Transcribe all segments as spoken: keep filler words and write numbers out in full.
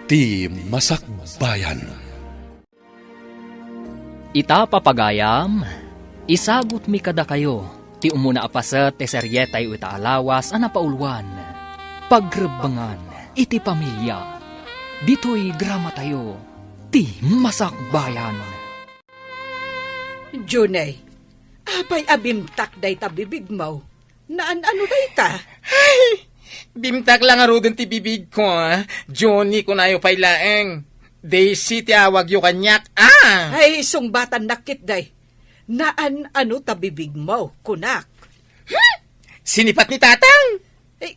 Ti Masakbayan. Ita, papagayam, isagutmi kadakayo ti umuna a paset ti serietayo ita a lawas a napauluan, Pagrebbengan iti Pamilia. Ditoy dramatayo, Ti Masakbayan. Junay, apay a bimtak dayta bibigmo? Naan-ano dayta? Ay, bimtak la ngaruden ti bibigko, ah. Johnny, kunayo pay laeng. Daisy ti awagyo kaniak, ah. Ay, sungbatannak ketdi. Naan-ano ta bibigmo, kunak. Hmm? Sinipat ni Tatang? Ay,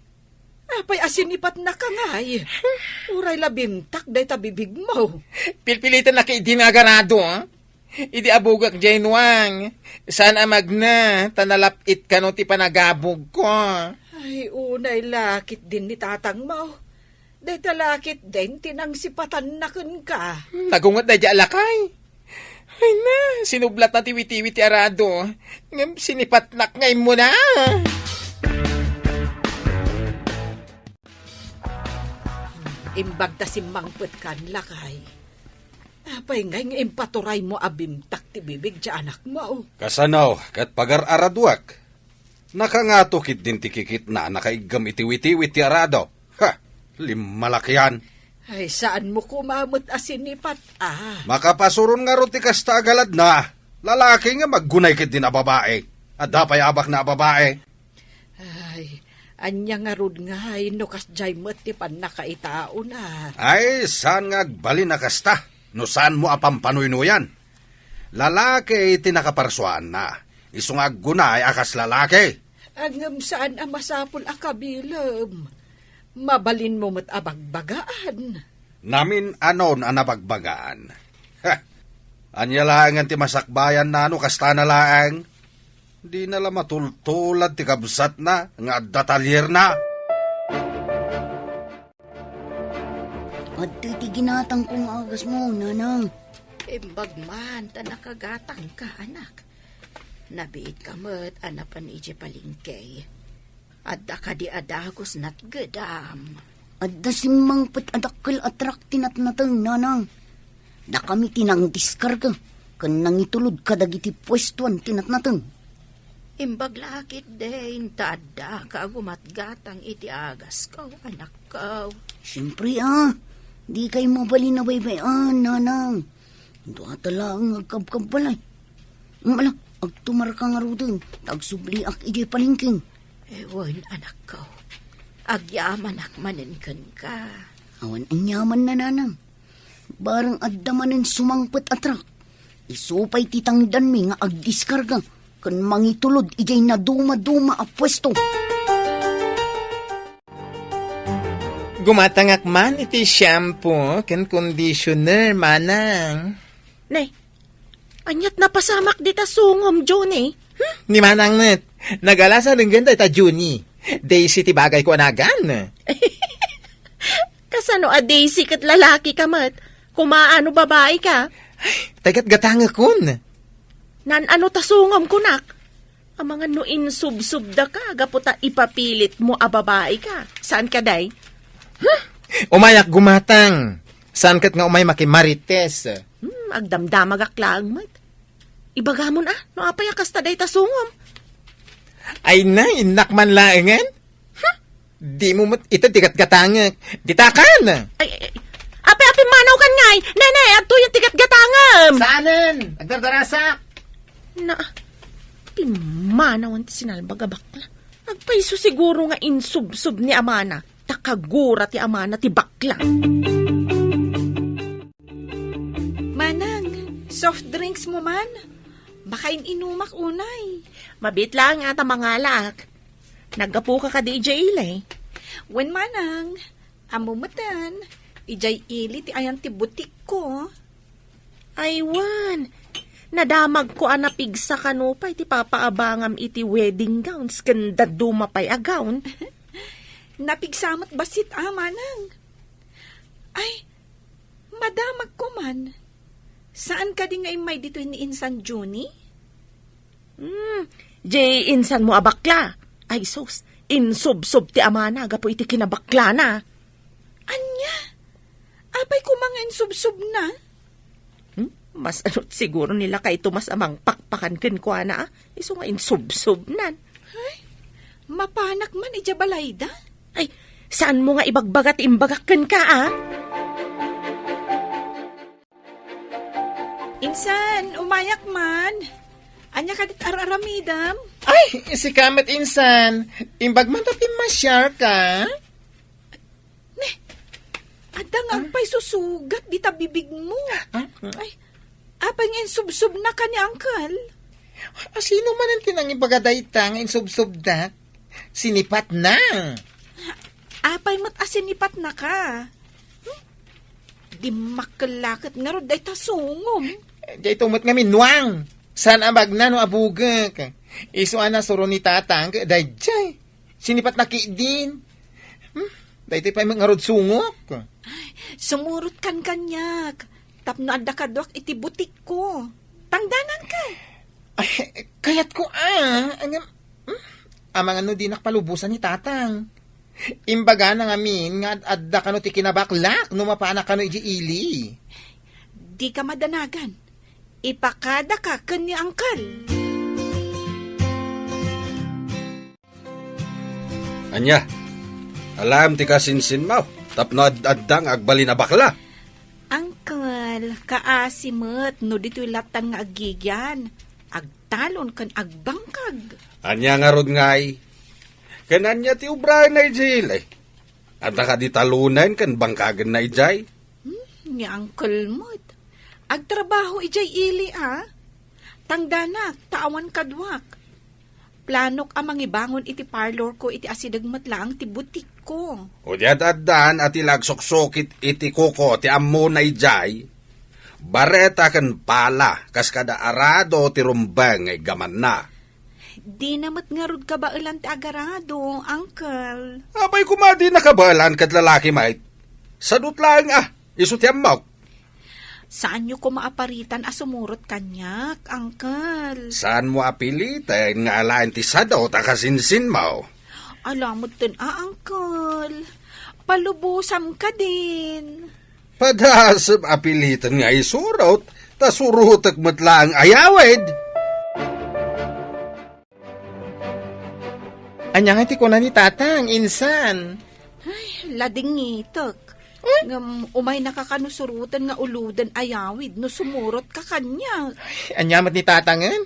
apay a sinipatnaka ngay? Uray la bimtak dayta bibigmo. Pilpilitennak idi nga agarado, ah. Idi abugak diay nuang, saan a magna, ta nalap-it kano ti panagabugko. Ay, unay la ketdin ni tatangmo. Dayta la ketdin ti nangsipatanna kenka. Nagunget daydiay a lakay. Ay na, sinublatna ti witiwit ti arado. Ngem sinipatnak nga immuna. Imbag ta simmangpetkan, lakay. Apay ngay nga impaturaymo a bimtak ti bibig ti anakmo? Kasano ket pagar-araduak? Nakangato ketdin ti kikitna a nakaiggem iti witiwit ti arado. Ha! Limmalakian! Ay, saanmo koma met a sinipat, ah. Makapasuron ngarud ti kasta a galadna. Lalaki nga maggunay ketdin a babai. Adda pay abakna a babai. Ay, ania ngarud ngay no kasdiay met ti pannakaitaona? Ay, saan nga agbalin a kasta no saanmo a pampanuynuyan? Lalaki ti nakaparsuaanna, isu nga aggunay a kas lalaki. Ngem saan a masapul a kabilem. Mabalinmo met a bagbagaan. Namin-anon a nabagbagaan. Ha! Ania laengen ti masakbayanna no kastana laeng? Dina la matultulad ti kabsatna nga adda talierna. Adtoy ti ginatangko nga agasmo, nanang. Imbag man ta nakagatangka, anak. Nabiitka met a napan idiay palengke. Adda kadi a dagus natgedam? Adda simmangpet a dakkel a truck ti natnateng, nanang. Dakami ti nangdiskarga ken nangitulod kadagiti puestoan ti natnateng. Imbag la ketdin ta addaka a gumatgatang iti agasko, anakko. Siempre, ah. Dikay mabalin a baybay-an, nanang. Dua ta laeng nga agkabkabbalay. Ala, agtumarka ngaruden, ta agsubliak idiay palengke. Wen, anakko. Agyamanak manen kenka. Awan aniamanna, nanang. Barang adda manen sumangpet a truck. Isu pay ti tangdanmi nga agdiskarga ken mangitulod idiay nadumaduma a puesto. Gumatangak man iti shampoo ken conditioner, manang. Ne, ania't napasamak dita sungom, Johnny? Hmm? Ni manang met, nagalasan denggen dayta Johnny. Daisy ti bagayko a nagan. Kasano a Daisy ket lalaki ka met? Kumaano babae ka? Tay gatgatangekon. Naan-ano ta sungom kunak? Amangan no insubsubda ka, gapu ta ipapilit mo a babae ka. Saan ka, day? Huh? Umayak gumatang. Saan ket nga umay makimarites? Hmm, agdamdamagak laeng met. Ibagamon a, no apay a kasta dayta sungom? Ay na, innak man laengen? Huh? Dimo met ita ti gatgatangek. Ditakan! Ay, ay, ay. Ape, ape, manawkan ngay! Nene, adtoyen ti gatgatangem! Saanen! Agdardarasak! Na, pimmanawan ti sinalbag a bakla. Agpayso siguro nga insubsob ni amana, ta kagura ti amana ti bakla. Manang, soft drinks mo man? Makain-inumak unay. Mabit laeng ta mangalak. Naggapuka kadi idiay ili? Wen, manang. Ammo metten, idiay ili ti ayan ti butikko. Ay wen, nadamagko a napigsa kano pay ti papaabangam iti wedding gowns ken dadduma pay a gown. Napigsa met bassit a, manang. Ay, madamagko man. Saan kadi nga immay ditoy ni insan Junie? Hmm, di insan mo a bakla. Ay sus, insubsob ti amana gapu iti kinabaklana. Ania? A, Insubsubna? Hmm? Mas anot siguro ni lakay Tomas a mangpakpakan kenkuana, a? Isu nga insubsubnan. Ay, mapanak man idiay balayda? Ay, saanmo nga ibagbaga ti imbagak kenka, a? Insan, umayak man. Ania kadit ar-aramidem? Ay, sika met, insan. Imbag man ta pimmasiarka? Ne, adda nga agpaysusugat dita bibigmo. Ah? Ay, apay nga insubsubnaka ni Uncle? A, sino manen ti nangibaga dayta nga insubsubdak? Sinipatna. Apay met a sinipatnaka? Hmm? Dimmakkel la ket ngarud dayta sungom. Dayto met ngamin, Nuang. Saan a bagna no abugek? Isu a nasuro ni Tatang ket daydiay. Sinipatna ketdin. Hmm? Daytoy pay met ngarud sungok. Ay, sumurot kan kaniak. Tapno adda kaduak iti butikko. Tangdananka. Ay, kayatko, a. Ngem, hmm? Amangan no dinak palubosan ni Tatang. Imbagana ngamin nga ad-adda kano ti kinabaklak no mapanak kano idiay ili. Dika madanagan. Ipakadaka ken ni Uncle. Ania? Alam ti kasinsinmo, tapno ad-adda nga agbalin a bakla. Uncle, kaasi met no ditoy lattan nga agigian, agtalon ken agbangkag. Ania ngarud ngay? Ken ania ti ubraenna idiay ili? Adda kadi talonen ken bangkagenna idiay? Hmm, ni Uncle met. Agtrabaho idiay ili, a? Tangdanak, ta awan kaduak. Planok a mangibangon iti parlorko iti asideg met laeng ti butikko. O di ad-addan a ti la agsuksukit iti kuko ti ammona idiay. Bareta ken pala, kas kada arado ti rumbeng nga iggamanna. Dina met ngarud kabaelan ti agarado, Uncle. Apay koma dina kabaelan ket lalaki met? Sadut laeng a, isu ti ammok. Saanyo koma a paritan a sumurot kaniak, Uncle. Saanmo a piliten nga alaen ti sadut a kasinsinmo? Ala metten a, Uncle. Palubosam kadin. Padasem a piliten nga isurot, ta surotek met laeng a yawid. Ania nga ti kuna ni Tatang, insan? Ay, ladingitek. Hmm? Ngem umaynaka kano suroten nga uloden a yawid no sumurotka kaniak. Ay, ania met ni Tatangen?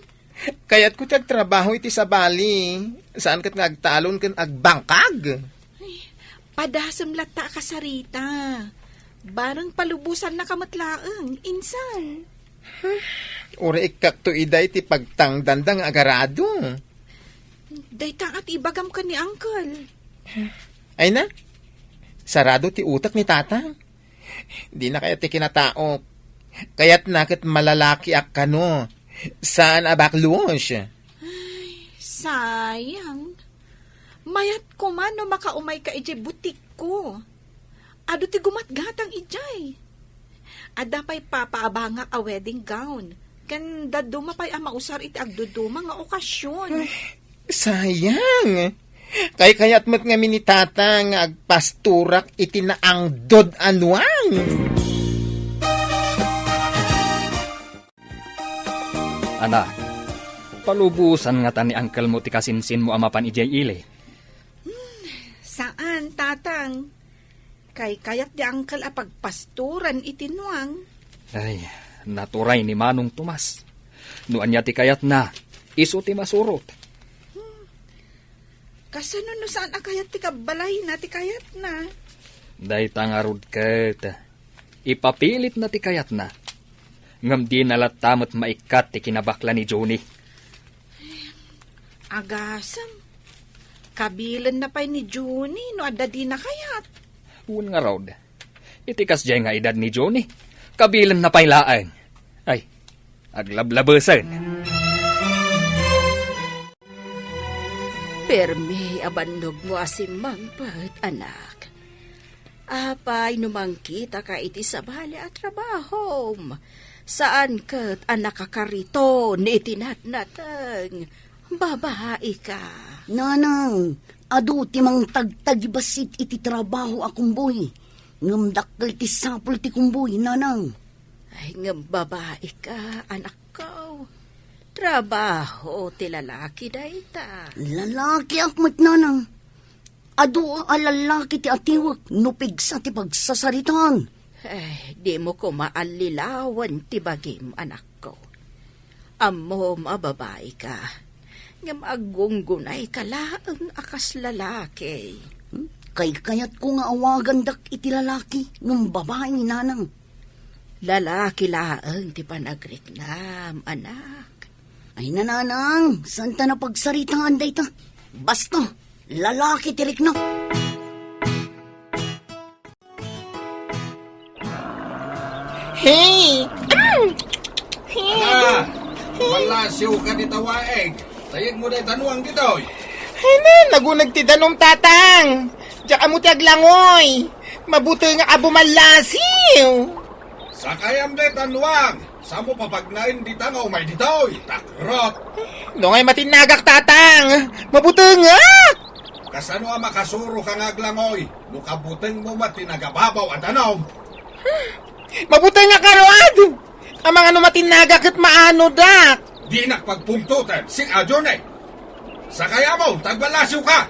Kayatko ti agtrabaho iti sabali. Saan ket nga agtalon ken agbangkag. Ay, padasem latta a kasarita. Bareng palubosannaka met laeng, insan. Uray ikkakto iday ti pagtangdanda nga agarado. Dayta nga ti ibagam ken ni Uncle. Ay na, sarado ti utek ni Tatang. Dina kayat ti kinataok. Kayatna ket malalakiak kano. Saan a baklos. Ay, sayang. Mayat koma no makaumayka idiay butikko. Adu ti gumatgatang idiay. Adda pay papaabangak a wedding gown. Ken dadduma pay a mausar iti agduduma nga okasion. Ay, sayang. Kaykayat met ngamin ni Tata nga agpastorak iti naangdod a nuang. Anak, palubosan ngata ni angkelmo ti kasinsinmo a mapan idiay ili? Hmm, saan, Tatang. Kaykayat di angkel a pagpastoran iti nuang. Ay, naturay ni Manong Tomas. No ania ti kayatna, isu ti masurot. Hmm. Kasano no saan a kayat ti kabbalayna ti kayatna? Dayta ngarud ket, ipapilitna ti kayatna. Ngem dina latta met maikkat ti kinabakla ni Johnny. Agasem, kabilenna pay ni Johnny no adda dina kayat. Wen ngarud, iti kasdiay nga edad ni Johnny, kabilenna pay laeng. Ay, aglablabesen. Permi a bannogmo a simmangpet, anak. Apay no mangkitaka iti sabali a trabahom? Saan ket a nakakariton iti natnateng. Babaika. Nanang, adu ti mangtagtagibassit iti trabaho a kumboy. Ngem dakkel ti sapul ti kumbuy, nanang. Ay, ngem babai ka, anakko. Trabaho ti lalaki dayta. Lalakiak met, nanang. Adu a lalaki ti atiwek no pigsa ti pagsasaritaan. Eh, dimo koma allilawen ti bagim, anakko. Ammom a babai ka, ngem aggunggunay ka laeng a kas lalaki. Hmm? Kaykayatko nga awagandak iti lalaki ngem babai, nanang. Lalaki laeng ti panagriknam, anak. Ay, nanang, saan ta napagsaritaan dayta? Basta, lalaki ti rikna. Hey! Hey! Ala, malasiw ka dita waig. Tayegmo dayta nuang ditoy. Ay na, naguneg ti danum, tatang. Diak ammo ti aglangoy. Mabutengak a bumallasiw. Sakayam dayta nuang. Samo papagnaen dita nga umay ditoy, takrot. No ngay matinnagak, tatang. Mabutengak. Kasano a makasuro ka nga aglangoy no kabutengmo met ti nagababaw a danum? Mabutengak ngarud. Amangan no matinnagak ket maanodak. Dinak pagpungtoten, sing-adio ne. Sakayam, ta agballasiw ka.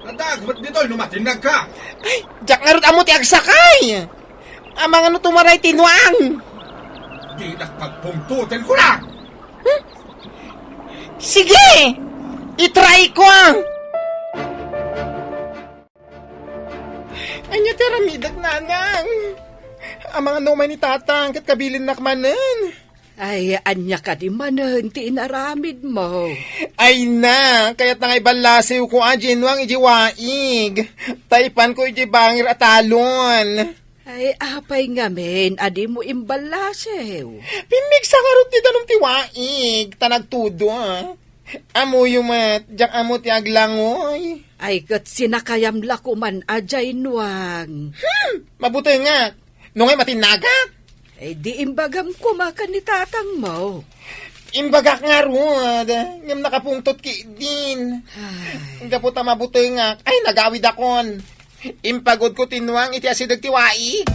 Addaak met ditoy no matinnag ka. Ay, diak ngarud ammo ti agsakay. Amangan no tumaray ti nuang. Dinak pagpungtoten, kunak. Sige! I-try ko! Ania ti aramidek, nanang? Amangan no umay ni tatang ket kabilinnak manen. Ay, ania kadi manen ti inaramidmo? Ay na, kayatna nga iballasiwko a diay nuang idiay waig. Ta ipanko idiay bangir a talon. Ay, apay ngamin a dimo imballasiw? Pimmigsa ngarud ti danum ti waig, ta nagtudo. Ammoyo met, diak ammo ti aglangoy. Ay, ket sinakayam la koman a diay nuang. Hmm! Mabutengak. No ngay matinnagak? Ay, di imbagam koma ken ni tatangmo. Imbagak ngarud, ngem nakapungtot ketdin. Ay. Gapu ta mabutengak, ay, nagawidakon. Impagudko ti nuang iti asideg ti waig.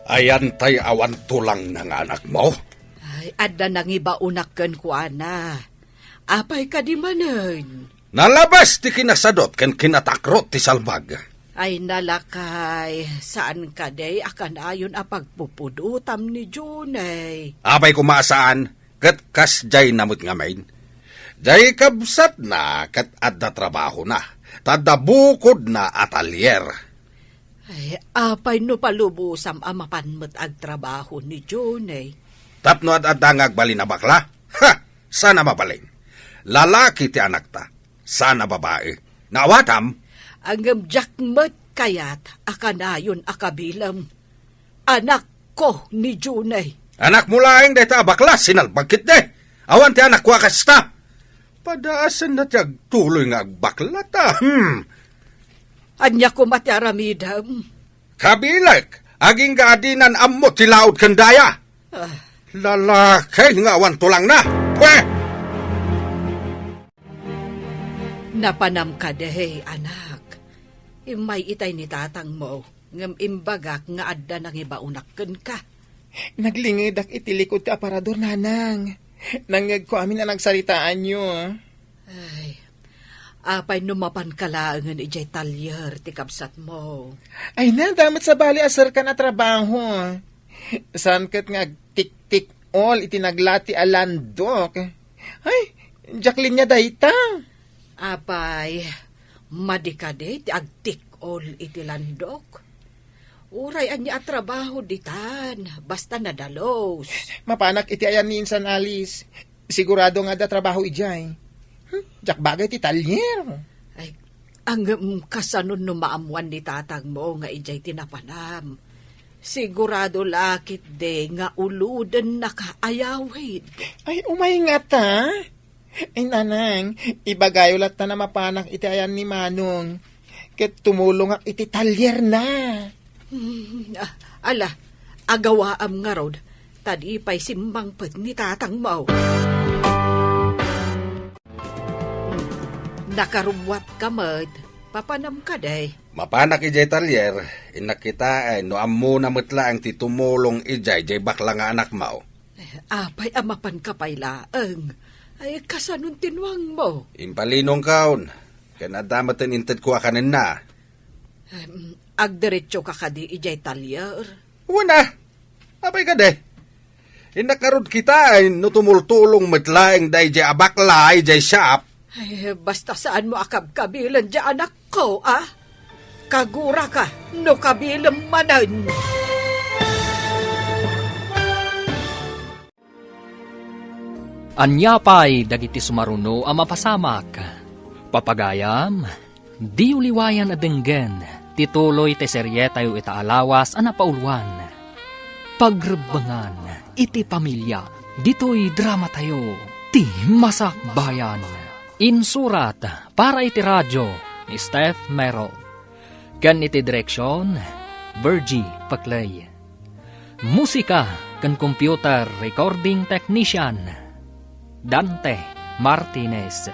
Ayan tay awan tulangna nga anakmo? Ay, adda nangibaonak kenkuana. Apay kadi manen? Nalabas ti kinasadot ken kinatakrot ti salbag. Ay, nalakay, saan kadi a kanayon a pagpupudotam ni Junay? Apay koma a saan, ket kasdiay na met ngamin. Diay kabsatna ket adda trabahona, ta adda bukodna a talyer. Ay, apay no palubosam a mapan met agtrabaho ni Junay? Tapno ad-adda nga agbalin a bakla? Ha! Saan a mabalin. Lalaki ti anakta. Saan a babai. Naawatam? Ngem diak met kayat a kanayon a kabilem. Anakko ni Junay. Anakmo laeng dayta a bakla, sinalbag ketdi. Awan ti anakko a kasta. Padaasenna ti agtuloy nga agbakla ta. Hmm. Ania koma ti aramidem? Kabilek, agingga a dinan ammo ti laud ken daya. Ah. Lalaki nga awan tulangna. Pwe! Napanam kadi, anak. Immay itay ni tatangmo, ngem imbagak nga adda nangibaonak kenka. Naglingedak iti likud ti aparador, nanang. Nangngegko amin a nagsaritaanyo. Ay, apay no mapanka laengen idiay talyer ti kabsatmo? Ay na, adda met sabali a serkan a trabaho. Saan ket nga agtiktik-ol iti naglati a landok. Ay, diak linia dayta. Apay, madi kadi ti agtik-ol iti landok? Uray ania a trabaho ditan, basta nadalus. Mapanak iti ayan ni Insan Alice. Sigurado nga adda trabaho idiay. Hmm, diak bagay ti talyer. Ay, ngem kasano no maammuan ni tatangmo nga idiay ti napanam? Sigurado la ketdi nga ulodennaka a yawid. Ay, umay ngata. Ay, nanang, ibagayo latta a mapanak iti ayan ni Manong. Ket tumulongak iti talyerna. Hmm, ah, ala, agawaam ngarud, ta di pay simmangpet ni tatangmo. Hmm, nakarubbuatka met, papanam kadi. Mapanak idiay talyer, innak kitaen no ammona met laeng ti tumulong idiay diay bakla nga anakmo. Eh, apay a mapanka pay laeng? Ay, kasanon ti nuangmo? Impalinongkon, ken adda met intedko a kanenna. Em, agdiretsoka kadi idiay talyer? Wen a, apay kadi? Innak ngarud kitaen no tumultulong met laeng daydiay a bakla idiay shop. Ay, basta saanmo a kabkabilen diay anakko, a? Kaguraka no kabilem manen. Ania pay dagiti sumaruno a mapasamak? Papagayam, diyo liwayan a denggen ti tuloy ti serietayo ita a lawas a napauluan, Pagrebbengan iti Pamilia. Ditoy dramatayo, Ti Masakbayan. Insurat para iti radio ni Steph Mero, ken iti direksion, Virgie Paclay. Musika ken computer recording technician, Dante Martinez.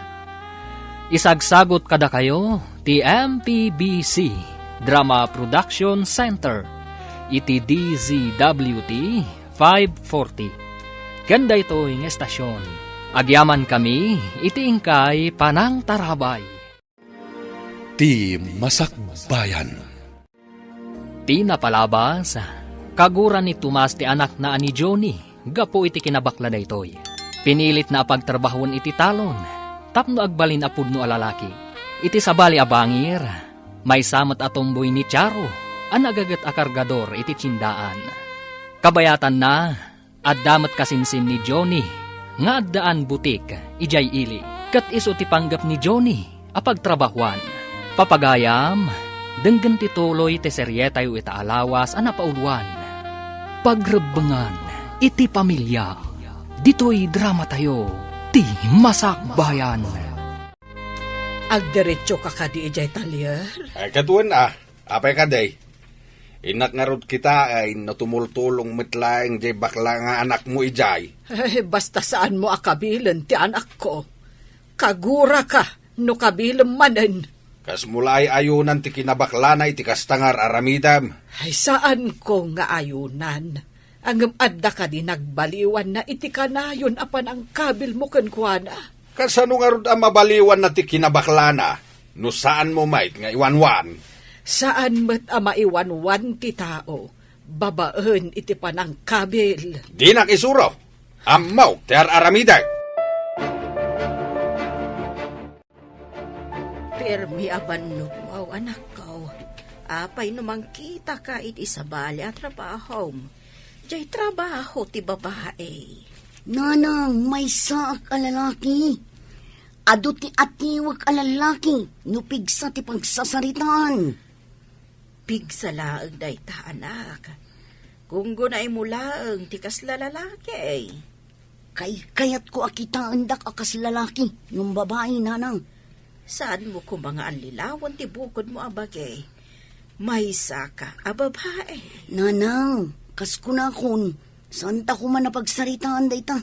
Isagsagut kadakayo ti M P B C Drama Production Center iti D Z W T five forty. Ken daytoy nga estasion, agyamankami iti inkay panangtarabay. Ti Masakbayan. Ti napalabas, kagura ni Tomas ti anakna a ni Johnny gapu iti kinabakla daytoy. Pinilitna a pagtrabahoen iti talon tapno agbalin a pudno a lalaki. Iti sabali a bangir, maysa met a tomboy ni Charo a nagaget a kargador iti tiendaan. Kabayatanna, adda met kasinsin ni Johnny nga addaan butik idiay ili, ket isu ti panggep ni Johnny a pagtrabahoan. Papagayam, denggen ti tuloy ti serietayo ita a lawas a napauluan, Pagrebbengan iti Pamilia. Ditoy dramatayo, Ti Masakbayan. Agdiretsoka kadi idiay talyer? Ay, ket wen a, apay kadi? Innak ngarud kitaen no tumultulong met laeng diay bakla nga anakmo idiay. Ay, basta saanmo a kabilen ti anakko. Kaguraka no kabilem manen. Kasmo la ay ayunan ti kinabaklana iti kasta nga ar-aramidem? Ay, saanko nga ayunan. Ngem adda kadi nagbaliwanna iti kanayon a panangkabilmo kenkuana? Kasano ngarud a mabaliwanna ti kinabaklana no saanmo met nga iwanwan? Saan met a maiwanwan ti tao babaen iti panangkabil. Dinak isuro. Ammok ti ar-aramidek. Permi a bannogmo, anakko. Apay no mangkitaka iti sabali a trabahom? Diay trabaho ti babae. Nanang, maysaak a lalaki. Adu ti atiwek a lalaki no pigsa ti pagsasaritaan. Pigsa laeng dayta, anak. Gunggunaymo laeng ti kasla lalaki. Kaykayatko a kitaendak a kas lalaki ngem babai, nanang. Saanmo koma nga allilawen ti bukodmo a bagi. Maysaka a babai. Nanang, kas kunakon, saanta koma a pagsaritaan dayta.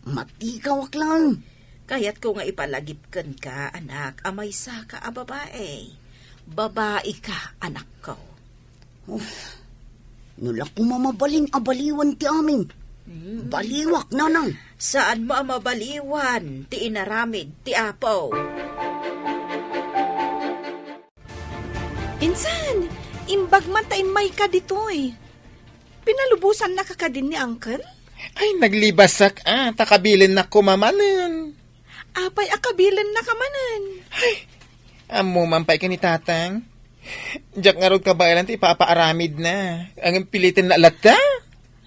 Matikawak laeng. Kayatko nga ipalagip kenka, anak, a maysaka a babai. Babaika, anakko. Oh, no la koma mabalin a baliwan ti amin. Hmm. Baliwak, nanang. Saanmo a mabaliwan ti inaramid ti Apo? Insan, imbag man ta immayka ditoy. Pinalubosannaka kadin ni Uncle? Ay, naglibasak a, ta kabilennak koma manen. Apay a kabilennaka manen? Ay, ammo man pay ken ni Tatang. Diak ngarud kabaelan ti ipapaaramidna. Ngem pilitenna latta.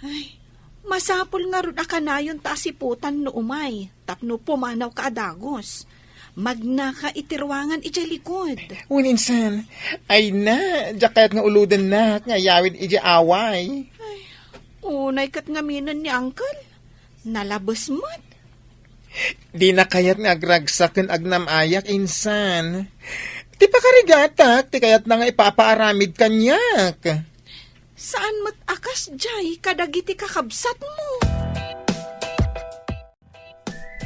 Ay, masapul ngarud a kanayon ta asiputan no umay, tapno pumanawka a dagus. Magnaka iti ruangan idiay likod. Wen insan, ay na, diak kayat nga ulodennak nga ayawid idiay away. Ay, unay ket ngaminen ni Uncle. Nalabes met. Dina kayat nga agragsak ken agnam-ayak, insan. Ti pakarigatak, ti kayatna nga ipapaaramid kaniak. Saan met a kasdiay kadagiti kakabsatmo?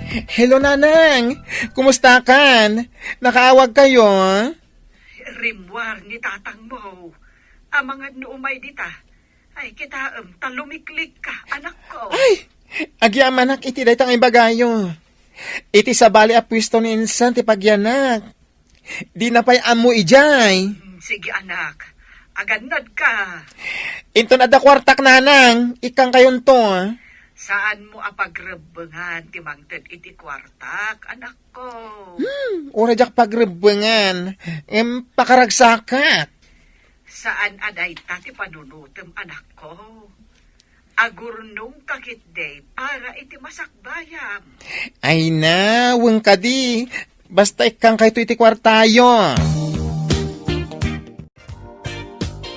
Hello, Nanang! Kumustakan? Nakaawagkayo? Rimmuar ni tatangmo. Amangan no umay dita. Ay, kitaem, ta lumiklikka, anakko. Ay! Agyamanak iti dayta nga ibagayo. Iti sabali a puesto ni insan ti pagyanak. Dina pay ammo idiay. Hmm, sige, anak. Agannadka. Inton adda kuartak, nanang, ikkangkayonto. Saanmo a pagrebbengan ti mangted iti kuartak, anakko. Hmm, uray diak pagrebbengan. Em, pakaragsakak. Saan a dayta ti panunotem, anakko. Agurnongka ketdi para iti masakbayam. Ay na, wen kadi. Basta ikkangkayto iti kuartayo.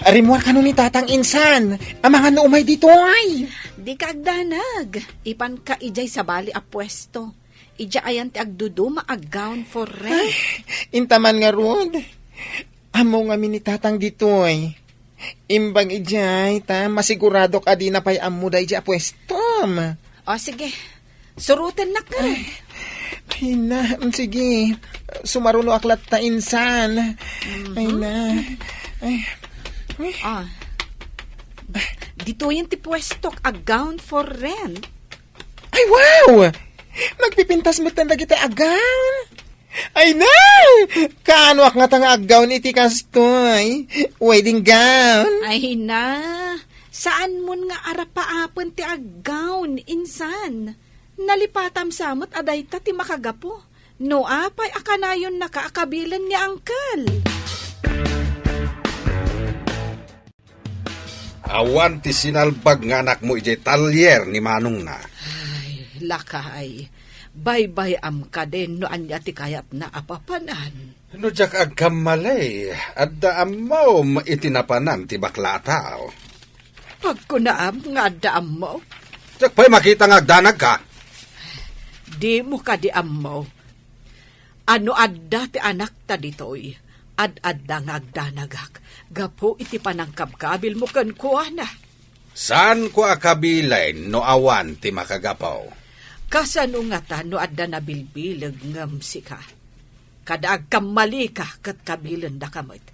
Rimmuar kano ni tatang insan. Amangan no umay ditoy. Dika agdanag. Ipanka idiay sabali a puesto. Idiay ayan ti agduduma a gown for rent. Ay, intaman ngarud. Ammo ngamin ni tatang ditoy. Imbag idiay, ta masiguradok a dina pay ammo daydiay a puestom. O, sige. Surotennaka. Ay, ay na, mm, sige. Sumarunoak latta insan. Mhm. Ay na. Ay. Ay. Ah. Ditoyen ti puestok a gown for rent. Ay, wow! Nagpipintas metten dagiti a gown. Ay na! Kaanoak ngata nga aggown iti kastoy? Wedding gown? Ay na! Saanmon nga arapaapen ti aggown, insan. Nalipatam sa met a dayta ti makagapu. No apay a kanayonnaka a kabilen ni Uncle? Awan ti sinalbag nga anakmo idiay talyer ni manongna. Ay, lakay, baybay-am kadin no ania ti kayatna a papanan. No diak agkamali, adda ammom iti napanan ti bakla a tao. Agkunaam nga adda ammok? Diak pay makita nga agdanagka. Dimo kadi ammo? A no adda ti anakta ditoy, ad-adda nga agdanagak gapu iti panangkabkabilmo kenkuana. Saanko a kabilen no awan ti makagapu. Kasano ngata no adda nabilbileg ngem sika? Kada agkammalika ket kabilendaka met.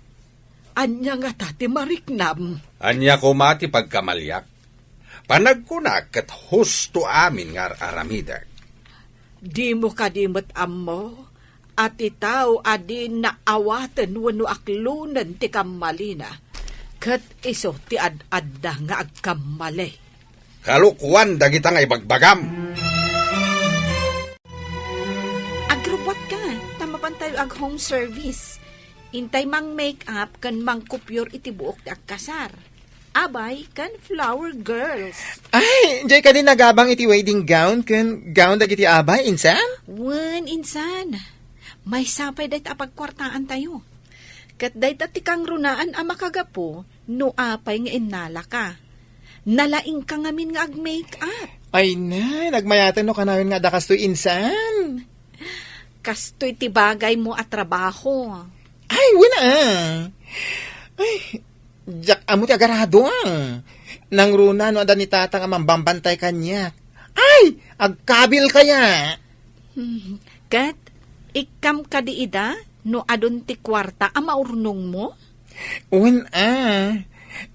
Ania ngata ti mariknam? Ania koma ti pagkamaliak? Panagkunak ket husto amin nga ar-aramidek. Dimo kadi met ammo a ti tao a di naawaten wenno aklonen ti kammalina, ket isu ti ad-adda nga agkammali? Kalokuan dagita nga ibagbagam. Agrubbuatka, ta mapantayo ag-home service. Intay mang-make-up ken mangkupyor iti buok ti agkasar. Abay ken flower girls. Ay, diay kadi nagabang iti wedding gown ken gown dagiti abay, insan? Wen, insan. Maysa pay dayta a pagkuartaantayo. Ket dayta ti kangrunaan a makagapu no apay nga innalaka. Nalaingka ngamin nga ag-make-up. Ay na, nagmayaten no kanayon nga adda kastoy, insan. Kastoy ti bagaymo a trabaho. Ay, wen a. Ay, diak ammo ti agarado, ah. Nangruna no adda ni tatang a mambambantay kaniak. Ay, agkabil kaya? Hmm, ket ikkam kadi ida no adun ti kuarta a maurnongmo? Wen a,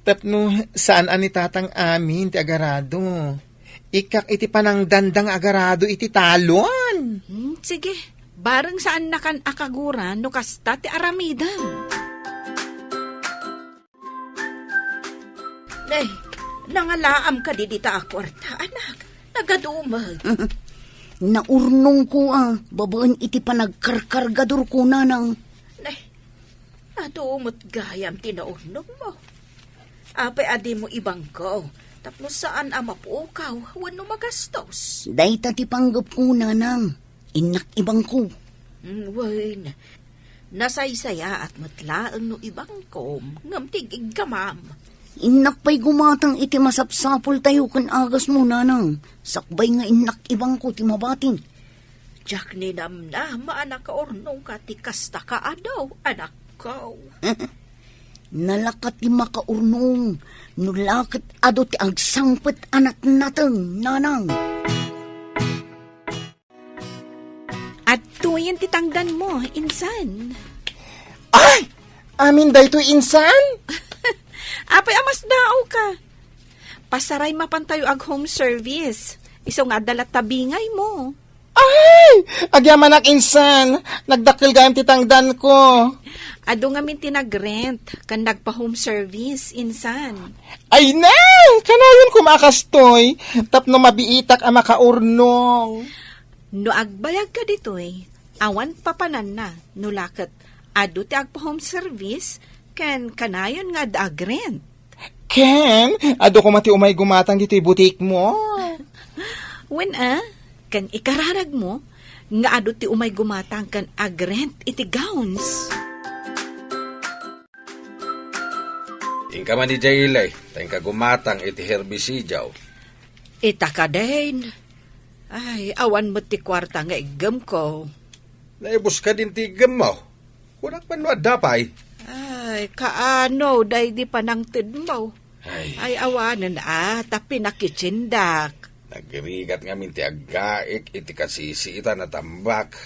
tapno saan a ni tatang amin ti agarado. Ikkak iti panangdanda nga agarado iti talon. Hmm, sige, bareng saannakan a kagura no kasta ti aramidem. Nay, nangalaam kadi dita a kuarta, anak? Nagadumek. Naurnongko a, babaen iti panagkarkargadorko, nanang. Nay, adu met gayam ti naurnongmo. Apay a dimo ibangko, tapno saan a mapukaw wenno magastos? Dayta ti panggepko, nanang. Innak ibangko. Mm, wen, nasaysayaat met laeng no ibangkom, ngem ti iggamam. Innak pay gumatang iti masapsapultayo ken agasmo, nanang, sakbay nga innak ibangko ti mabati. Diak ninamnama a nakaurnongka ti kasta ka adu, anakko. Nalaka ti makaurnong, no la ket adu ti agsangpet a natnateng, nanang. Adtoyen ti tangdanmo, insan. Ay! Amin daytoy insan? Apay a masdaawka? Pasaray mapantayo ag home service. Isu nga adda latta bingaymo. Ay! Agyamanak insan! Nagdakkel gayam ti tangdanko. Adu ngamin ti nagrent, ken nagpa-home service, insan. Ay na! Kanayon koma a kastoy, tapno mabiitak a makaurnong. No agbayagka ditoy, awan papananna, no la ket adu ti agpa-home service, ken kanayon nga adda agrent. Ken, adu koma ti umay gumatang ditoy butikmo. Wen a, ken ikararagmo nga adu ti umay gumatang ken agrent iti gowns. Inka man idiay ili, ta inka gumatang iti herbisidiaw. Ita kadin. Ay, awan met ti kuarta nga iggemko. Naibuska din ti iggemmo. Kunak man no adda pay. Ay, kaano daydi panangtedmo? Ay. Ay, awanen a, ta pinakitsindak. Nagrigat ngamin ti aggaek iti kasisiitan a tambak.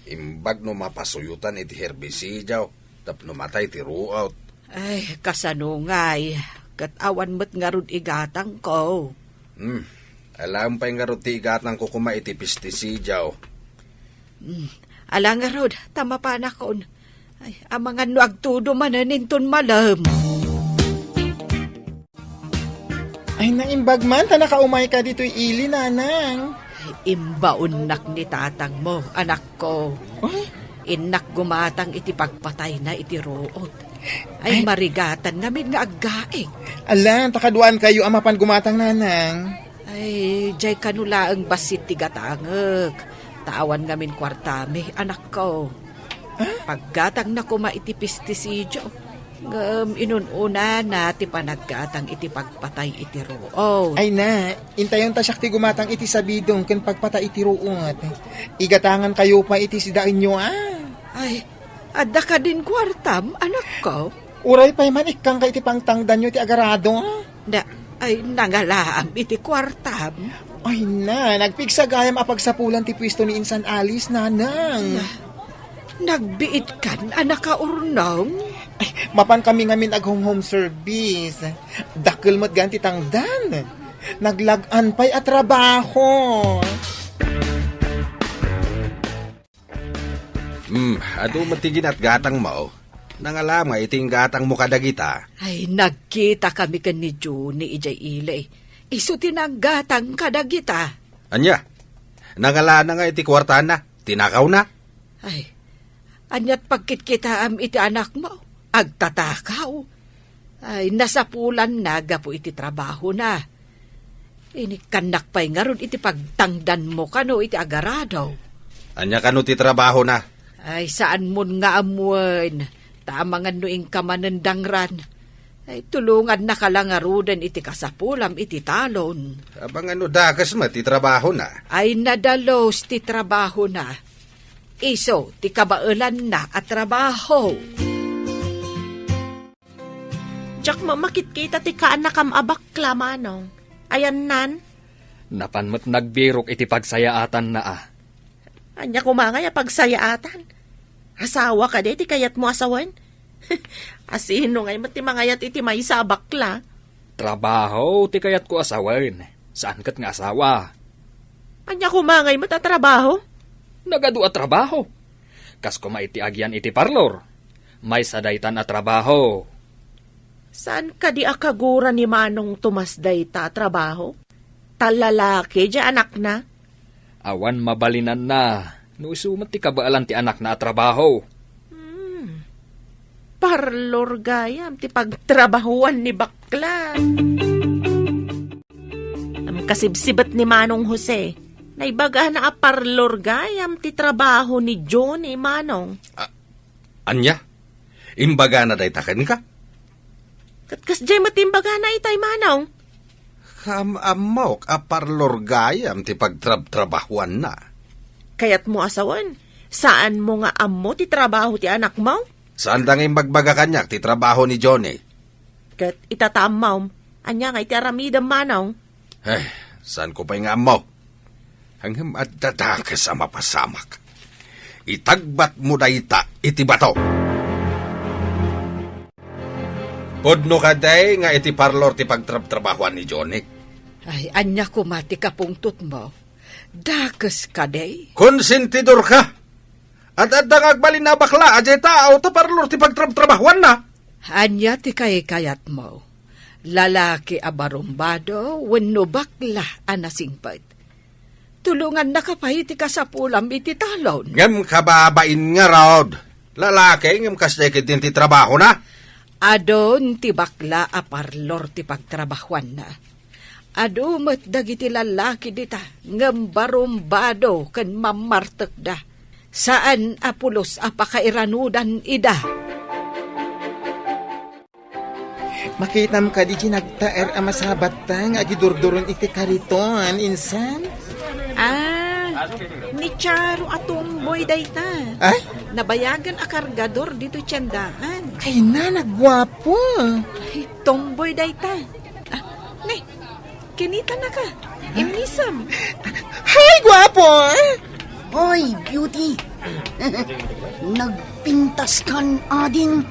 Imbag no mapasuyotan iti herbisidiaw tapno matay ti ruot. Ay, kasano ngay, ket awan met ngarud igatangko. Hmm, alam pay ngarud ti igatangko koma iti pestisidiaw. Hmm, ala ngarud, ta mapanakon. Ay, amangan no agtudo manen inton malem. Ay, naimbag man ta nakaumayka ditoy ili, nanang. Imbaonnak ni tatangmo, anakko. Ay? Innak gumatang iti pagpatayna iti ruot. Ay, ay, marigatan ngamin nga aggaek. Ala, ta kaduaankayo a mapan gumatang, nanang. Ay, diay kano laeng bassit ti gatangek. Ta awan ngamin kuartami, anakko. Ah? Paggatangna koma iti pestisidio. Ngem inun-unana ti panaggatang iti pagpatay iti ruot. Ay na, intayon ta siak ti gumatang iti sabidong ken pagpatay iti ruot. Igatangankayo pay iti sidaenyo, a. Ay, adda kadin kuartam, anakko? Uray pay man ikkangka iti pangtangdanyo ti agarado, a. Na, ay, nangalaam iti kuartam. Ay na, nagpigsa gayam a pagsapulan ti puesto ni Insan Alice, nanang. Na, nagbiitkan a nakaurnong? Ay, mapan kami ngamin ag-home-home service. Dakkel met gayam ti tangdan. Naglag-an pay a trabaho. Hmm, adu met ti ginatgatangmo. Nangalam nga iti inggatangmo kadagita. Ay, nagkita kami ken ni Juni idiay ili. Isu ti nanggatang kadagita. Ania? Nangalana nga iti kuartana, tinakawna? Ay, aniat pagkitkitaam iti anakmo? Agtatakaw. Ay, nasapulanna gapu iti trabahona. Inikkannak pay ngarud iti pagtangdanmo kano iti agarado. Ania kano ti trabahona? Ay, saanmon nga ammoen. Ta amangan no inka manen dangran. Ay, tulongannaka la ngaruden iti kasapulam iti talon. Amangan no dakes met ti trabahona. Ay, nadalus ti trabahona. Isu ti kabaelanna a trabaho. Diak met makitkita ti kaannakam a bakla, Manong. Ayannan? Napan met nagbirok iti pagsayaatanna, a. Ania koma ngay a pagsayaatan? Asawa kadi ti kayatmo a sawen? Asino ngay met ti mangayat iti maysa a bakla? Trabaho ti kayatko a sawen, saan ket nga asawa. Ania koma ngay met a trabaho? Nagadu a trabaho. Kas koma iti agian iti parlor. Maysa daytan a trabaho. Saan kadi a kagura ni Manong Tomas dayta a trabaho? Ta lalaki diay anakna? Awan mabalinanna no isu met ti kabaelan ti anakna a trabaho. Hmm. Parlor gayam ti pagtrabahuan ni bakla. Am, kasibsibet ni Manong Jose. Naibagana a parlor gayam ti trabaho ni Johnny, Manong. A-, ania? Imbagana dayta kenka? Ket kasdiay met imbagana itay, Manong. Kaam-ammok a parlor gayam ti pagtrabtrabahuanna. Kayatmo a sawen, saanmo nga ammo ti trabaho ti anakmo? Saanda nga imbagbaga kaniak ti trabaho ni Johnny. Ket ita ta ammom, ania nga iti aramidem, Manong? Eh, saanko pay nga ammo. Ngem adda dakes a mapasamak. Itagbatmo dayta iti bato. Pudno kadi nga iti parlor ti pagtrabtrabahoan ni Johnny? Ay, ania koma ti kapungtotmo? Dakes kadi? Konsentidor ka! At adda nga agbalin a bakla a diay tao ta parlor ti pagtrabtrabahoanna. Ania ti kaykayatmo? Lalaki a barumbado wenno bakla a nasingpet? Tulongannaka pay ti kasapulam iti talon. Ngem kababain ngarud, lalaki ngem kasdiay ketdin ti trabahona. Adun ti bakla a parlor ti pagtrabahoanna. Adu met dagiti lallaki dita ngem barumbado ken mammartekda. Saan a pulos a pakairanudan ida. Makitam kadi ti nagtaer a masabatta nga agidurduron iti kariton, insan? Ah, ni Charo a tomboy dayta. Ay? Nabayagan a kargador ditoy tiendaan. Ay na, nagguapo. Ay, tomboy dayta. Ah, ne, kinitanaka. Immisem. Hay, guapo! Hoy, beauty! Nagpintas kan ading.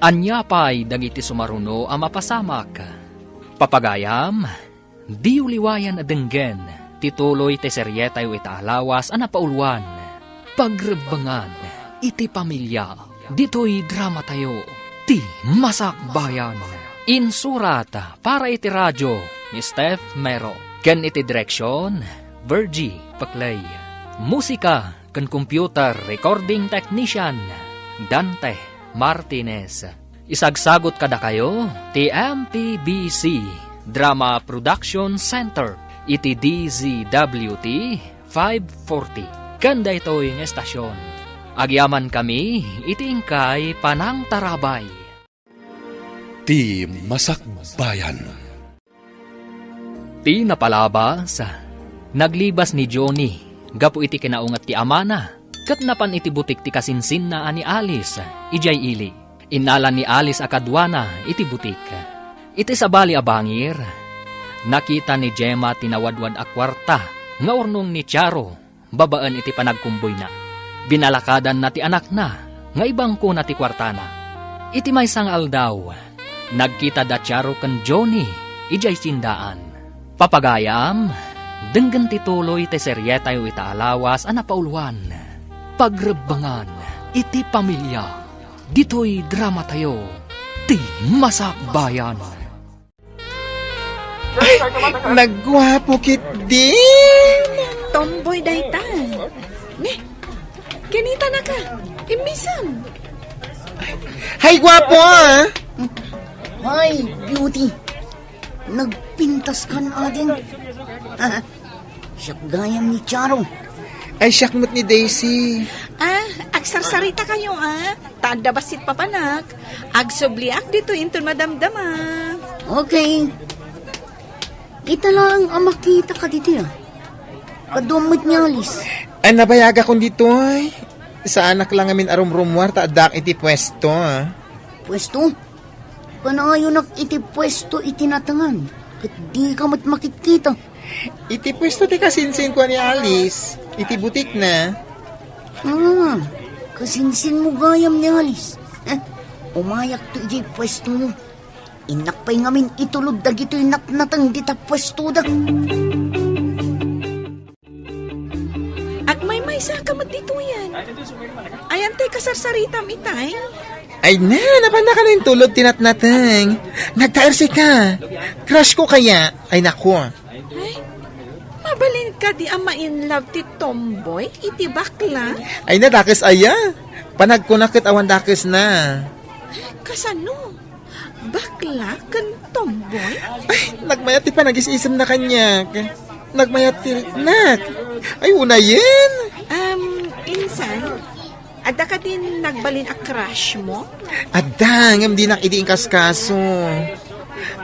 Ania pay dagiti sumaruno a mapasamak? Papagayam, diyo liwayan a denggen ti tuloy ti serietayo ita a lawas a napauluan, Pagrebbengan iti Pamilia. Ditoy dramatayo, Ti Masakbayan. Insurat para iti radio ni Steph Mero, ken iti direksyon, Virgie Peclay. Musika ken computer recording technician, Dante Martinez. Isagsagut kadakayo ti M P B C Drama Production Center iti D Z W T five forty. Ken daytoy nga estasyon, agyamankami iti inkay panangtarabay. Ti Masakbayan. Ti napalabas, naglibas ni Johnny gapu iti kinaunget ti amana, ket napan iti butik ti kasinsinna a ni Alice idiay ili. Innala ni Alice a kaduana iti butik. Iti sabali a bangir, nakita ni Gemma ti nawadwad a kuarta nga urnong ni Charo babaen iti panagkumboyna. Binalakadanna ti anakna nga ibangkona ti kuartana. Iti maysa nga aldaw, nagkita da Charo ken Johnny idiay tiendaan. Papagayam, denggen ti tuloy ti serietayo ita a lawas a napauluan, Pagrebbengan iti Pamilia. Ditoy dramatayo, Ti Masakbayan. Ay, nagguapo ketdin. Tomboy dayta. Ne, kinitanaka. Immisem. Hay, guapo, ah. Hay, beauty. Nagpintas kan ading. Siak gayam ni Charo. Ay, siak met ni Daisy. Ah, agsarsarita kayo, ah. Ta adda bassit papanak. Agsubliak ditoy inton madamdama. Okay. Ita laeng a makita ka ditoy, ah. Kaduam met ni Alice. Ay, nabayagakon ditoy. Saanak la ngamin a rumrumuar ta addaak iti puesto, ah. Puesto? Kanayonak iti puesto iti natengan, ket dika met makitkita. Iti puesto ti kasinsinko a ni Alice, iti butikna. Ah, kasinsinmo gayam ni Alice. Eh, umayakto idiay puestoyo. Innak pay ngamin itulod dagitoy natnateng dita puestoda. Agmaymaysa ka met ditoyen. Ayan tay kasarsaritam itay? Ay na, napannaka na intulod ti natnateng. Nagtaersika. Crush ko kaya. Ay nako. Ay, mabalin kadi a ma-in love ti tomboy iti bakla? Ay na, dakes aya. Panagkuna ket awan dakesna. Kasano? Bakla ken tomboy? Ay, nagmayat ti panagis-isemna kaniak. Nagmayat ti riknak. Ay, unayen. Um, insan, adda kadin nagbalin a crush mo? Adda, ngem dinak idi inkaskaso.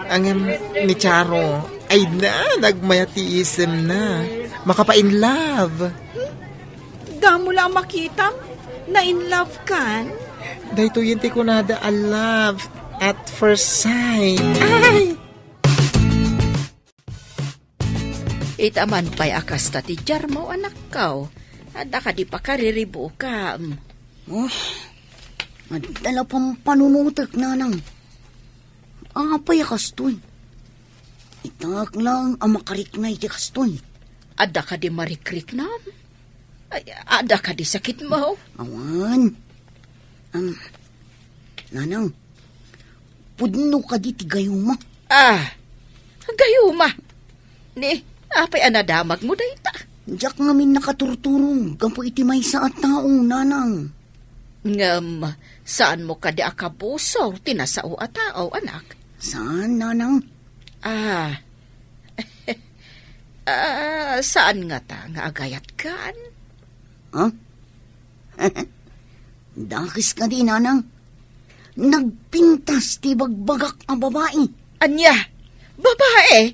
Ngem ni Charo, ay na, nagmayat ti isemna. Makapa-in love. Damo la a makitam, na-in love kan? Daytoyen ti kunada a love at first sight. Ay! Ita man pay a kasta ti diarmo, anakko. Adda kadi pakariribuka. Oh, adda la pampanunotek, nanang. Apay a kastoy? Itaak lang a makarikna iti kastoy. Adda kadi marikriknam? Ay, adda kadi sakitmo? Awan. Am, nanang, pudno kadi ti gayuma? Ah, gayuma? Ni, apay a nadamagmo dayta? Diak ngamin nakaturturong gapu iti maysa a tao, nanang. Ngem, saanmo kadi a kabusor ti nasao a tao, anak? Saan, nanang. Ah. Ah, saan ngata nga agayatkan? Ha? Dakes kadi, nanang. Nagpintas ti bagbagak a babai. Ania? Babai?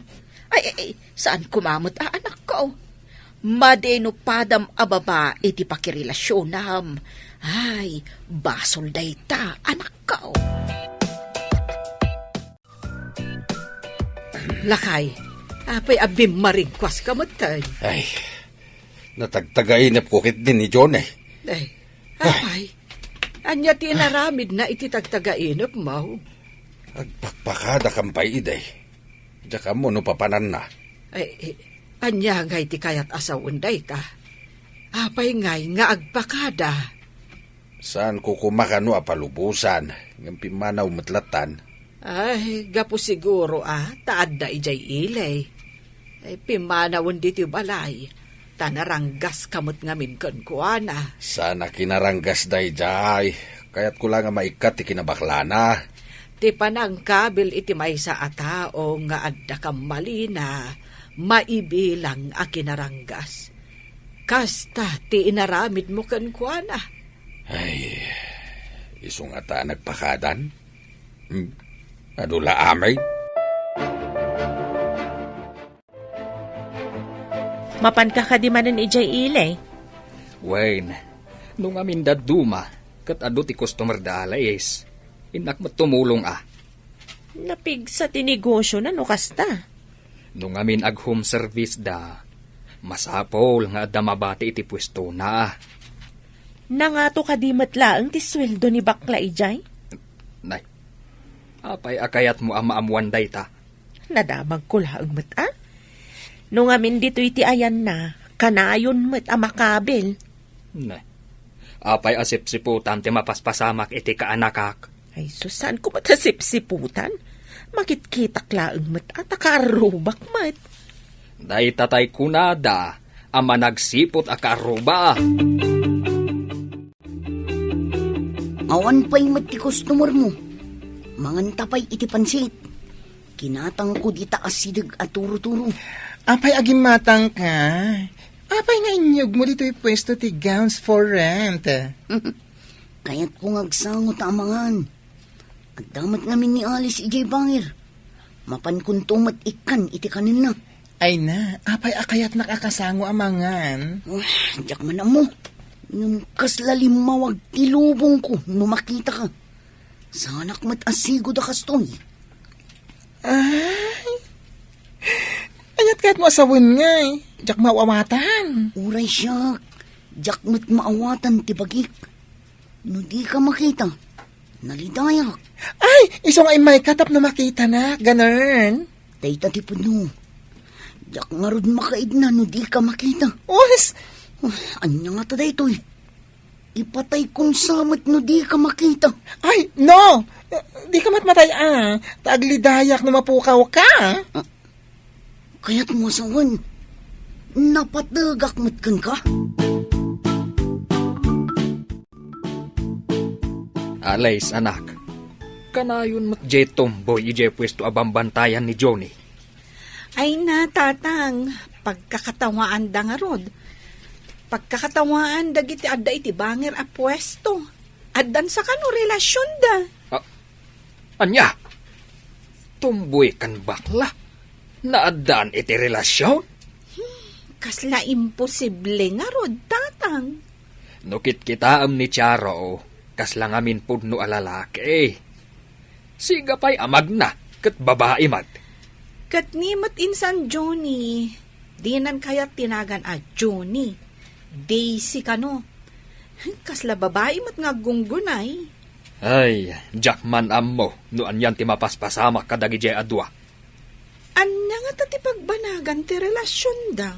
Ay, ay, ay, saan koma met a anakko? Madi no padam a babai ti pakirelasionam. Ay, basol dayta, anakko. Lakay, apay a bimmarigkuaska metten? Ay, natagtagainepko ketdi ni Johnny. Ay, apay, ania ti inaramidna iti tagtagainepmo? Agpakpakada kan pay idi. Diak ammo no papananna. Ay, eh, ania ngay ti kayat a sawen dayta? Apay ngay nga agpakada? Saanko koma kano a palubosan, ngem pimmanaw met lattan. Ay, gapu siguro a ta adda idiay ili. Ay, pimmanawen ditoy balay, ta naranggaska met ngamin kenkuana. Saan a kinaranggas daydiay. Kayatko la nga maikkat ti kinabaklana. Ti panangkabil iti maysa a tao nga adda kammalina, maibilang a kinaranggas. Kasta ti inaramidmo kenkuana. Ay, isu ngata a nagpakadan? Hmm, adu la amay? Mapanka kadi manen idiay ili? Wen, no ngamin dadduma, ket adu ti customer da, Alice. Innak met tumulong a. Napigsa ti negosio na no kasta. No ngamin ag-home service da, masapul nga adda mabati iti puestona. Nangato kadi met laeng ti sueldo ni bakla idiay? Nay, apay a kayatmo a maammuan dayta? Nadamagko laeng met a. No ngamin ditoy ti ayanna, kanayon met a makabil. Ne. Apay a sipsiputan ti mapaspasamak iti kaanakak? Ay, sus, saanko met a sipsiputan? Makitkitak laeng met a ta kaarrubak met. Dayta tay kunada a managsiput a kaarruba. Awan pay met ti customer mo. Manganta pay iti pansit. Kinatangko dita asideg a turo-turo. Apay a gimmatangka? Apay nga inyugmo ditoy puesto ti gowns for rent? Kayatko nga agsango ta amangan. Adda met ngamin ni Alice idiay bangir. Mapankonto met ikkan iti kanenna. Ay na, apay a kayatnak a kasango amangan? Ah, diak man ammo. Ngem kasla limmawag ti lubongko no makitaka. Saanak met a sigud a kastoy. Ay, ania ti kayatmo a sawen ngay? Diak maawatan. Uray siak, diak met maawatan ti bagik. No dika makita, nalidayak. Ay, isu nga immayka tapno makitanak, ganern. Dayta ti pudno. Diak ngarud makaidna no dika makita. Us! Ania ngata daytoy? Ipataykom sa met no dika makita. Ay, no! Dika met matay a, ta aglidayak no mapukawka. Ah, kayatmo a sawen, napategak met kenka? Alice, anak. Kanayon met diay tumboy idiay puesto a bambantayan ni Johnny. Ay na, Tatang, pagkakatawaanda ngarud. Pagkakatawaan dagiti adda iti bangir a puesto. Addan sa kano relasionda. Ah, ania? Tumboy ken bakla? Naaddaan iti relasion? Hmm, kasla imposible ngarud, Tatang. No kitkitaem ni Charo, kasla ngamin pudno a lalaki. Siga pay a magna, ket babai met. Ket ni met insan Johnny, dinan kayat ti nagan a Johnny. Daisy kano. Kasla babai met nga aggunggunay. Ay, diak man ammo no anian ti mapaspasamak kadagidiay a dua. Ania ngata ti pagbanagan ti relasionda?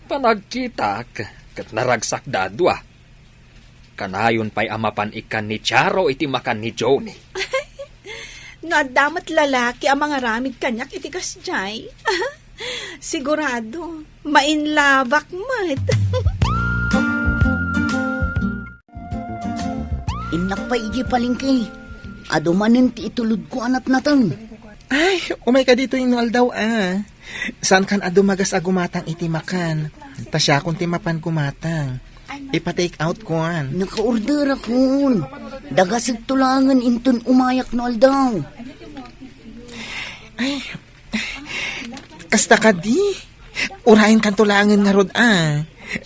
Panagkitak, ket naragsakda a dua. Kanayon pay a mapan ikkan ni Charo iti makan ni Johnny. No adda met lalaki a mangaramid kaniak iti kasdiay, sigurado, mainlabak met. Innak pay idiay palengke. Adu manen ti itulodko a natnateng. Ay, umayka ditoy no aldaw, a. Saankan a dumagas a gumatang iti makan. Ta siakon ti mapan gumatang. Ipa-take out kuan. Nakaorderakon. Dagasek to laengen inton umayak no aldaw. Ay, kasta kadi? Urayenkanto laengen ngarud, a.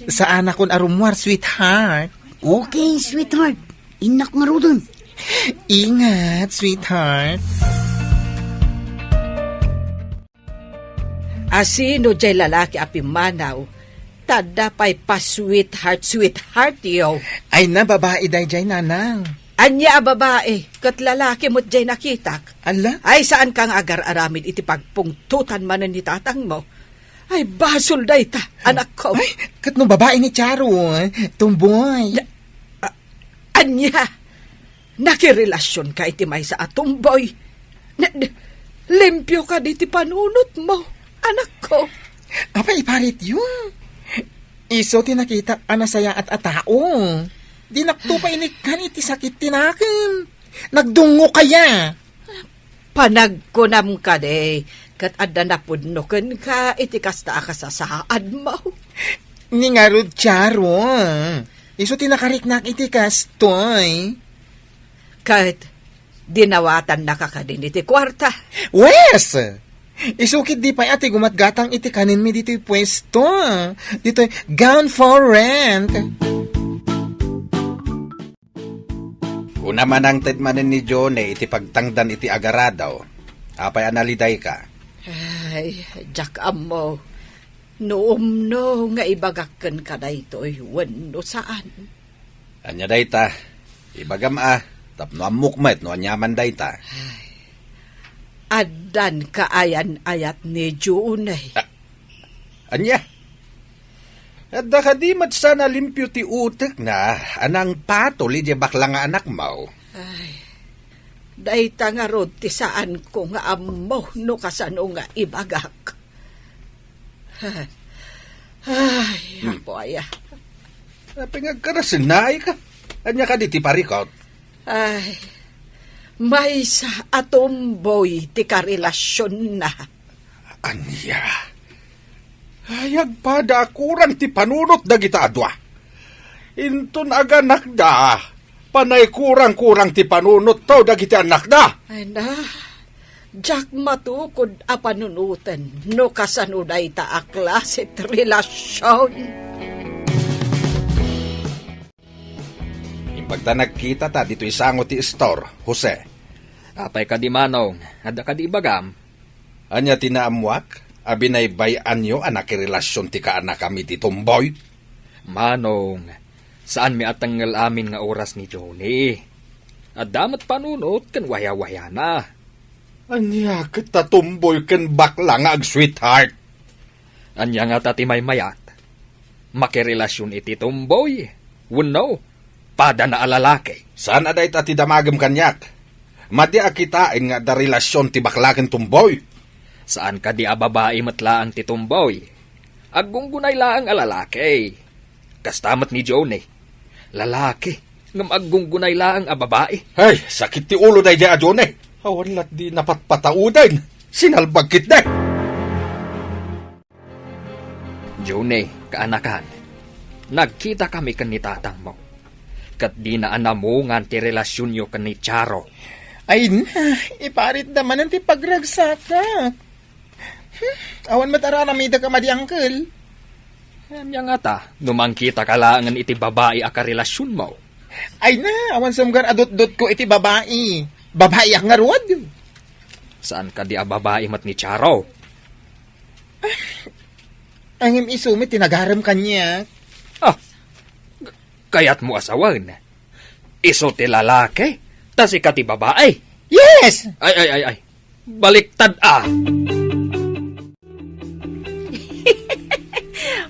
Saanakon a rummuar, sweetheart. Okay, sweetheart. Innak ngaruden. Ingat, sweetheart. Asino jay lalaki a pimmanaw? Ta adda pay pa-sweetheart, sweetheart yo. Ay na, babai dayjay, nanang. Ania a babai? Ket lalaki met jay nakitak. Ala? Ay, saanka nga agar-aramid iti pagpungtotan manen ni tatangmo. Ay, basol dayta, anakko. Ay, ket no babai ni Charo, tomboy. A-, ania? Nakirelasionka iti maysa a tomboy? Ne-, ne-, limpio kadi ti panunotmo, anakko. Apay, iparityo? Isu ti nakitak a nasayaat a tao. Dinakto pay inikkan iti sakit ti nakem. Nagdungngok aya. Panagkunam kadi, ket adda napudno kenka iti kasta a kasasaadmo. Ni ngarud, Charo, isu ti nakariknak iti kastoy. Ket dinawatannaka kadin iti kuarta? Wes! Isu ketdi pay a ti gumatgatang iti kanenmi ditoy puesto, ditoy Gown for Rent. Kuna manangted manen ni Johnny iti pagtangdan iti agarado. Apay a nalidayka? Ay, diak ammo no umno nga ibagak kenka daytoy wenno saan. Ania dayta? Ibagam a, tapno ammok met no aniaman dayta. Ay, addan kaayan-ayat ni Johnny. A-, ania? Adda kadi met saan a limpio ti utekna a nangpatol idiay bakla nga anakmo? Ay, dayta ngarud ti saanko nga ammo no kasano nga ibagak. Ay, hmm. Apo aya. Apay nga agkarasennaayka? Ania kadi ti parikot? Ay, maysa a tomboy ti karelasionna. Ania? Ay, agpada a kurang ti panunot dagita a dua. Inton aganakda, panay kurang-kurang ti panunotto dagiti annakda. Ay na, diak matukod a panunoten no kasano dayta a klase ti relasion. Imbagta nagkitata ditoy sango ti istor, Jose. Apay kadi, Manong? Adda kadi ibagam? Ania ti naammuak a binaybay-anyo a nakirelasion ti kaanakam iti tomboy? Manong, saanmi a tengngel amin nga oras ni Johnny. Adda met panunot ken wayawayana. Ania ket ta tomboy ken bakla nga ag-sweetheart? Ania ngata ti maymayat? Makirelasion iti tomboy wenno padana a lalaki? Saan a dayta ti damagem kaniak. Madi a kitaen nga adda relasion ti bakla ken tomboy. Saan kadi a babai met laeng ti tomboy? Aggunggunay laeng a lalaki. Kasta met ni Johnny. Lalaki, ngem aggunggunay laeng a babai. Ay, sakit ti ulo daydiay a Johnny. Awan lat di napatpatauden. Sinalbag ketdi. Johnny, kaanakan, nagkitakami ken ni tatangmo. Ket dina a namungan ti relasionyo ken ni Charo. Ay na, iparitda manen ti pagragsakak. Hmm, awan met araramidek a madi, angkel. Ania ngata, no mangkitaka laengen iti babai a karelasionmo? Ay na, awan sumgar a dutdotko iti babai. Babaiak ngarud. Saan kadi a babai met ni Charo? Ngem isu met ti nagarem kaniak. Ah, k-, Kayatmo a sawen? Isu ti lalaki, ta sika ti babai. Yes! Ay, ay, ay, ay. Baliktad a.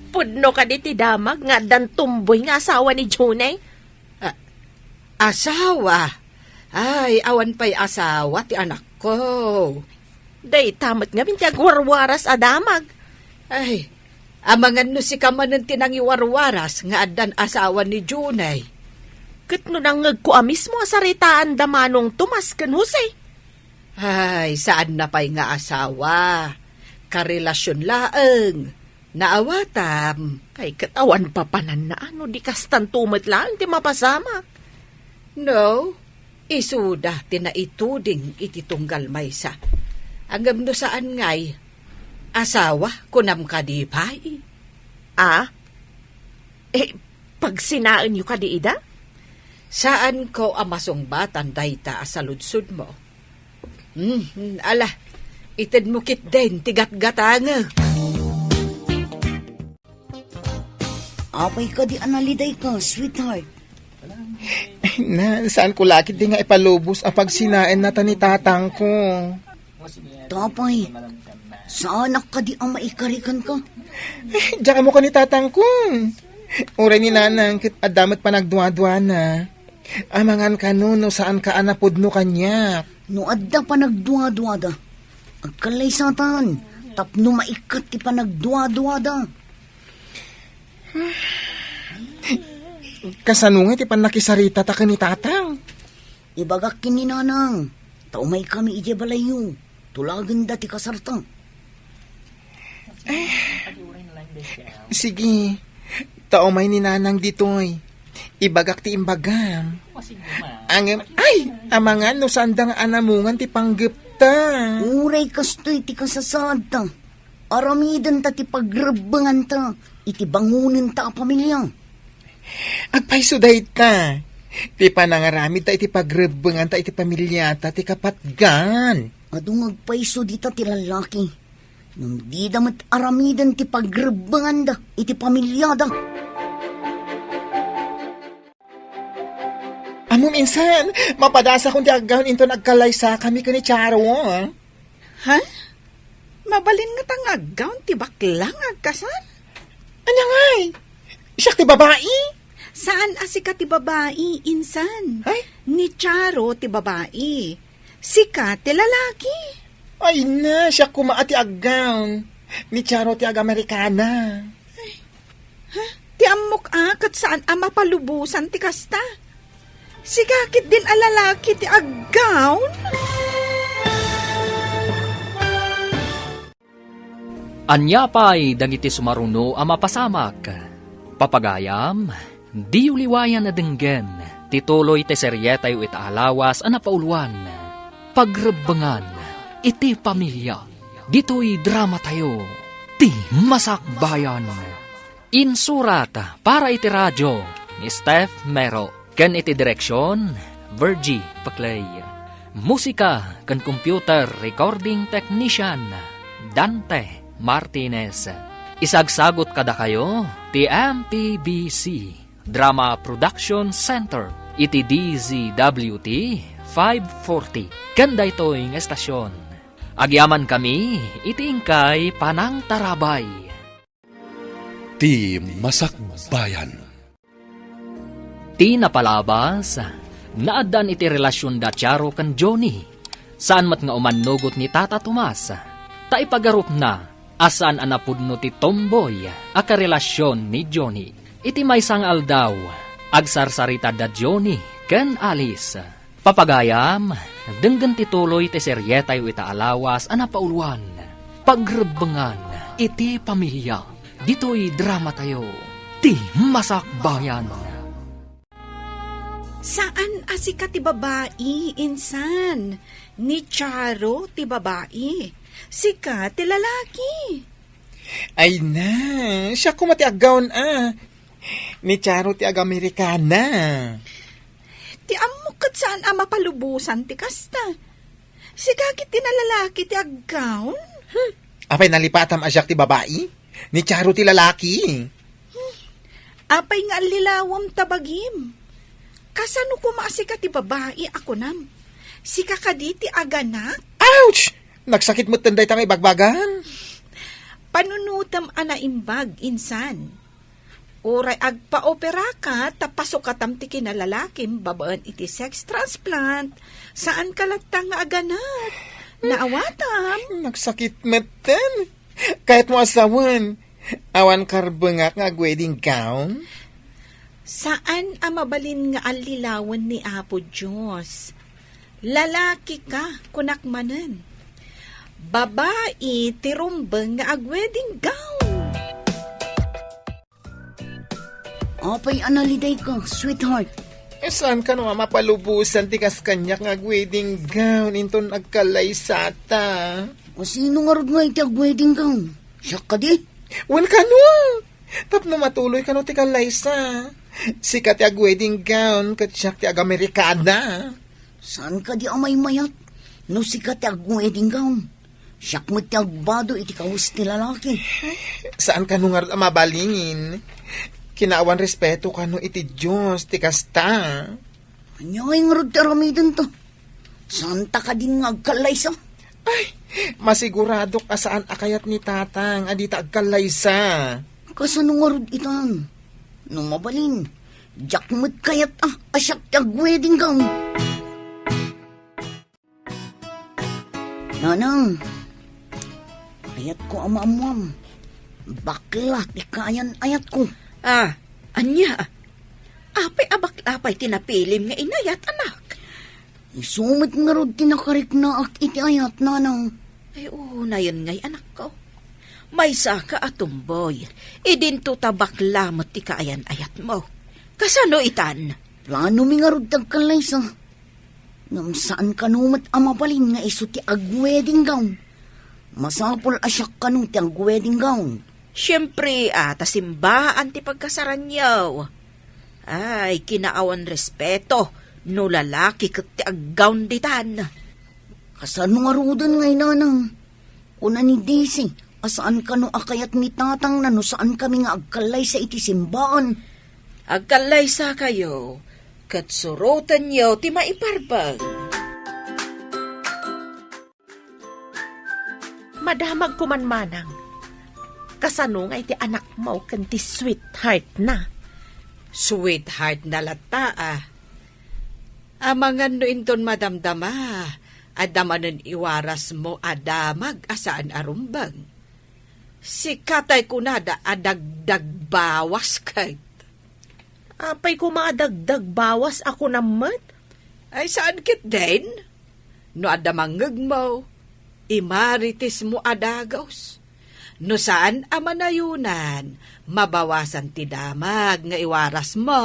Pudno kadi ti damag nga addan tomboy nga asawa ni Junay? A-, asawa? Ay, awan pay asawa ti anakko. Dayta met ngamin ti agwarwaras a damag. Ay, amangan no sika manen ti nangiwarwaras nga addan asawa ni Junay. Ket no nangngegko a mismo a saritaanda Manong Tomas ken Jose. Ay, saanna pay nga asawa. Karelasion laeng. Naawatam. Ay, ket awan papananna, no di kastanto met laeng ti mapasamak. No, isuda ti naituding iti tunggal maysa. Ngem no saan ngay, asawa, kunam kadi pay? A? Eh, pagsinaenyo kadi ida? Saanko a masungbatan dayta a saludsodmo. Hmm, ala, itedmo ketdin ti gatgatangek. Apay kadi a nalidayka, sweetheart? Na, saanko la ketdi nga ipalubos a pagsinaenna ta ni tatangko. Tapay, saanak kadi a maikari kenka? Diak ammo ken ni tatangko. Uray ni nanang ket adda met panagduaduana. Amangan kano no saanka a napudno kaniak. No adda panagduaduada, agkallaysatan tapno maikkat ti panagduaduada. Kasano nga ti pannakisaritata ken ni tatang? Ibagak ken ni nanang, ta umaykami idiay balayyo. Tulagenda ti kasarta. Sige, ta umay ni nanang ditoy. Ibagak ti imbagam. Ngem, ay, amangan no saanda nga anamungan ti panggepta. Uray kastoy ti kasasaadta. Aramidenta ti pagrebbenganta iti bangonenta a pamilia. Agpayso dayta. Ti panangaramidta iti pagrebbenganta iti pamiliata ti kapatgan. Adu nga agpayso dita ti lallaki. Ngem dida met aramiden ti pagrebbenganda iti pamiliada. Ammom, insan, mapadasakon ti aggaon inton agkallaysakami ken ni Charo. Ha? Mabalin ngata nga aggaon ti bakla nga agkasar? Ania ngay? Siak ti babai? Saan a sika ti babai, insan. Ay? Ni Charo ti babai. Sika ti lalaki. Ay na, siak koma a ti aggaon. Ni Charo ti agamerikana. Ha? Ti ammok a, ket saan a mapalubosan ti kasta. Sika ketdin a lalaki ti aggaon? Ania pay dagiti sumaruno a mapasamak? Papagayam, diyo liwayan a denggen ti tuloy ti serietayo ita a lawas a napauluan, Pagrebbengan iti Pamilia. Ditoy dramatayo, Ti Masakbayan. Insurat para iti radio ni Steph Mero ken iti direksion, Virgie Peclay. Musika ken computer recording technician, Dante Martinez. Isagsagut kadakayo ti M P B C Drama Production Center iti D Z W T five forty ken daytoy nga estasion. Agyamankami iti inkay panangtarabay. Ti Masakbayan. Ti napalabas, naaddaan iti relasion da Charo ken Johnny. Saan met nga umannugot ni Tata Tomas, ta ipagarupna a saan a napudno ti tomboy a karelasion ni Johnny. Iti maysa nga aldaw, agsarsarita da Johnny ken Alice. Papagayam, denggen ti tuloy ti serietayo ita a lawas a napauluan, Pagrebbengan iti Pamilia. Ditoy dramatayo, Ti Masakbayan. Saan a sika ti babai, insan. Ni Charo ti babai. Sika ti lalaki. Ay na, siak koma ti aggaon a. Ni Charo ti agamerikana. Ti ammok ket saan a mapalubosan ti kasta. Sika ket ti nalalaki ti aggaon. Hmm. Apay nalipatam a siak ti babai? Ni Charo ti lalaki. Hmm. Apay nga allilawem ta bagim? Kasano koma a sika ti babai a kunam? Sika kadi ti aganak? Ouch! Nagsakit metten dayta nga ibagbagan. Panunotem a naimbag, insan. Uray agpaoperaka ta pasukatam ti kinalalakim babaen iti sex transplant. Saanka latta nga aganak. Naawatam. Nagsakit metten. Kayatmo a sawen, awan karbengak nga ag-wedding gown? Saan a mabalin nga allilawen ni Apo Dios. Lalaki ka, kunak manen. Babai ti rumbeng nga ag-wedding gown. Apay a nalidayka, sweetheart? Eh, saan kano a mapalubosan ti kas kaniak nga ag-wedding gown inton agkallaysata? O sino ngarud nga iti ag-wedding gown? Siak kadi? Wen kano? Tapno matuloy kano ti kallaysa. Sika ti ag-wedding gown, ket siak ti ag-Amerikana. Saan kadi a maymayat? No sika ti ag-wedding gown, siak met ti agbado iti kawes ti lalaki. Saan kano ngarud a mabalin? Kinaawan respeto kano iti Dios ti kasta. Ania ngay ngarud ti aramidenta? Saanta kadin nga agkallaysa? Ay, masiguradok a saan a kayat ni Tatang a dita agkallaysa. Kasano ngarud itan? No mabalin, diak met kayat a, a siak ti ag-wedding gown. Nanang, ayatko a maammuam. Bakla ti kaayan-ayatko. Ah, ania? Apay a bakla pay ti napilim nga inayat, anak? Isu met ngarud ti nakariknaak iti ayat, nanang. Ay, unayen ngay, anakko. Maysaka a tumboy, idinto ta bakla met ti kaayan-ayatmo. Kasano itan? Planomi ngarud ti agkallaysa. Ngem saan kano met a mabalin nga isu ti ag-wedding gown. Masapul a siak kano ti ag-wedding gown. Siempre, a, ta simbaan ti pagkasaranyo. Ay, kinaawan respeto no lalaki ket ti ag-gown ditan. Kasano ngaruden ngay, nanang? Kuna ni Daisy a saan kano a kayat ni tatangna no saan kami nga agkallaysa iti simbaan. Agkallaysakayo, ket surotenyo ti maiparbeng. Madamag ko man, manang. Kasano nga iti anakmo ken ti sweetheart na? Sweetheart na latta, a. Amangan no inton madamdama, adda manen iwarasmo a damag a saan a rumbeng. Sika tay kunada a dagdagbawas ket. Apay koma a dagdagbawas a kunam met? Ay, saan ketdin? No adda mangngegmo, imaritismo a dagus. No saan a manayonan, mabawasan ti damag nga iwarasmo.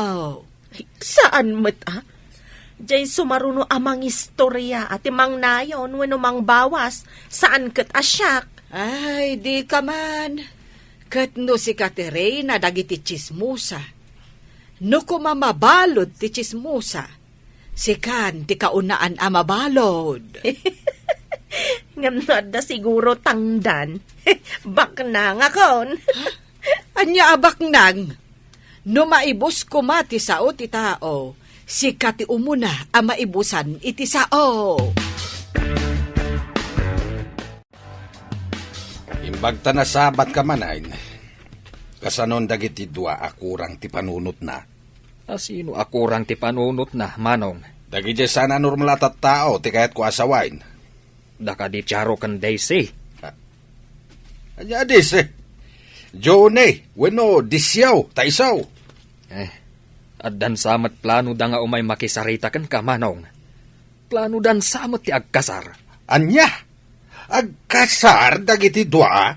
Ay, saan met, a? Diay sumaruno a mangistorya a ti mangnayon wenno mangbawas, saan ket a siak. Ay, dika man. Ket no sika ti reyna dagiti tsismosa, no koma mabalud ti tsismosa, sikan ti kaunaan a mabalud. Ngem no adda siguro tangdan, baknangakon. Ania a baknang? No maibus koma ti sao ti tao, sika ti umuna a maibusan iti sao. Imbag ta nasabatka manen, kasanon dagiti dua a kurang ti panunotna? A sino a kurang ti panunotna, manong? Dagiti saan a normal a tattao ti kayatko a sawen. Da kadi Charo ken Daisy. A-, ania a Daisy? Johnny, wenno Disiaw, ta isu. Eh, addan sa met planoda nga umay makisarita kenka, manong. Planodan sa met ti agkasar. Ania? Agkasar dagiti dua?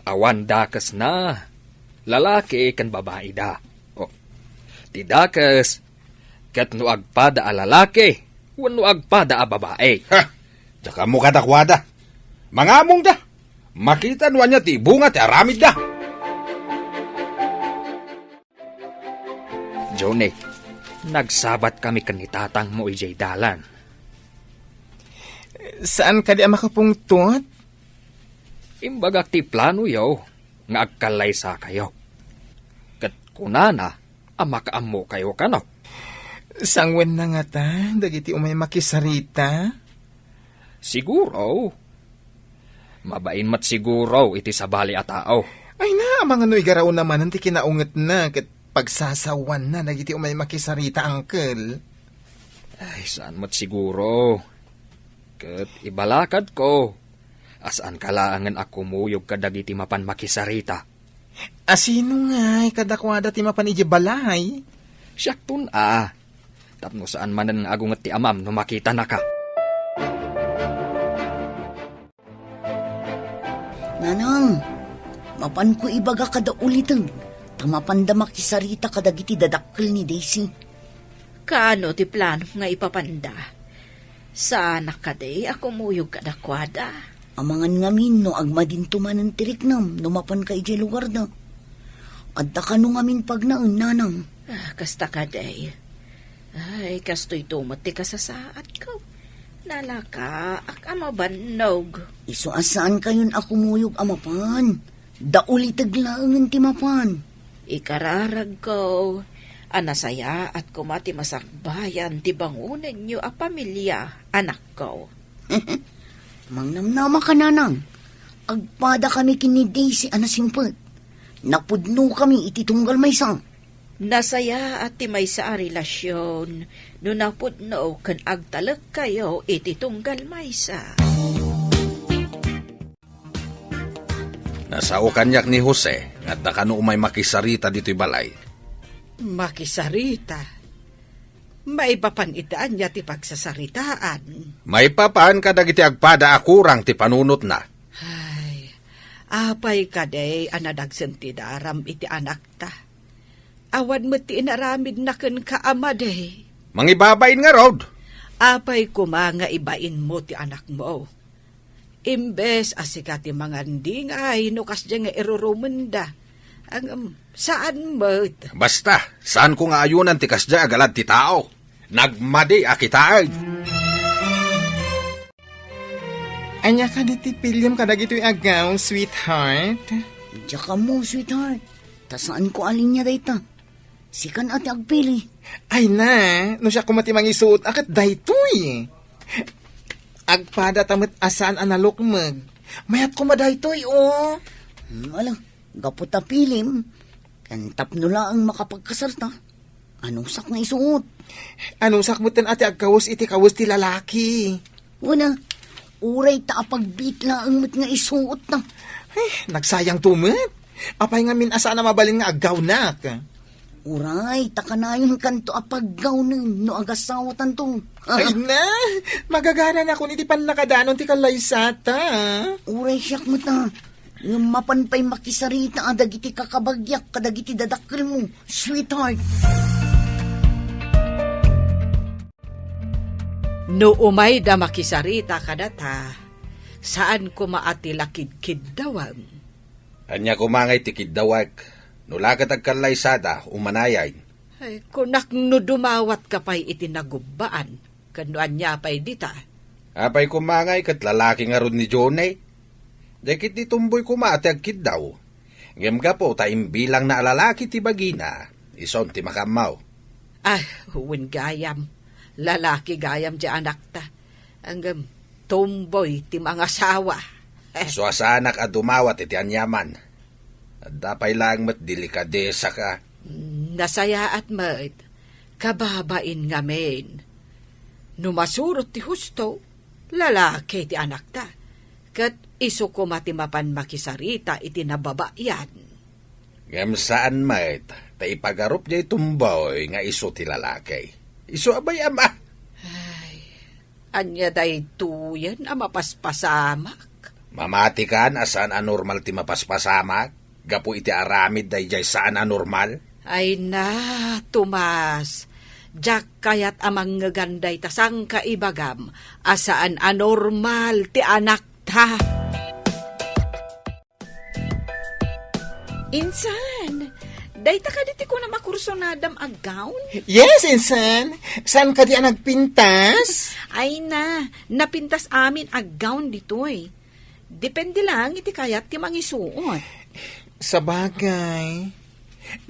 Awan dakesna. Lalaki ken babaida. O, ti dakes, ket no agpada a lalaki, wenno agpada a babai. Ha! Diak ammo kadakuada. Mangamongda. Makita no ania ti ibunga ti aramidda. Johnny, nagsabat kami ken ni tatangmo idiay dalan. Saan kadi a makapungtot? Imbagak ti planoyo nga agkallaysakayo. Ket kunana, a makaammokayo kano. Sangwenna ngata dagiti umay makisarita? Siguro. Mabain met siguro iti sabali a tao. Ay na, amangan no igarawna manen ti kinaungetna ket pagsasawanna dagiti umay makisarita, uncle. Ay, saan met siguro. Ket ibalakadko a saanka laengen a kumuyog kadagiti mapan makisarita. A sino ngay kadakuada ti mapan idiay balay? Siakton a. Tapno saan manen nga agunget ti amam no makitanaka. Nanang, mapanko ibaga kada uliteg, ta mapanda makisarita kadagiti dadakkel ni Daisy. Kaano ti plano nga ipapanda? Saanak kadi a kumuyog kadakuada? Amangan ngamin no agmadinto manen ti riknam no mapanka idiay lugarda. Adda kano ngamin pagnaen, nanang? Ah, kasta kadi. Ay, kastoyto met ti kasasaadko. Nalakaak a mabannog. Isu a saankayon a kumuyog a mapan. Dauliteg laengen ti mapan. Ikararagko a nasayaat koma ti masakbayan ti bangonenyo a pamilia, anakko. Mangnamnama ka, nanang. Agpada kami ken ni Daisy a nasingpet. Napudno kami iti tunggal maysa. Nasayaat ti maysa a relasion no napudno ken agtalekkayo iti tunggal maysa. Nasao kaniak ni Jose nga adda kano umay makisarita ditoy balay. Makisarita? Maipapan iti ania ti pagsasaritaan? Maipapan kadagiti agpada a kurang ti panunotna. Ay, apay kadi a nadagsen ti daram iti anakta? Awan met ti inaramidna kenka a madi. Mangibabain ngarud. Apay koma nga ibainmo ti anakmo? Imbes a sika ti mangandingay no kasdiay nga irurumenda. Ngem, saan met. Basta, saanko nga ayunan ti kasdiay a galad ti tao. Nagmadi a kitaen. Ania kadi ti piliem kadagitoy a gown, sweetheart? Diak ammo, sweetheart. Ta saanko a linia dayta. Sikan a ti agpili. Ay na, no siak koma ti mangisuot a ket daytoy. Agpada ta met a saan a nalukmeg. Mayat koma daytoy, o. Hmm, ala, gapu ta pilim, ken tapno laeng makapagkasarta, anusak nga isuot? Anusak metten a ti agkawes iti kawes ti lalaki. Wen a, uray ta apagbiit laeng met nga isuot ta. Ay, nagsayangto met. Apay ngamin a saan a mabalin nga aggawnak? Uray, ta kanayonkanto a paggawnen no agasawatanto. Ay na, magagaranakon iti pannakadanon ti kallaysata. Uray siak met a. Ngem mapan pay makisarita a dagiti kakabagiak kadagiti dadakkelmo, sweetheart. No umayda makisarita kadata, saan koma a ti la kidkiddawem. Ania koma ngay ti kiddawek? No la ket agkallaysada, umanayay. Ay, kunak no dumawatka pay iti nagubbaan, ken no ania pay dita. Apay koma ngay ket lalaki ngarud ni Johnny? Dagiti tomboy koma ti agkiddaw. Ngem gapu ta imbilangna a lalaki ti bagina, isun ti makaammo. Ah, wen gayam. Lalaki gayam ti anakta. Ngem tomboy ti mangasawa. Isu a saanak a dumawat iti aniaman. Adda pay laeng met delikadesaka. Nasayaat met. Kababain ngamin. No masurot ti husto, lalaki ti anakta. Ket isu koma ti mapan makisarita iti nababayan. Ngem saan met, ta ipagarup diay tomboy nga isu ti lalaki. Isu a bay-am a. Ay, ania daytoyen a mapaspasamak? Mamatikan a saan a normal ti mapaspasamak gapu iti aramid daydiay saan a normal? Ay na, Tomas, diak kayat a mangngegan dayta sangkaibagam a saan a normal ti anakta. Insan, dayta kadi ti kunam a kursunadam a gown? Yes, insan. Saan kadi a nagpintas? Ay na, napintas amin a gown ditoy. Depende lang iti kayat ti mangisuot. Sabagay,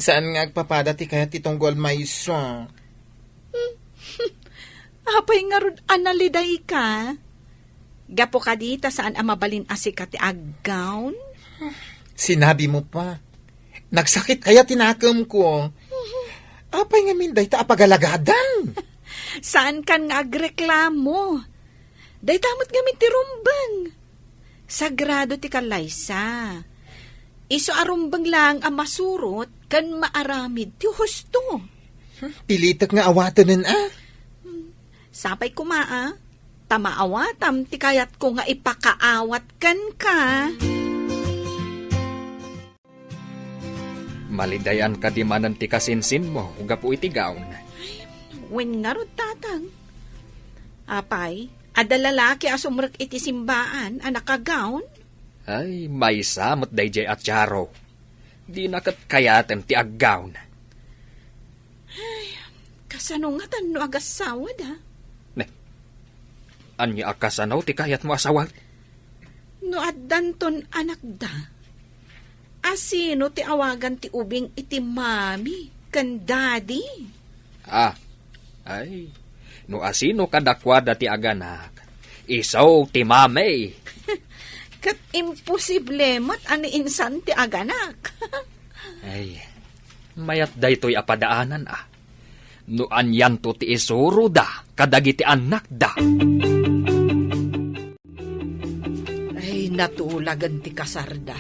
Saan nga agpapada ti kayat ti tunggal maysa? Apay ngarud a nalidayka? Gapu kadi ta saan a mabalin a sika ti aggown? Sinabi mo pa. Nagsakit kaya ti nakemko. Apay ngamin dayta a pagalagadan? Saan kan nga agreklamo? Dayta met ngamin ti rumbeng. Sagrado ti kallaysa. Isu a rumbeng laeng a masurot ken maaramid ti husto. Hmm, pilitek nga awatenen, a? Hmm, sapay koma, a, ta maawatam ti kayatko nga ipakaawat kenka. Malidayan kadi manen ti kasinsinmo gapu iti gown? Wen ngarud, tatang. Apay, adda lalaki a sumrek iti simbaan a nakagown? Ay, maysa met daydiay a Charo. Dina ket kayatem ti aggown. Ay, kasano ngatan no agasawada? Ne, ania a kasano ti kayatmo a sawag? No addanton anakda, asino ti awagan ti ubing iti mami ken daddy? Ah, ay, no asino kadakuada ti aganak, isu ti mami. Ket imposible met a ni insan ti aganak. Ay, mayat daytoy a padaanan, a. No anianto ti isuroda kadagiti annakda. Ay, natulagen ti kasarda.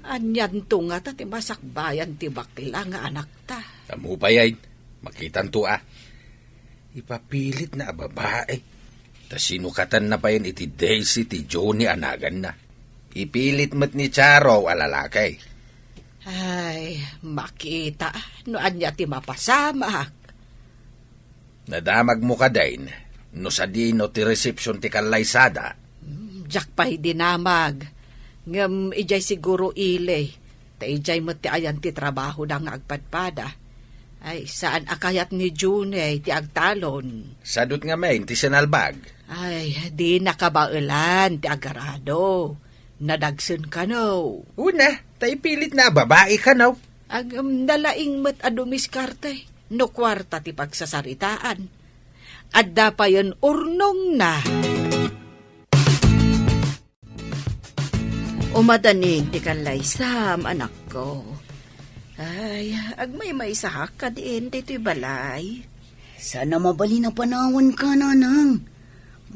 Anianto ngata ti masakbayan ti bakla nga anakta? Ammo pay, ay, makitanto, a. Ipapilitna a babai. Ta sinukatanna payen iti Daisy ti Johnny a naganna. Ipilit met ni Charo a lalaki. Ay, makita no ania ti mapasamak. Nadamagmo kadin no sadino ti resepsiyon ti kallaysada? Hmm, diak pay dinamag. Ngem idiay siguro ili, ta idiay met ti ayan ti trabahoda nga agpadpada. Ay, saan a kayat ni June ti agtalon? Sadut ngamin ti sinalbag. Ay, di nakabaelan ti agarado. Nadagsen kano. Una, ta ipilitna a babai kano. Agem, nalaing met a dumiskarte no kuarta ti pagsasaritaan. Adda payen urnongna. Umadanin ti kallaysam, anakko. Ay, agmaymaysahak kadin ditoy balay. Saan a mabalin a panawanka, nanang.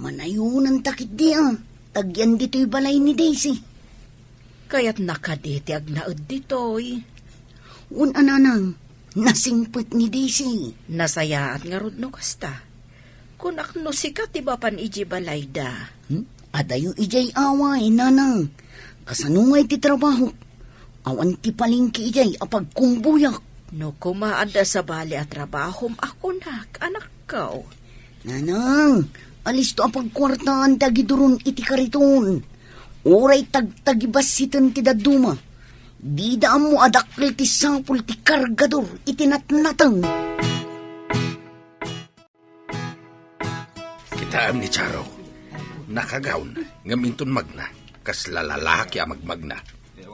Manayonanta ketdi, a, ta agyan ditoy balay ni Daisy. Kayatna kadi ti agnaed ditoy? Wen a, nanang, nasingpet ni Daisy. Nasayaat ngarud no kasta. Kunak no sika ti mapan idiay balayda. Hmm? Adayo idiay away, nanang. Kasano ngay ti trabahok? Awan ti palengke idiay a pagkumbuyak. No koma adda sabali a trabahom a kunak, anakko. Nanang, alisto a pagkuartaan ti agiduron iti kariton. Uray tagtagibassiten ti dadduma. Dida ammo a dakkel ti sapul ti kargador iti natnateng. Kitaem ni Charo. Nakagawn, ngem inton magna, kasla lalaki a magmagna.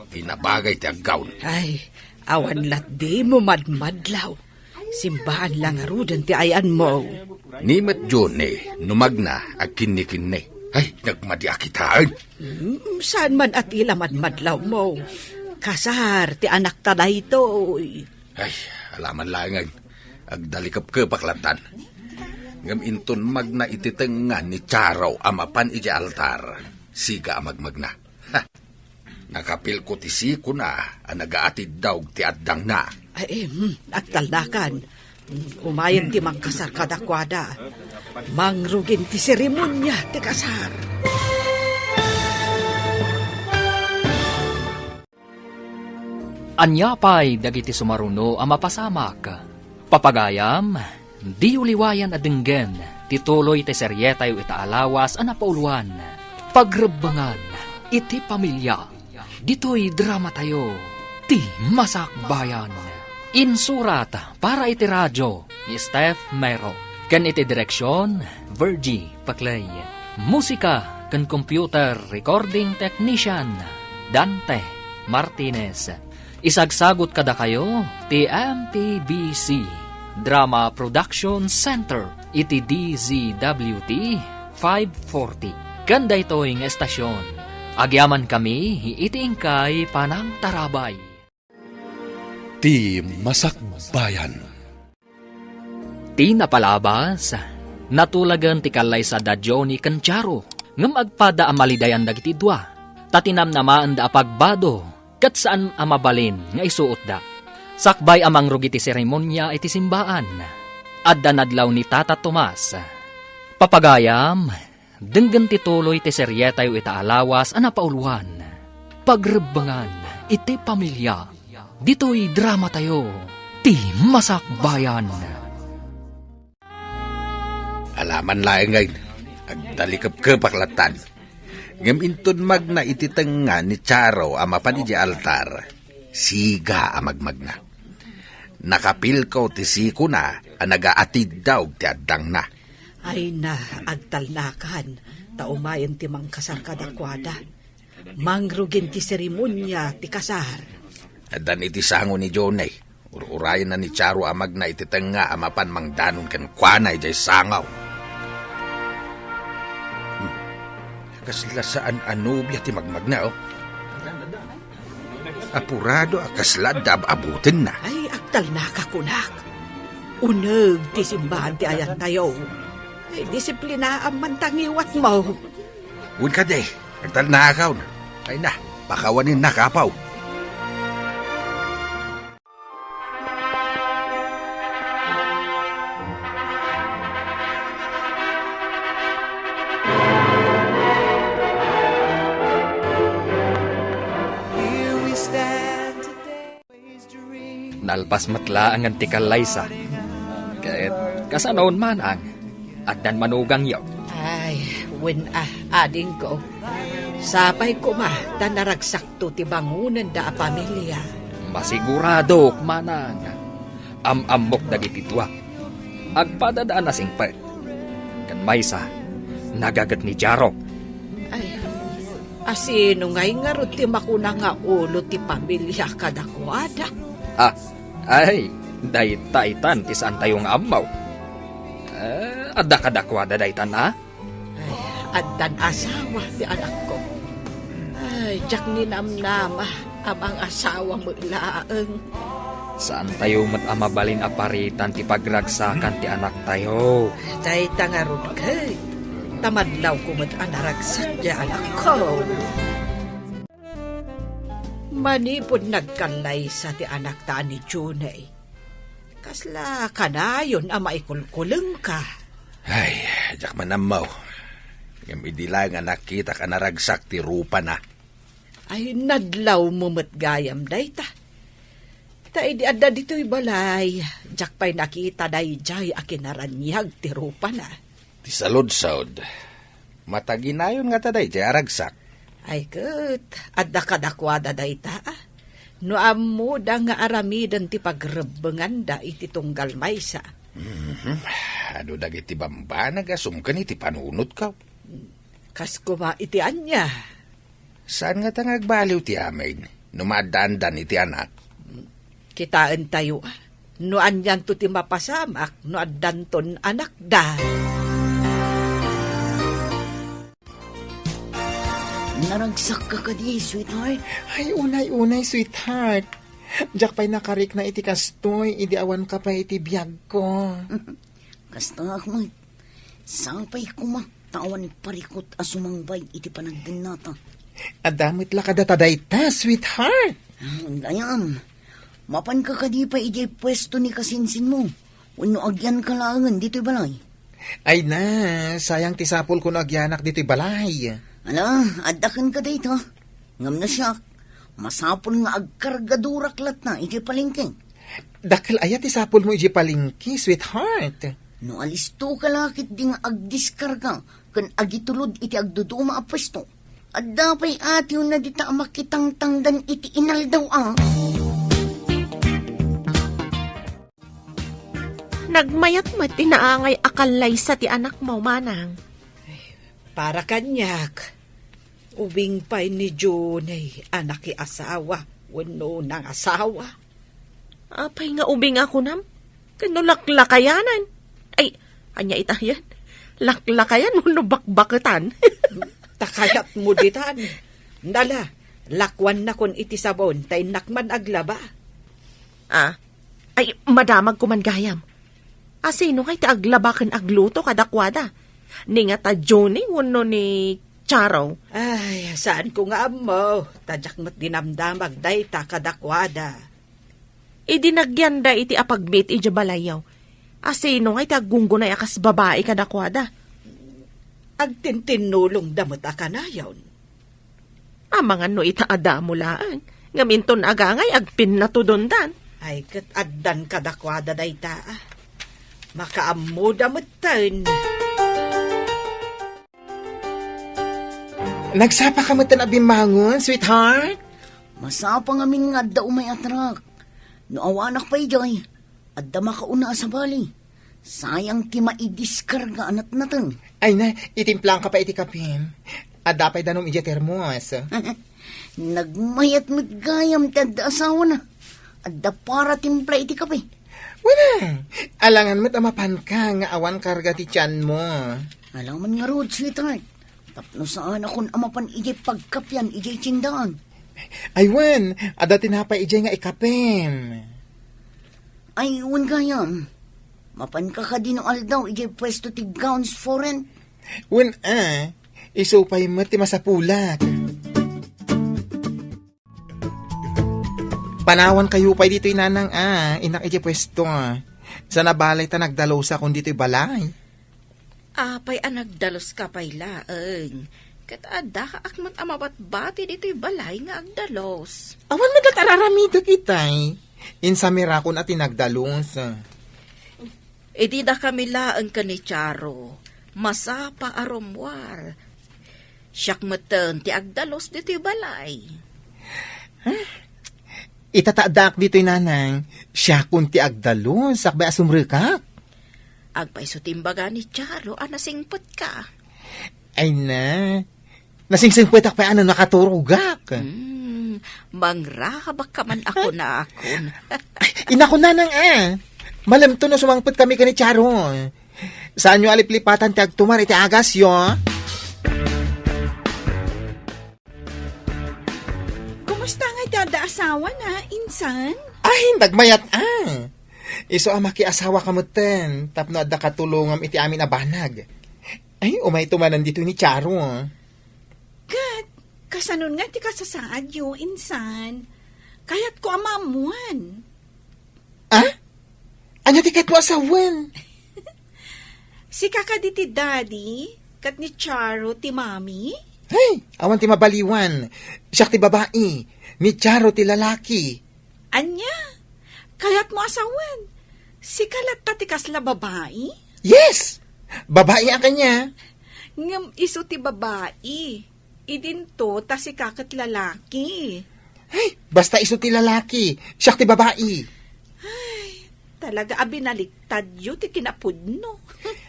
Ti nabagay ti aggawn. Ay, awan latdimo madmadlaw. Simbaan la ngaruden ti ayanmo. Ni met Johnny, no magna, agkinnikinni. Ay, nagmadi a kitaen. Hmm, saan man a ti la madmadlawmo? Kasar ti anakta daytoy. Ay, alaman laengen. Agdalikepkepak latan. Ngem inton magna iti tengnga ni Charo a mapan idiay altar, siga a magmagna. Ha! Nakapilko ti sikona a nagaatiddaw ti addangna. Ay, em, agtalnakan. Umayen ti mangkasar kadakuada. Mangrugin ti seremonia ti kasar. Ania pay dagiti sumaruno a mapasamak? Papagayam, diyo liwayan a denggen ti tuloy ti serietayo ita a lawas a napauluan, Pagrebbengan iti Pamilia. Ditoy dramatayo, Ti Masakbayan. Insurat para iti radio ni Steph Mero, ken iti direksion, Virgie Paclay. Musika ken computer recording technician, Dante Martinez. Isagsagut kadakayo ti M P B C Drama Production Center iti D Z W T five forty. Ken daytoy nga estasion, agyamankami iti inkay panangtarabay. Ti Masakbayan. Ti napalabas, natulagen ti kallaysa da Johnny ken Charo, ngem agpada a malidayan dagiti dua, ta tinamnamaenda a pagbado ket saan a mabalin nga isuotda. Sakbay a mangrugi ti seremonia iti simbaan, adda nadlaw ni Tata Tomas. Papagayam, denggen ti tuloy ti serietayo ita a lawas a napauluan, Pagrebbengan iti Pamilia. Ditoy dramatayo, Ti Masakbayan. Alaman laeng ngay, agtalikepkepak lattan. Ngem inton magna iti tengnga ni Charo a mapan idiay altar, siga a magmagna. Nakapilko ti sikona a nagaatiddaog ti addangna. Ay na, agtalnakan, ta umayen ti mangkasar kadakuada. Mangrugin ti seremonia ti kasar. Addan iti sango ni Johnny. Ur-urayenna ni Charo a magna iti tengnga a mapan mangdanon kenkuana idiay sango. Hmm. Kasla saan a nobia ti magmagna, oh. Apurado a kasla adda ab-abutenna. Ay, agtalnaka kunak. Uneg ti simbaan ti ayantayo. Ay, disiplinaam man ta ngiwatmo. Wen kadi, agtalnakaon. Ay na, pakawanennak, apo. Nalpas met laengen ti kallaysa. Ket kasano manang, addan manugangyo? Ay, wen a, adingko. Sapay koma ta naragsakto ti bangonenda a pamilia. Masiguradok, manang. Am-ammok dagiti dua. Agpadada a nasingpet. Ken maysa, nagaget ni Jaro. Ay, asino ngay ngarud ti makuna nga ulo ti pamilia kadakuada? Ah, ay, dayta itan ti saantayo nga ammo. Eh, adda kadakuada daytan, a? Ay, addan asawa ti anakko. Ay, diak ninamnama a mangasawa met laeng. Saantayo met a mabalin a paritan ti pagragsakan ti anaktayo. Dayta ngarud ket, ta madlawko met a naragsak ti anakko. Manipud nagkallaysa ti anakta a ni Junay, kasla kanayon a maikulkulengka. Ay, diak man ammo. Ngem idi laeng a nakitak a naragsak ti rupana. Ay, nadlawmo met gayam dayta. Ta idi adda ditoy balay, diak pay nakita daydiay a kinaraniag ti rupana. Ti saludsod, mataginayon ngata daydiay a ragsak? Ay ket, adda kadakuada dayta, a? No ammoda nga aramiden ti pagrebbenganda iti tunggal maysa. Mhm. Adu dagiti bambanag a sumken iti panunotko. Kas koma iti ania? Saan ngata nga agbaliw ti amin no maaddaandan iti anak? Kitaentayo, a, no anianto ti mapasamak no addanton anakda. Naragsakka kadi, sweetheart? Ay, unay-unay, sweetheart. Diak pay nakarikna iti kastoy, idi awanka pay iti biagko. Kasta, Ahmed. Sapay koma ta awan parikut a sumangbay iti panagdennata. Adda met la kadata dayta, sweetheart. Ah, gayam. Mapanka kadi pay idiay puesto ni kasinsinmo? Wenno agyanka laengen ditoy balay? Ay na, sayang ti sapulko no agyanak ditoy balay. Ala, adda kenka dayta. Ngem no siak, masapul nga agkargadurak latta idiay palengke. Dakkel aya ti sapulmo idiay palengke, sweetheart? No alistoka la ketdi nga agdiskarga ken agitulod iti agduduma a puesto, adda pay atiwna dita a makitangtangdan iti inaldaw a. Nagmayat met ti naangay a kallaysa ti anakmo, manang. Para kaniak, ubing pay ni Junay a nakiasawa. wenno nangasawa. Apay nga ubing a kunam? Ken no laklakayanan? Ay, ania ita yan? Laklakayan wenno bakbaketan? Ta kayatmo ditan. Nala, lakuannakon iti sabon ta innak man aglaba. Ah, ay, madamagko man gayam. A, sino ngay ti aglaba ken agluto kadakuada? Ni nga ta Johnny wenno ni Charo? Ay, saanko nga ammo. Ta diak met dinamdamag dayta kadakuada. Idi nagyanda iti apagbiit idiay balayyo, a, sino ngay ti aggunggunay a kas babai kadakuada? Agtintinnulongda met a kanayon. Amangan no ita a damo laeng, ngem inton agangay agpinnatudondan. Ay, ket addan kadakuada dayta, a. Makaammoda metten. Nagsapa ka metten a bimmangon, sweetheart? Masapa ngamin nga adda umay a truck. No awanak pay idiay, adda makauna a sabali. Sayang ti maidiskarga a natnateng. Ay na, itimplang ka pa iti kapim. Adda pay danum idiay termos. Nagmayat met gayam ti adda asawana. Adda para timpla iti kape. Wala. Alangan met a mapanka nga awan karga ti tianmo. Alangan ngarud, sweetheart. Tapno saanakon a mapan idiay pagkapian idiay tiendaan. Ay wen, adda tinapay idiay nga ikapem. Ay, wen gayam. Mapanka kadi no aldaw idiay puesto ti Gowns for Rent? Wen a, isu pay met ti masapulak. Panawankayo pay ditoy nanang a, innak idiay puesto. Sa nabalay ta nagdalusak ditoy balay. Apay a nagdaluska pay laeng? Ket adda ak met a mabatbati ditoy balay nga agdalus. Awan met la't ar-aramidek itay. Insamirakon a ti nagdalus. Idi dakami laeng ken ni Charo, masapa a rummuar. Siak metten ti agdalus ditoy balay. Ita ta addaak ditoy, nanang, siakon ti agdalus, sakbay a sumrekak. Agpayso ti imbaga ni Charo a nasingpetka. Ay na, nasingsingpetak pay a no nakaturogak. Hmm, mangrabak ka man a kunakon. Ay, inako, nanang, a. Malemto no sumangpet kami ken ni Charo. Saanyo a liplipatan ti agtumar iti agasyo. Kumusta ngay ti adda asawana, insan? Ay, nagmayat a. Isu a makiasawaka metten, tapno adda katulongam iti amin a banag. Ay, umayto manen ditoy ni Charo. Ket, kasanon nga ti kasasaadyo, insan? Kayatko a maammuan. A? Ania ti kayatmo a sawen? Sika kadi ti daddy, ket ni Charo ti mami? Hey, awan ti mabaliwan. Siak ti babai, ni Charo ti lalaki. Ania? Kayatmo a sawen? Sika latta ti kasla babai? Yes! Babai a kaniak. Ngem isu ti babai. Idinto ta sika ket lalaki. Ay, basta isu ti lalaki, siak ti babai. Ay, talaga a binaliktadyo ti kinapudno.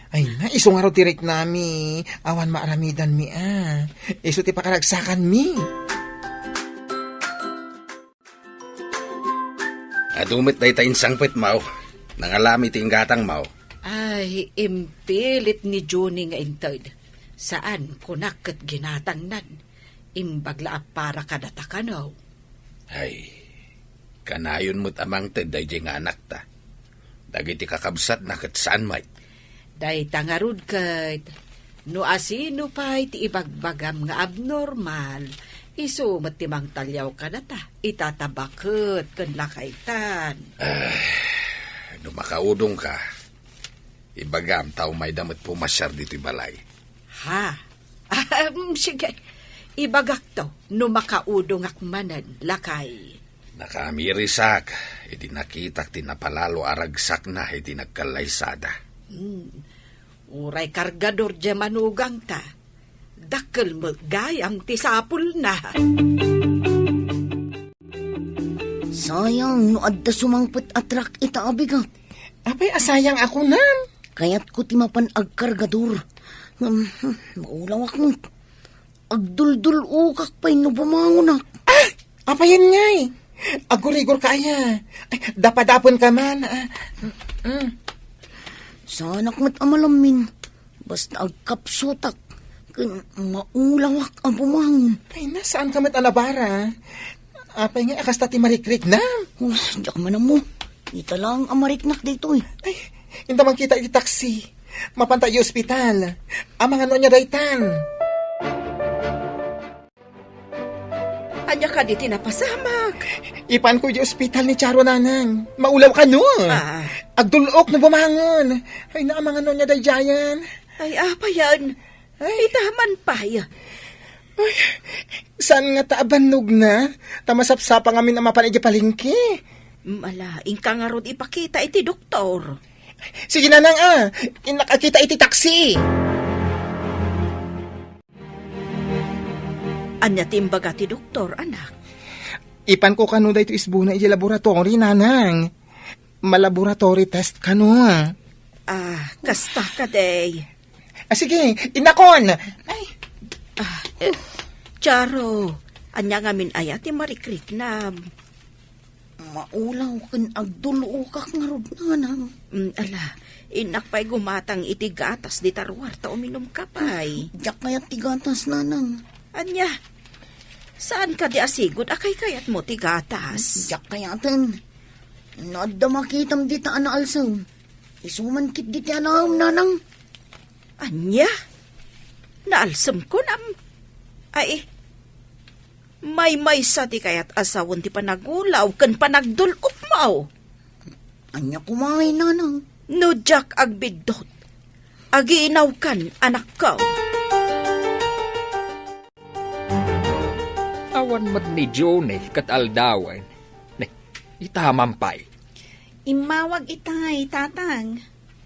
Ay na, isu ngarud ti riknami, awan maaramidanmi a. Isu ti pakaragsakanmi. Adu met dayta insangpetmo. Nangalami ti inggatangmo. Ay, impilit ni Junie nga inted. Saan, kunak ket ginatangnan. Imbag la a para kadata kano. Ay, kanayon met a mangted daydiay nga anakta. Dagiti kakabsatna ket saan met. Dayta ngarud ket, no asino pay ti ibagbagam nga abnormal, isu met ti mangtaliaw kadata, ita ta baket ken lakaytan. Ah, no makaudongka, ibagam ta umayda met pumasiar ditoy balay. Ha? Am, sige. Ibagakto no makaudongak manen, lakay. Nakaamirisak idi nakitak ti napalalo a ragsakna idi nagkallaysada. Hmm. Uray kargador diay manugangta, dakkel met gayam ti sapulna. Sayang no adda sumangpet a truck ita a bigat. Apay a sayang a kunam? Kayatko ti mapan agkargador. Ngem, hmm, maulawak met. Agduldul-okak pay no bumangonak. Ah! Apayen ngay? Agurigor ka aya. Ay, dapadapen ka man, ah. Mm. Saanak met a malammin. Basta agkapsutak. Ken maulawak a bumangon. Ay, na, saan ka met a nabara? Apay nga, a kasta ti marikriknam? Oh, diak man ammo. Ita lang a mariknak daytoy. Ay, inta man kita iti taksi. Mapanta iti ospital. Amangan no ania daytan. Ania kadi ti napasamak? Ipanko iti ospital ni Charo, nanang. Maulaw kano. Ah. Agdul-ok no bumangon. Ay, naamangan no ania daydiayen. Ay, apayan. Ay. Ita man pay. Ay, saan ngata a bannogna? Ta masapsapa ngamin a mapan iti palengke. Mala, inka ngarud ipakita iti doktor. Sige, nanang, ah. Innak a kita iti taksi. Ania ti imbaga ti doktor, anak? Ipanko kano daytoy isbuna iti laboratory, nanang. Ma-laboratory test kano. Ah, kasta kadi. Ah, sige, innakon. Ay. Ah, eh, Charo, ania ngamin aya ti marikriknam? Maulaw ken agdul-okak ngarud, nanang. Mm, ala, innak pay gumatang iti gatas dita ruar ta uminumka pay. Diak kayat ti gatas, nanang. Ania? Saan kadi a sigud a kaykayatmo ti gatas? Diak kayaten. No adda makitam dita a naalsem, isu man ketdi ti alaem, nanang. Ania? Naalsem kunam? Ay, maymaysa ti kayat a sawen ti panagulaw ken panagdul-okmo. Ania koma ngay, nanang? No diak agbiddut, agiinawkan, anakko. Awan met ni Johnny ket aldawen. Ne, ita man pay. Immawag itay, tatang.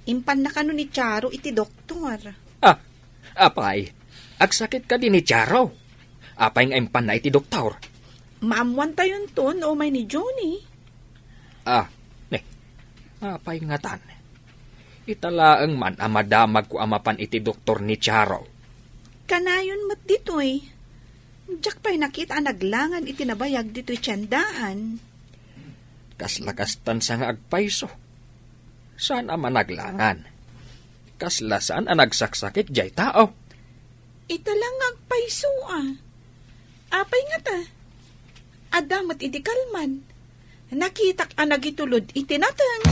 Impanna kano ni Charo iti doktor. Ah, apay, agsakit kadi ni Charo? Apay nga impanna iti doktor? Maammuantayonto no umay ni Johnny. Ah, ne, apay ngatan? Ita laeng man a madamagko a mapan iti doktor ni Charo. Kanayon met ditoy. Diak pay nakita a naglangan iti nabayag ditoy tiendaan. Kasla kastan sa nga agpayso. Saan a managlangan. Kasla saan a nagsaksakit jay tao. Ita lang nga agpayso a. Apay ngata? Adda met idi kalman. Nakitak a nagitulod iti nateng.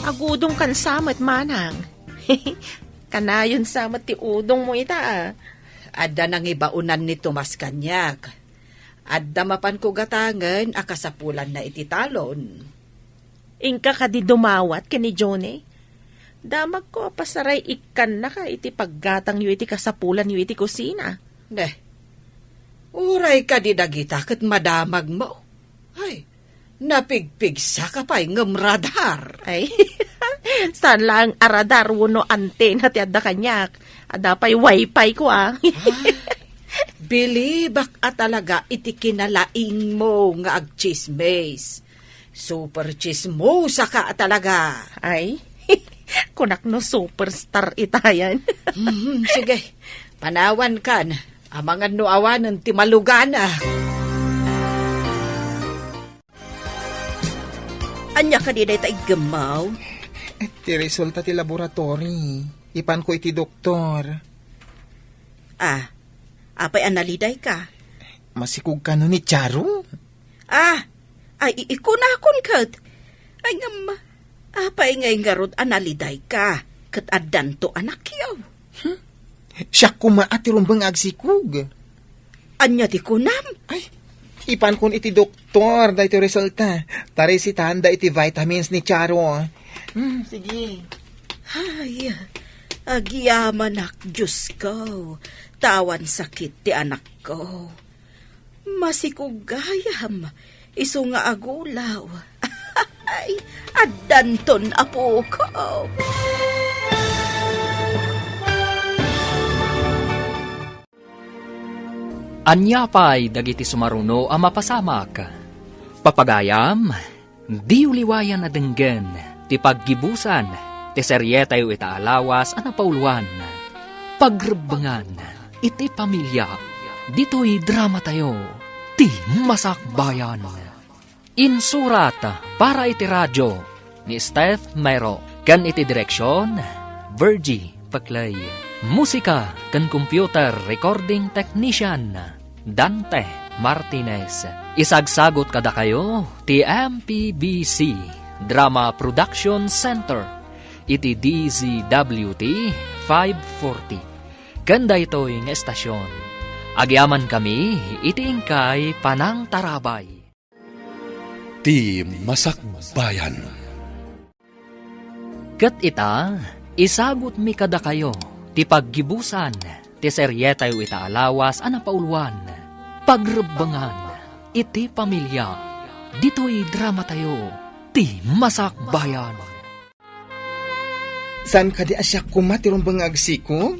Agudongkan sa met, manang. Kanayon sa met ti udongmo ita, a. Adda nangibaonan ni Tomas kaniak. Adda mapanko gatangen a kasapulanna iti talon. Inka kadi dumawat ken ni Johnny? Damagko a pasaray ikkannaka iti paggatangyo iti kasapulanyo iti kusina. Ne, uray kadi dagita ket madamagmo. Ay, napigpigsaka pay ngem radar. Ay, saan laeng a radar wenno antena ti adda kaniak. Adda pay wifi ko, a. Ah, bilibak a talaga iti kinalaingmo nga agtsismis. Super tsismosa ka a talaga. Ay, kunak no superstar itayan. Mhm, sige, panawankan. Amangan no awanen ti malugana. Ania kadi dayta iggemmaw? Ti resulta ti laboratory. Ipanko iti doktor. Ah, apay a nalidayka? Masikog kano ni Charo? Ah, ay, i-, ikunakon ket. Ay, ngem, apay ngay ngarud a nalidayka ket addanto anakyo? Hmm? Siak koma a ti rumbeng nga agsikog. Ania ti kunam? Ay, ipankon iti doktor daytoy resulta. Ta resetaanda iti vitamins ni Charo. Hmm, sige. Ay, agyamanak, Diosko. Ta awan sakit ti anakko. Masikog gayam, isu nga agulaw. Ay, addanton, apoko. Ania pay dagiti sumaruno a mapasamak? Papagayam, diyo liwayan a denggen ti paggibusan ti serietayo ita a lawas a napauluan, Pagrebbengan iti Pamilia. Ditoy dramatayo, ti Masakbayan. Insurat para iti radio ni Steph Mero, ken iti direksion, Virgie Peclay. Musika ken computer recording technician, Dante Martinez. Isagsagot kadakayo ti M P B C Drama Production Center iti D Z W T five forty. Ken daytoy nga estasion, agyamankami iti inkay panangtarabay. Ti Masakbayan. Ket ita, isagutmi kadakayo ti paggibusan ti serietayo ita a lawas a napauluan, Pagrebbengan iti Pamilia. Ditoy dramatayo, ti Masakbayan. Saan kadi a siak koma ti rumbeng nga agsikog?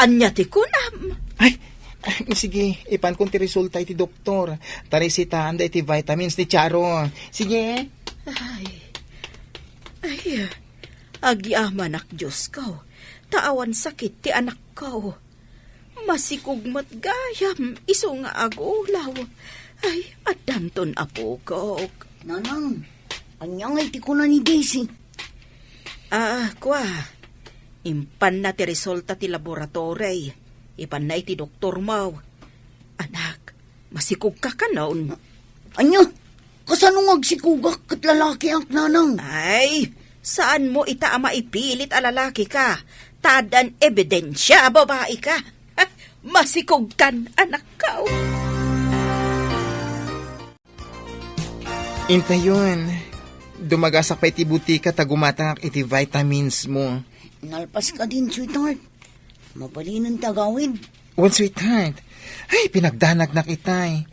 Ania ti kunam? Ay, ay, sige, ipankon ti resulta iti doktor. Tarisitaanda iti vitamins ni Charo. Sige. Ay, ay, agyamanak, Diosko, ta awan sakit ti anakko. Masikog met gayam isu nga agulaw. Ay, addanton, apokok. Nanang, ania ngay ti kuna ni Daisy? Ah, kua, impanna ti resulta ti laboratory. Ipanna iti doktormo. Anak, masikogka kanon? Ania? Kasano nga agsikogak ket lalakiak, nanang? Ay, saanmo ita a maipilit a lalaki ka, ta addan ebidensia a babai ka. Masikogkan, anakko. Intayon, dumagasak pay iti butika ta gumatangak iti vitamins mo. Nalpas ka din, sweetheart. Mabalinen ti agawid. Wen, sweetheart. Ay, pinagdanagnak itay.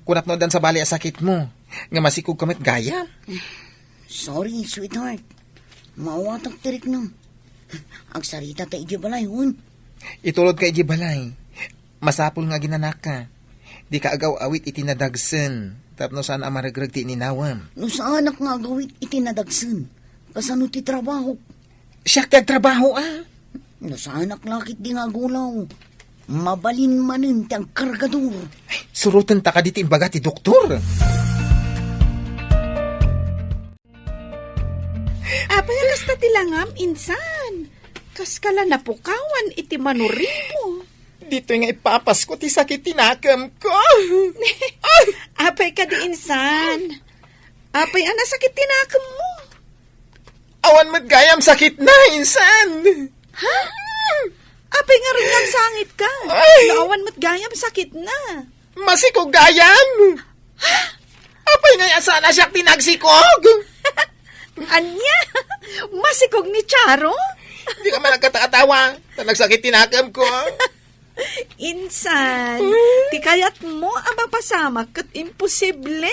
Kunak no addan sabali a sakit mo, nga masikog ka met gayam. Sorry, sweetheart. Maawatak ti riknam. Agsarita ta iti balay, wen. Itulod ka iti balay. Masapul nga aginanaka. Di ka agaw-awit iti nadagsen, tapno saan a maregreg ti ininawam. No saanak nga agawit iti nadagsen, kasano ti trabahok? Siak ti agtrabaho, a. No saanak lakit di nga agulaw, mabalin manen ti agkargador. Ay, suroten ta kadi ti imbaga ti doktor. Apay a kasta ti langam, insan? Kaska la napukawan iti manurimo. Ditoy nga ipapasko ti sakit ti nakemko. Apay kadi, insan? Apay a nasakit ti nakemmo? Awan met gayam sakitna, insan. Ha? Apay ngarud, nagsangit ka? Ay! No awan met gayam sakitna. Masikog gayam. Ha? Apay nga saan a siak ti nagsikog? Ania? Masikog ni Charo? Di ka man nagkatakatawa. Ta nagsakit ti nakemko. Insan, ti kayatmo a mapasamak ket imposible.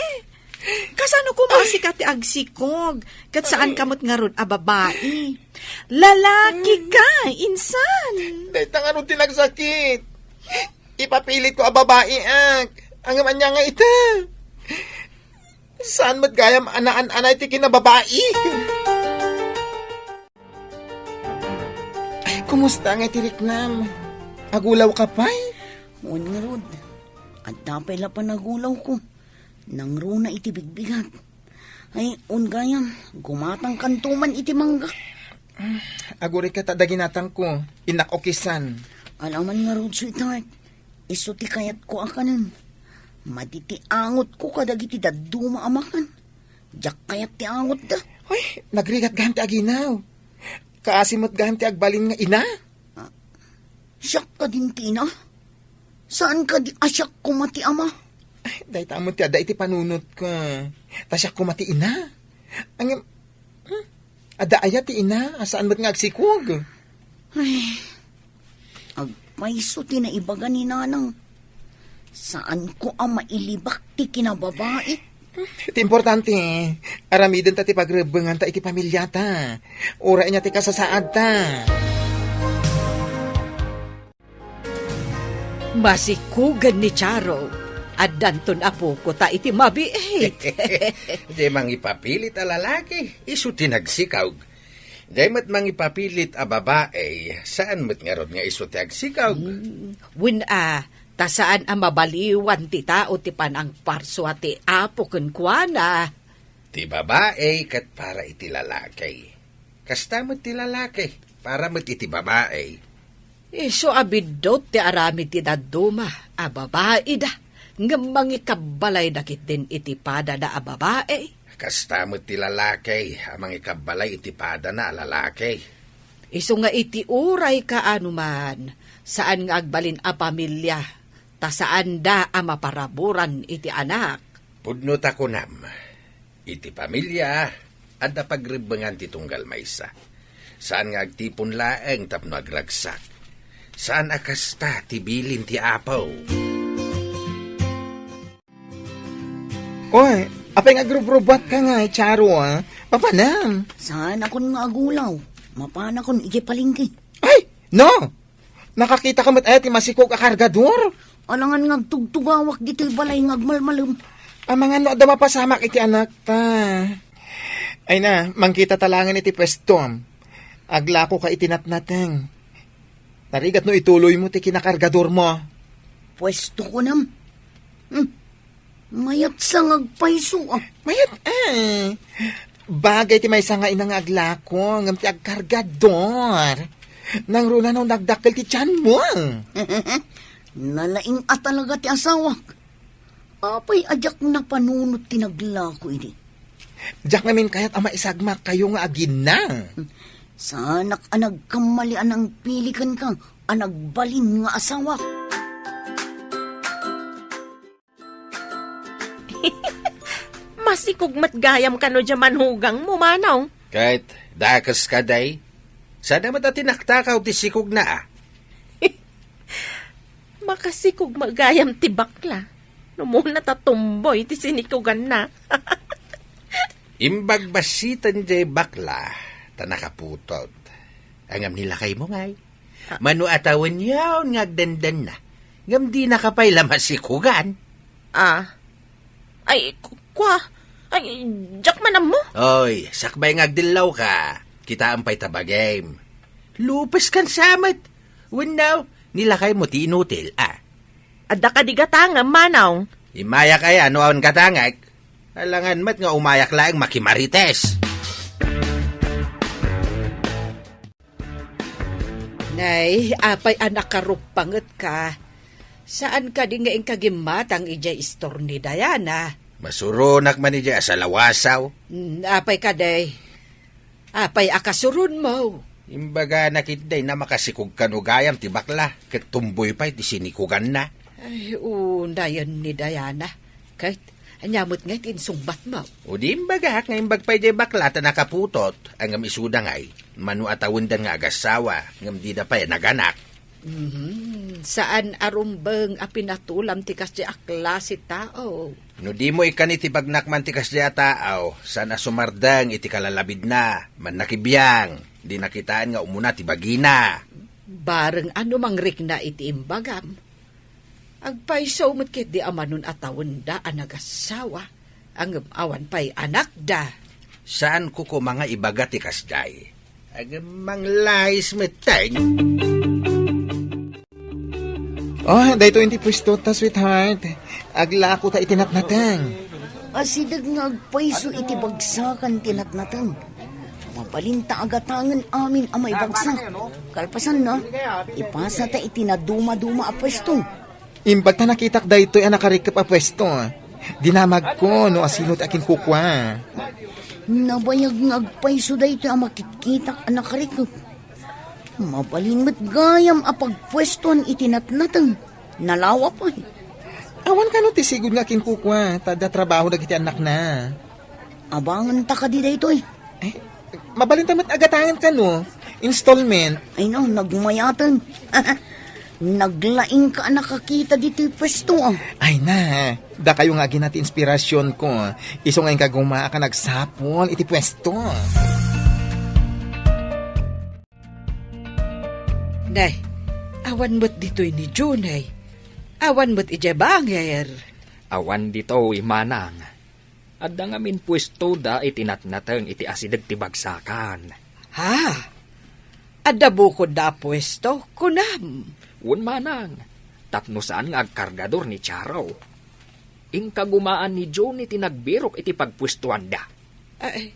Kasano koma a sika ti agsikog, ket saan ka met ngarud a babai? Lalaki ka, insan. Dayta ngarud ti nagsakit. Ipapilitko a babai, ak. Ngem ania nga ita? Saan met gayam a naan-anay ti kinababai? Ay, kumusta nga iti riknam? Agulaw ka pay? Wen ngarud, adda pay la panagulawko. Nangruna iti bigbigat. Ay, wen gayam, gumatangkanto man iti mangga. Agurayka ta adda ginatangko, innak okisan. Alaman ngarud, sweetheart, isu ti kayatko a kanen. Madi ti angotko kadagiti dadduma a makan. Diak kayat ti angotda. Ay, nagrigat gayam ti aginaw. Kaasi met gayam ti agbalin nga ina. Ah, siak kadin ti ina? Saan kadi a siak koma ti ama? Ay, dayta met ti adda iti panunotko. Ta siak koma ti ina. Ngem, hmm, adda aya ti ina a saan met nga agsikog? Ay, agpayso ti naibaga ni Nanang. Saanko a mailibak ti kinababai. Ti importante, aramidenta ti pagrebbenganta iti pamiliata. Uray ania ti kasasaadta. Masikugen ni Charo. Addanton a puko ta iti mabiit. Diay mangipapilit a lalaki, isu ti nagsikog. Diay met mangipapilit a babai, saan met ngarud nga isu ti agsikog. Hmm, wen a, Ta saan a mabaliwan ti tao ti panangparsua ti Apo kenkuana. Ti babai ket para iti lalaki. Kasta met ti lalaki, para met iti babai. Isu a biddut ti aramid ti dadduma a babaida, ngem mangikabbalayda ketdin iti padana a babai. Kasta met ti lalaki a mangikabbalay iti padana a lalaki. Isu nga iti uray kaano man, saan nga agbalin a pamilia, ta saanda a maparaburan iti anak. Pudno ta kunam, iti pamilia, adda pagrebbengan ti tunggal maysa. Saan nga agtipon laeng tapno agragsak. Saan a kasta ti bilin ti Apo. Oy, apay nga agrubrubuat ka nga, Charo, ah? Papanam? Saanakon nga agulaw. Mapanakon idiay palengke. Ay, no! Nakakita ka met aya ti masikog a kargador? Alangan nga agtugtugawak ditoy balay nga agmalmalem. Amangan no adda mapasamak iti anakta. Ay na, mangkita ta laengen iti puestom. Aglako ka iti natnateng. Narigat no ituloy mo ti kinakargador mo. Puesto ko nam. Hmm. Mayat sa nga agpayso, ah. Mayat, eh. Bagay ti maysa nga ina nga aglako, ngem ti agkargador. Nangruna no nagdakkel ti tiyan mo. Nalaing a talaga ti asawak. Apay a diak napanunot ti naglako idi? Diak ngamin kayat a maisagmak kayo nga agina. Saanak a nagkammali a nangpili kenka a nagbalin nga asawak. Masikog met gayam kano dia manugangmo, Manong. Ket dakes ka, day. Sada met a tinaktakaw ti sikogna, a. Makasikog met gayam ti bakla. No muna ta tumboy ti sinikuganna. Imbag bassiten jay bakla, ta nakaputot. Ngem ni lakaymo ngay. Ah. Mano a tawen yaon nga agdandanna. Ngem dinaka pay la masikugan. Ah. Ay, ku-, kua. Ay, diak man ammo. Oy, sakbay nga agdellawka. Kitaem pay ta bagim. Lupes kan samet. Wenno, ni lakaymo ti inutil, a. Adda kadi gatangem, Manong? Imayak aya no awan gatangek? Alangan met nga umayak laeng makimarites. Nay, apay a nakaruppanget ka? Saan kadi nga inka gimmatang idiay istor ni Diana? Masuronak man idiay a salawasaw. Mm, apay kadi? Apay a kasuronmo? Imbagana ketdi a makasikog kano gayam ti bakla, ket tumboy pay ti sinikuganna. Ay, unayen ni Diana. Ket, ania met ngay ti insungbatmo? O di imbagak nga imbag pay jay bakla ta nakaputot, ngem isuda ngay, mano a tawendan nga agassawa, ngem dida pay naganak. Mhm. Saan a rumbeng a pinatulam ti kasdi a klase tao. No dimo ikkan iti bagnak man ti kasdi a tao, saan a sumardeng iti kalalabidna, mannakibiang, di nakitaen nga umuna ti bagina. Bareng a no mangrikna iti imbagam. Agpayso met ketdi a manon a tawenda a nagassawa, ngem awan pay anakda. Saanko koma nga ibaga ti kasdiay. Ngem manglais metten. Oh, daytoy ti puesto ta, sweetheart. Aglako ta iti natnateng. Asideg nga agpayso iti bagsakan ti natnateng. Mabalin ta agatangen amin a maibagsak. Kalpasanna, ipasa ta iti nadumaduma a puesto. Imbag ta nakitak daytoy a nakarikep a puesto. Dinamagko no asino ti akinkukua. Nabayag nga agpayso daytoy a makikkitak a nakarikep. Mabalin met gayam a pagpuestoan iti natnateng. Nalawa pay. Awan kano ti sigud nga akinkukua, ta adda trabaho dagiti annakna. Abangen ta kadi daytoy? Eh, mabalin ta met agatangen kano? Installment. Ay no, nagmayaten. Naglaing ka a nakakita ditoy puesto, ah. Ay na, dakayo nga agina ti inspirasionko. Isu nga inka gumaak a nagsapul iti puesto. Nay, awan met ditoy ni Junay. Awan met idiay bangir. Awan ditoy, manang. Adda ngamin puestoda iti natnateng iti asideg ti bagsakan. Ha? Adda bukodda a puesto? Kunam. Wen, manang. Tapno saan nga agkargador ni Charo. Inkagumaan ni Johnny ti nagbirok iti pagpuestuanda. Ay,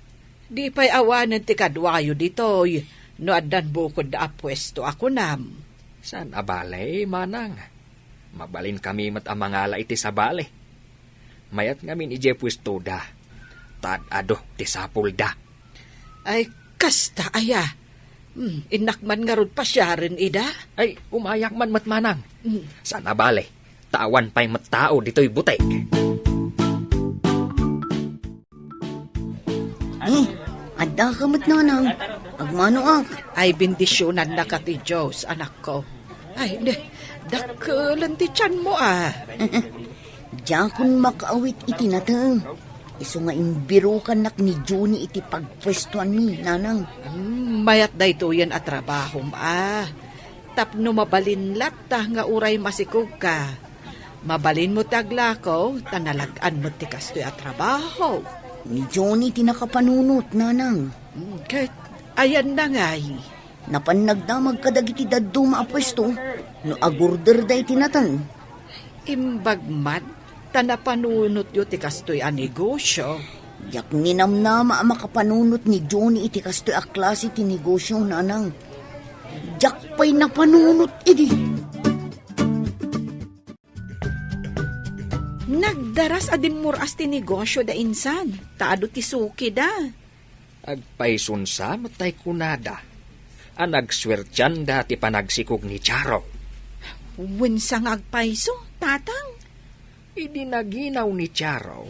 di pay awanen ti kaduayo ditoy no addan bukodda a puesto a kunam. Saan a bale, manang. Mabalinkami met a mangala iti sabali. Mayat ngamin idiay puestoda. Ta ad-adu ti sapulda. Ay, kasta aya. Hmm, innak man ngarud pasiaren ida? Ay, umayak man met, manang. Hmm. Saan a bale, ta awan pay met tao ditoy butik. Eh, adda ka met, nanang. Agmanoak. Ay, bendisionannaka ti Dios, anakko. Ay, ne, dakkelen ti tianmo, a. Diakon makaawit iti nateng. Isu nga imbirokannak ni Johnny iti pagpuestuanmi, nanang. Hmm, mayat daytoyen a trabahom, a. Tapno mabalin latta nga uray masikogka, mabalinmo ti aglako, ta nalag-an met ti kastoy a trabaho. Ni Johnny ti nakapanunot, nanang. Hmm, ket ayanna ngay? Napan nagdamag kadagiti dadduma a puesto no agorderda iti nateng. Imbag man ta napanunotyo ti kastoy a negosio. Diak ninamnama a makapanunot ni Johnny iti kastoy a klase ti negosio, nanang. Diak pay napanunot idi. Nagdaras a dimmur-as ti negosio da insan, ta adu ti suki da. Agpayson sa met tay kunada a nagsuertianda ti panagsikog ni Charo. Wen sa nga agpayso, tatang? Idi naginaw ni Charo,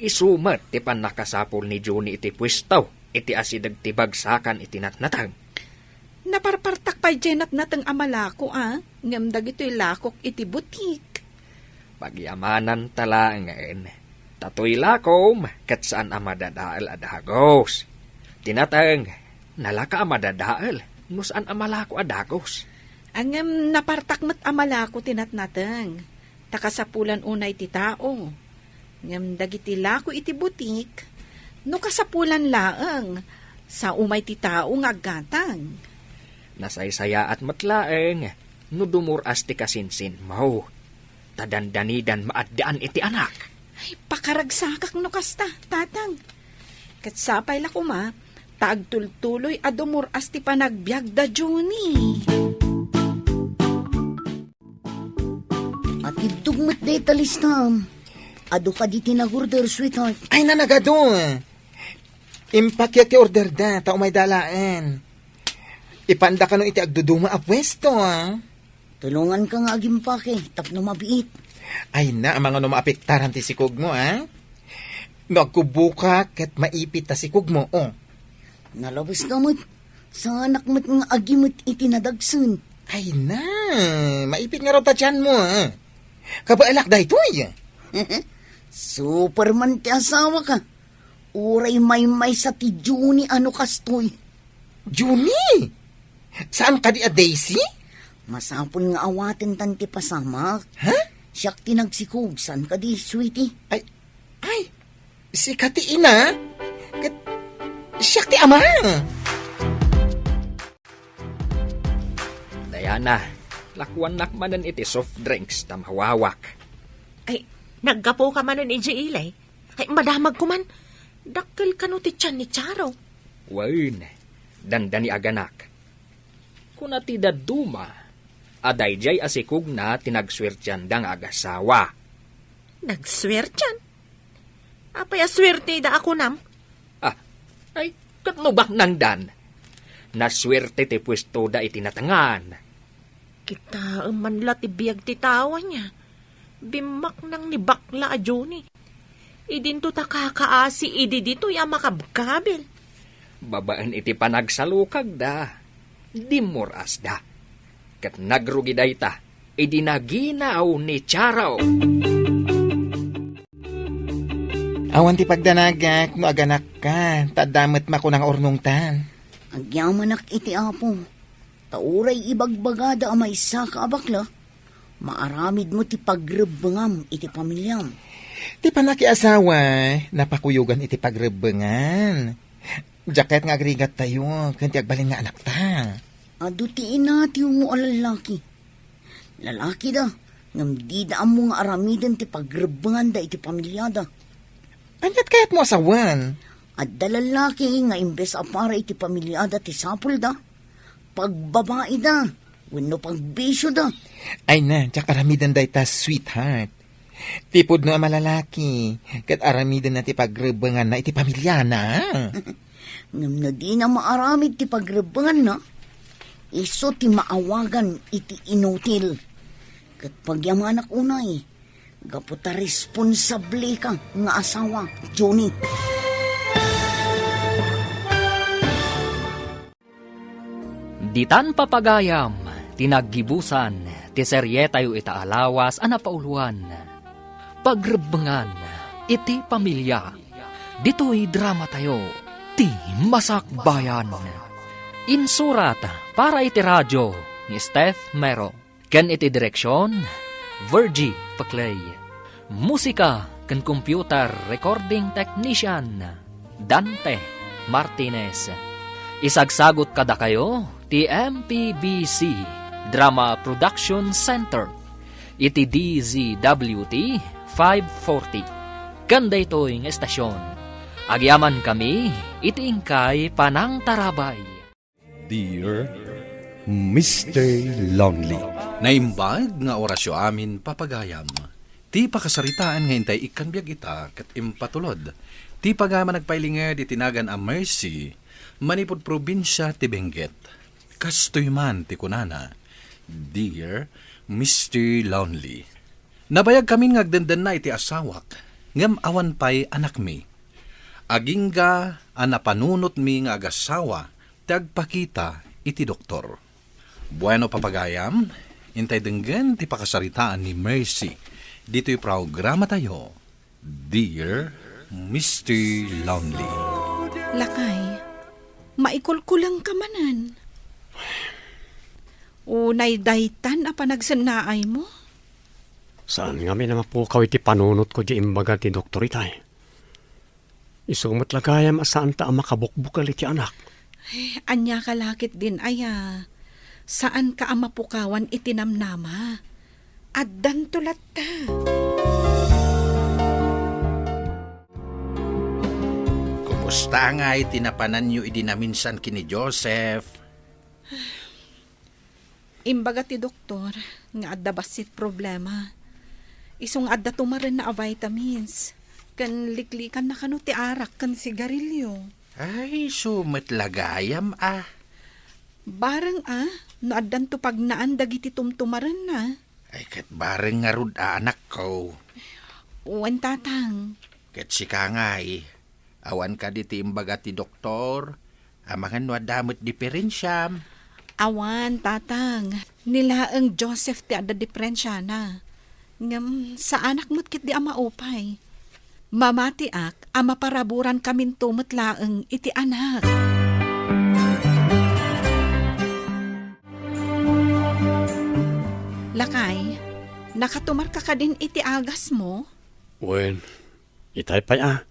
isu met ti pannakasapul ni Johnny iti puesto iti asideg ti bagsakan iti natnateng. Naparpartak pay diay natnateng a malako, a, ngem dagitoy lakok iti butik. Pagyamananta laengen, ta toy lakom ket saan a madadael a dagus. Ti nateng, nalaka a madadael no saan a malako a dagus. Ngem napartak met a malako ti natnateng, ta kasapulan unay ti tao. Ngem dagiti lako iti butik, no kasapulan laeng, sao umay ti tao nga aggatang. Nasaysayaat met laeng no dumur-as ti kasinsinmo, ta dandanidan maaddaan iti anak. Ay, pakaragsakak no kasta, tatang. Ket sapay la koma, ta agtultuloy a dumur-as ti panagbiag da Johnny. Atiddog met dayta listam. Adu kadi ti nag-order, sweetheart? Ay, nanagado. Impakiak ti order da, ta umay da laeng. Ipanda kano iti agduduma a puesto, a? Tulonganka nga agimpake tapno mabiit. Ay na, amangan no maapektaran ti sikogmo, a? No agkubbokak ket maipit ta sikogmo, o. Nalabes ka met. Saanak met nga agimet iti nadagsen. Ay na, maipit ngarud ta tianmo, a. Kabaelak daytoy. Superman ti asawaka. Uray maymaysa ti Johnny a no kastoy. Johnny? Saan kadi a Daisy? Masapul nga awatentan ti pasamak. Ha? Siak ti nagsikog, saan kadi, sweetie? Ay, ay, sika ti ina? Ket siak ti ama? Diana, lakuannak manen iti soft drinks ta mawawak. Ay, naggapuka manen idiay ili? Ay, madamagko man. Dakkel kano ti tian ni Charo? Wen, dandani aganak. Kuna ti dadduma a daydiay a sikogna ti nagsuertianda nga agasawa. Nagsuertian? Apay a suertida a kunam? Ah, ay, ket no baknangdan. Nasuerte ti puestoda iti natengan. Kitaem man la ti biag ti tao ania. Bimmaknang ni bakla a Johnny. Idinto ta kakaasi idi ditoy a makabkabil. Babaen iti panagsalukagda, dimmur-asda. Ket nagrugi dayta idi naginaw ni Charo. Awan ti pagdanagak no aganakka, ta adda met makuna nga urnongtan. Agyamanak iti Apo, ta uray ibagbagada a maysaka a bakla, maaramidmo ti pagrebbengam iti pamiliam. Ti panakiasawa, napakuyogan iti pagrebbengan. Diak kayat nga agrigattayo ken ti agbalin nga anakta. Adu ti inatiw mo a lallaki. Lalakida, ngem dida ammo nga aramiden ti pagrebbenganda iti pamiliada. Aniat kayatmo a sawen? Adda lalaki nga imbes a para iti pamiliada ti sapulda, pagbabaida wenno pagbisioda. Ay na, diak aramiden dayta, sweetheart. Ti pudno a malalaki, ket aramidenna ti pagrebbenganna iti pamiliana. Ngem no dina maaramid ti pagrebbenganna, isu ti maawagan iti inutil. Ket pagyamanak unay, gapu ta responsableka nga asawa, Johnny. Ditan papagayam ti naggibusan ti serietayo ita a lawas a napauloan, Pagrebbengan iti Pamilia. Ditoy dramatayo, Ti Masakbayan. Insurat para iti radio ni Steph Mero, ken iti direksion, Virgie Paclay. Musika ken computer recording technician, Dante Martinez. Isagsagut kadakayo ti M P B C Drama Production Center iti D Z W T five forty, ken daytoy nga estasion, agyamankami iti inkay panangtarabay. Dear Mister Lonely. Naimbag nga orasyo amin, papagayam. Ti pakasaritaan nga intay ikkan biag ita ket impatulod ti pagayam a nagpailinged iti nagan a Mercy manipud probinsia ti Benguet. Kastoy man ti kunana, Dear Mister Lonely. Nabayagkamin nga agdendenna iti asawak, ngem awan pay anakmi. Agingga a napanunotmi nga agasawa ti agpakita iti doktor. Bueno, papagayam, intay denggen ti pakasaritaan ni Mercy ditoy programatayo, Dear Mister Lonely. Lakay, maikulkulengka manen. Unay daytan a panagsennaaymo? Saan ngamin a mapukaw iti panunotko diay imbaga ti doktor itay. Isu met la gayam a saanta a makabukbukel iti anak. Ay, ania ka la ketdin aya? Saanka a mapukawan iti namnama. Addanto latta. Kumusta ngay ti napananyo idi naminsan ken ni Joseph? Imbaga ti doktor nga adda bassit problema. Isu nga adda tumarenna a vitamins, ken liklikanna kano ti arak ken sigarilyo. Ay, isu met la gayam a. Bareng a, no addanto pagnaan dagiti tumtumarenna. Ay, ket bareng ngarud a, anakko. Wen, tatang. Ket sika ngay, awan kadi ti imbaga ti doktor, amangan no adda met diperensiam? Awan, tatang. Ni laeng Joseph ti adda diperensiana. Ngem saanak met ketdi a maupay. Mamatiak a maparaburankaminto met laeng iti anak. Lakay, nakatumarka kadin iti agasmo? Wen, itay pay a.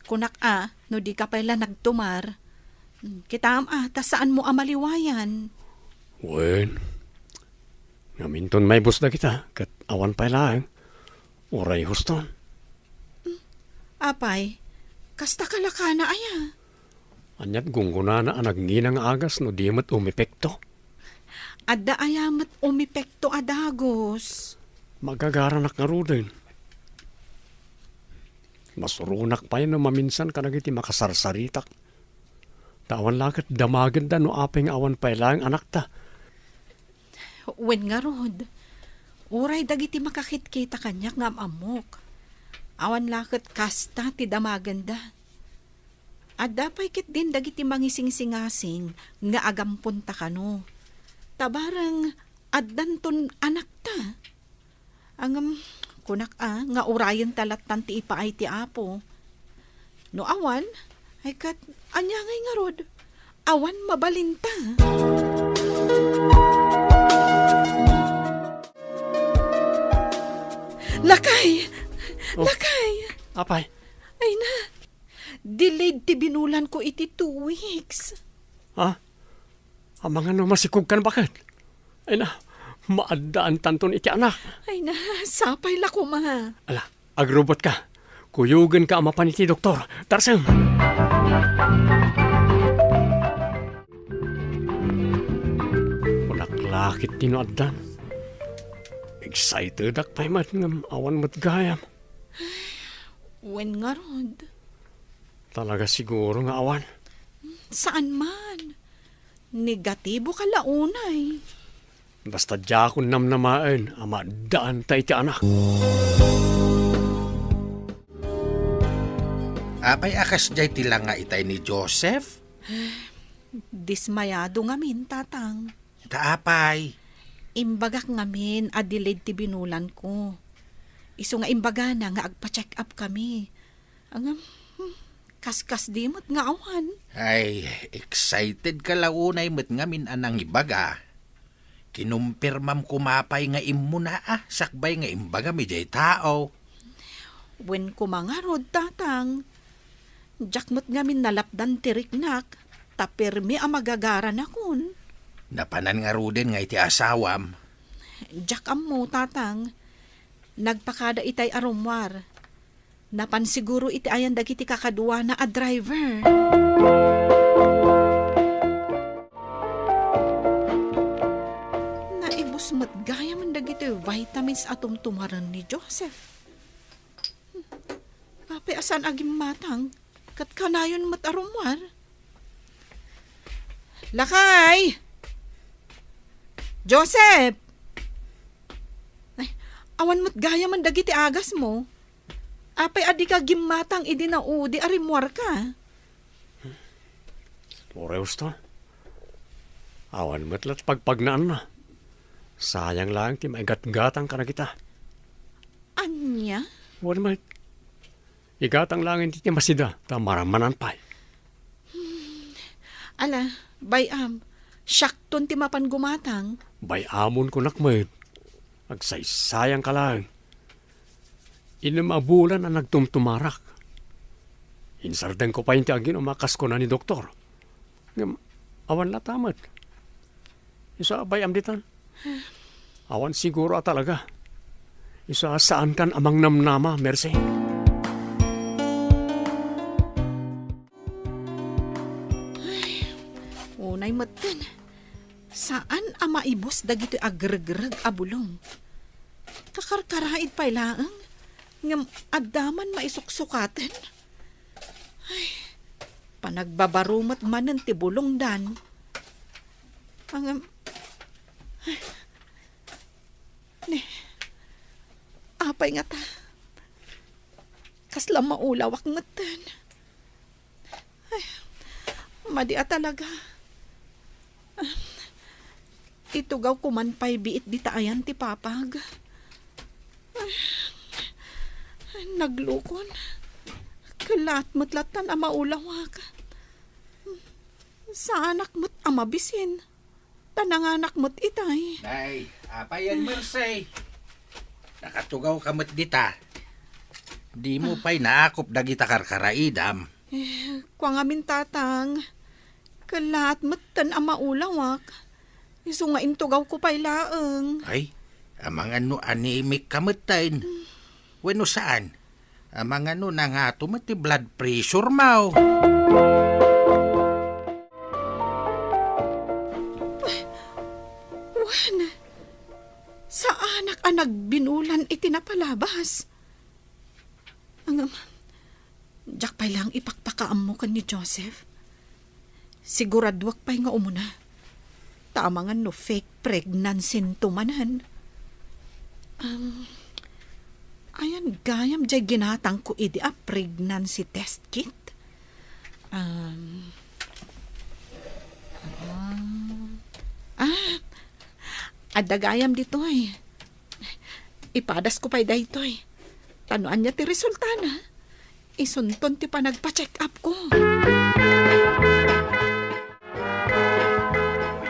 Kunak a, no dika pay la nagtumar, kitaem a, ta saanmo a maliwayan. Wen, ngaminton maibus dagita, ket awan pay laeng, uray huston. Apay, kasta kalakana aya? Aniat gunggonana a nagngina nga agas no di met umepekto? Adda aya met umepekto a dagus? Magagaranak ngaruden. Masuronak pay no maminsan kadagiti makasarsaritak. Ta awan la ket damagenda no apay nga awan pay laeng anakta. Wen ngarud, uray dagiti makakitkita kaniak nga am-ammok. Awan la ket kasta ti damagenda. Adda pay ketdin dagiti mangisingsingasing nga agamponta kano. Ta bareng addanton anakta. Ngem, kunak a, nga urayenta lattan ti ipaay ti Apo. No awan, ay ket, ania ngay ngarud? Awan mabalinta. Lakay! Oh. Lakay! Apay? Ay na, delayed ti binulanko iti two weeks. Ha? Amangan no masikogkan baket? Ay na, maaddaantanton iti anak. Ay na, sapay la koma. Ala, agrubotka. Kuyogenka a mapan iti doktor. Tarsem! Kunak la ketdi no addan. Excitedak pay met ngem awan met gayam. Wen ngarud. Talaga siguro nga awan. Saan man. Negatibo ka la unay. Basta diakon namnamaen a maaddaanta iti anak. Apay a kasdiay ti langa itay ni Joseph? Dismayado ngamin, Tatang. Ta apay? Imbagak ngamin a delayed ti binulanko. Isu nga imbagana nga agpa-check up kami. Ngem, hmm, kaskasdi met nga awan. Ay, excited ka la unay met ngamin a nangibaga. Kinumpirmam koma pay nga immuna a sakbay nga imbagam idiay tao. Wen koma ngarud, Tatang. Diak met ngamin nalapdan ti riknak, ta permi a magagaranakon. Napanan ngaruden nga iti asawam? Diak ammo, Tatang. Nagpakada itay a rummuar. Napan siguro iti ayan dagiti kakaduana a driver. Naibus met gayamen dagiti vitamins a tumtumaren ni Joseph. Apay a saan a gimmatang, ket kanayon met a rummuar? Lakay! Joseph! Ay, awan met gayamen dagiti agasmo. Apay a dika gimmatang idi naudi a rimmuarka? Uray, Houston. Awan met la't pagpagnaanna. Sayang laeng ti maigatgatang kadagita. Ania? Wen met. Igatang laeng iti masida, ta marammanan pay. Hmm. Ala, bay-am, siakton ti mapan gumatang. Bay-amon kunak met. Agsaysayang ka laeng. Innem a bulan a nagtumtumarak. Insardengko pay ti agin-um a kas kuna ni doktor. Ngem, awan latta met. Isu a bay-am ditan. Awan siguro a talaga. Isu a saankan a mangnamnama, Mercy. Ay, unay metten. Saan a maibus dagitoy agregreg a bulong. Kakarkaraid pay laeng, ngem adda man maisuksukaten. Ay, panagbabaro met manen ti bulongdan. Ngem, ay, ni, apay ngata? Kasla maulawak metten. Ay, madi a talaga. Itugawko man pay biit dita ayan ti papag. Ay, naglukon. Kellaat met lattan a maulawak. Saanak met a mabisin. Ta nanganak met itay. Nay, apay yan, Mercy? Nakatugaw ka met dita. Dimo pay naakop dagita karkaraidam. Eh, kua ngamin, Tatang. Kellaat metten a maulawak. Isu nga intugawko pay laeng. Ay, amangan no anemic ka metten. Wenno saan? Amangan no nangato met ti blood pressure mo. Wen, saanak a nagbinulan iti napalabas. Ngem, diak pay laeng ipakpakaammo ken ni Joseph. Siguraduak pay nga umuna. Ta amangan no fake pregnancy to manen. Um, ayan gayam jay ginatangko idi a pregnancy test kit? Um, ah, ah, adda gayam ditoy. Ipadasko pay daytoy. Ta no ania ti resultana, isunton ti panagpa-check-up ko.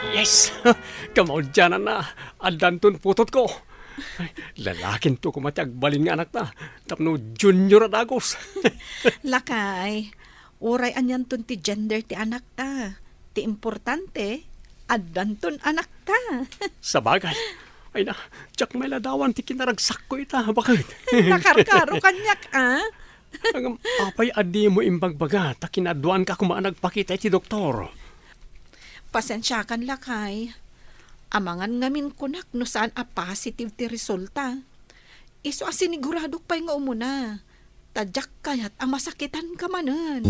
Yes! Kamaudiananna, addanton putotko. Lalakinto koma ti agbalin nga anakta, tapno junior a dagus. Lakay, uray anianton ti gender ti anakta, ti importante, addanton anakta. Sabagay, Ay na, diak met ladawan ti kinaragsakko ita, baket. Nakarkaro kaniak, a? Ngem apay a dimo imbagbaga ta kinaduaanka koma a nagpakita iti doktor? Pasensiakan, lakay. Amangan ngamin kunak no saan a positive ti resulta. Isu a siniguradok pay nga umuna, ta diak kayat a masakitanka manen.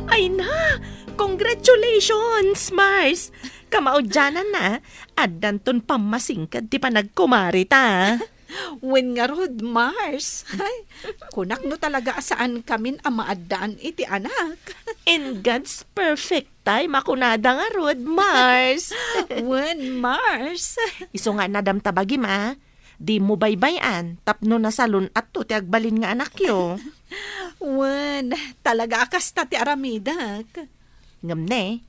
Ay na! Congratulations, Mars! Kamaudiananna, addanton pammasingkad ti panagkumarita. Wen ngarud, Mars. Ay, kunak no talaga a saankamin a maaddaan iti anak. In God's perfect time a kunada ngarud, Mars. Wen, Mars. Isu nga nadamta bagim, a, dimo baybay-an tapno nasalun-atto ti agbalin nga anakyo. Wen, talaga a kasta ti aramidek. Ngem ne,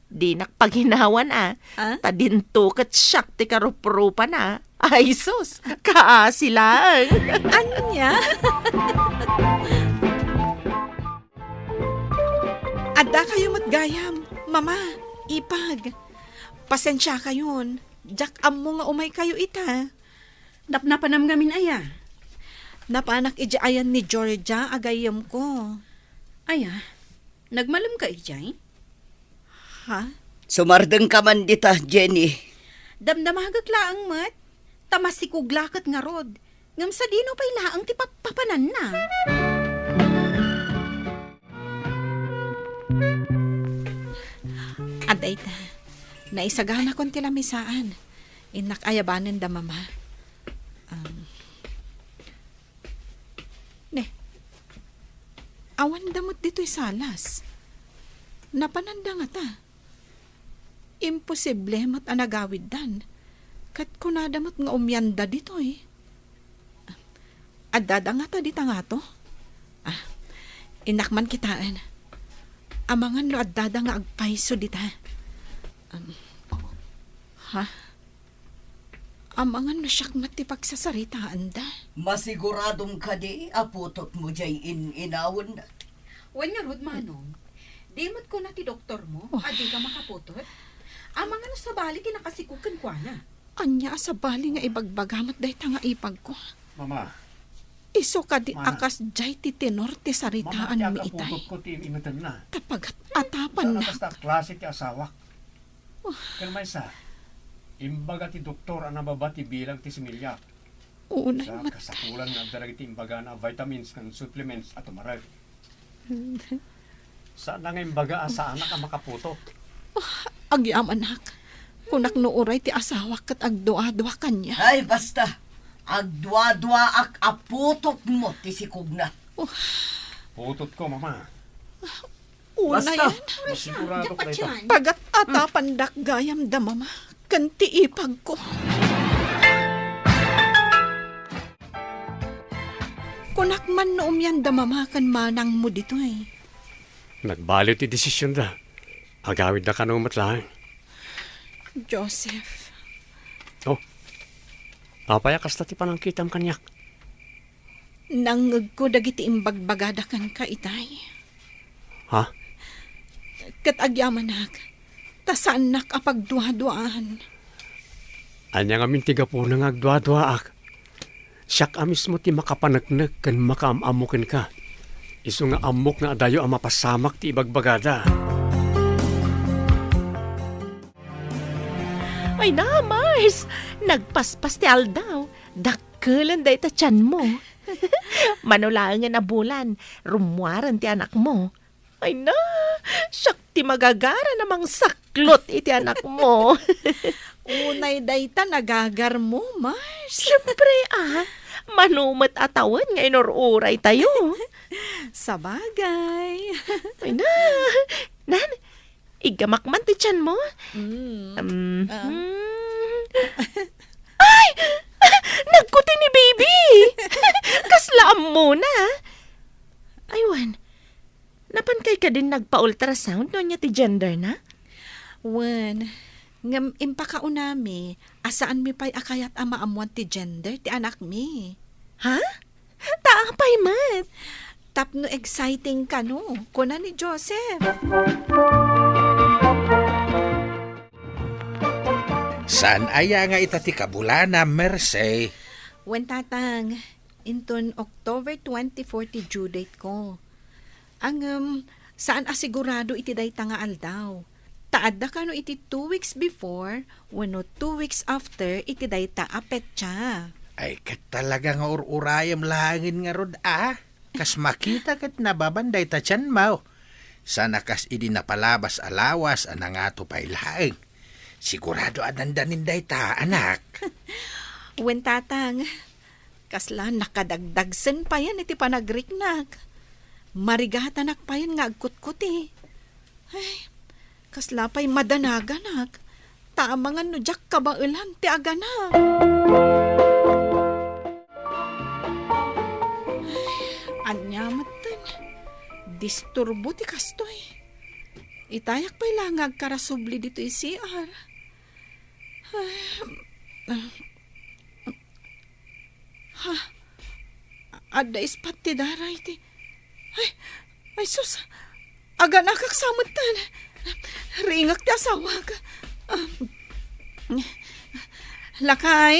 dinak paginawan, a. Ah? Ta dinto ket siak ti karuprupana. Ay sus, kaasi laeng. Ania? Addakayo met gayam, Mama, Ipag. Pasensiakayon, diak ammo nga umaykayo ita. Napnapanam ngamin aya? Napanak idiay ayan ni Georgia a gayyemko. Aya, nagmalemka idiay? Ha? Sumardengka man dita, Jenny. Damdamagek laeng met, ta masikog la ket ngarud, ngem sadino pay laeng ti pappapananna? Adda ita, naisaganakon ti lamisaan. Innak ayabanen da Mama. Um, ne, awan da met ditoy salas. Napananda ngata? Imposible met a nagawiddan. Ket kunada met nga umianda ditoy. Addada ngata dita ngato? Ah, innak man kitaen. Amangan no addada nga agpayso dita. Um, ha? Amangan no siak met ti pagsasaritaanda? Masiguradom kadi a putotmo diay in-inawen? Wen ngarud, Manong, di met kuna ti doktormo a dika makaputot? Amangan no sabali ti nakasikog kenkuana. Ania a sabali nga ibagbaga met dayta nga ipagko? Mama. Isu kadi a kasdiay ti tenor ti saritaanmi itay? Mama, ti akaputot ko ti imetenna. Ta pagat-atapannak. Saan a kasta klase ti asawak. Ken maysa, imbaga ti doktor a nababa ti bilang ti similiak. Unay met. Sa kasapulan nga adda dagiti imbagana a vitamins ken supplements a tumarek. Saan nga imbaga a saanak a makaputot. Agyamanak. Kunak no uray ti asawak ket agduadua kaniak. Ay, basta. Agduaduaak a putotmo ti sikogna. Putotko, Mama. Una. Basta, yan. Masigurado ka dayta. Pagat-atapandak gayam da Mama ken ti ipagko. Kunak man no umian da Mama ken manangmo ditoy. Nagbaliw ti desisionda. Agawidda kano met laeng. Joseph. Oh, apay a kasta ti panangkitam kaniak? Nangngegko dagiti imbagbagada kenka itay. Ha? Ket agyamanak, ta saannak a pagduaduaan. Ania ngamin ti gapuna nga agduaduaak? Siak a mismo ti makapaneknek ken makaam-ammo kenka. Isu nga ammok nga adayo a mapasamak ti ibagbagada. Ay na, Mars! Nagpaspas ti aldaw. Dak- Kelen dayta tianmo. Mano laengen a bulan, rummuaren ti anakmo. Ay na, siak ti magagaran a mangsaklot iti anakmo. Unay dayta nagagarmo, Mars. Siempre, a. Mano met a tawen nga inur-uraytayo. Sabagay. Ay na, nan, iggamak man ti tianmo. Mm. Um, Ah. hmm. Ay! Nagkuti ni baby! Kasla ammona. Ay, wen. Napankay kadin nagpa-ultrasound no ania ti genderna? Wen. Ngem impakaunami a saanmi pay a kayat a maammuan ti gender ti anakmi. Ha? Ta apay met? Tapno exciting kano, kuna ni Joseph. Saan aya nga ita ti kabulana, Mercy? Wen, Tatang, inton October twenty-four ti due date ko. Ngem, saan a sigurado iti dayta nga aldaw. Ta adda kano iti two weeks before wenno two weeks after iti dayta a petsa. Ay, ket talaga nga ur-urayem laengen ngarud a. Kas makita ket nababan dayta tianmo. Saan a kas idi napalabas a lawas a nangato pay laeng. Sigurado a dandanin dayta, anak. Wen, Tatang. Kasla nakadagdagsen payen iti panagriknak. Marigatanak payen nga agkutkuti. Ay, kasla pay madanaganak. Ta amangan no diak kabaelan ti aganak. Ay, ania metten? Disturbo ti kastoy. Itayak pay la nga agkarasubli ditoy C R. Ay, ah, Ha? Adda ispat ti dara iti, ay, ay sus, aganakak sa metten. Riingek ti asawak. Um, lakay,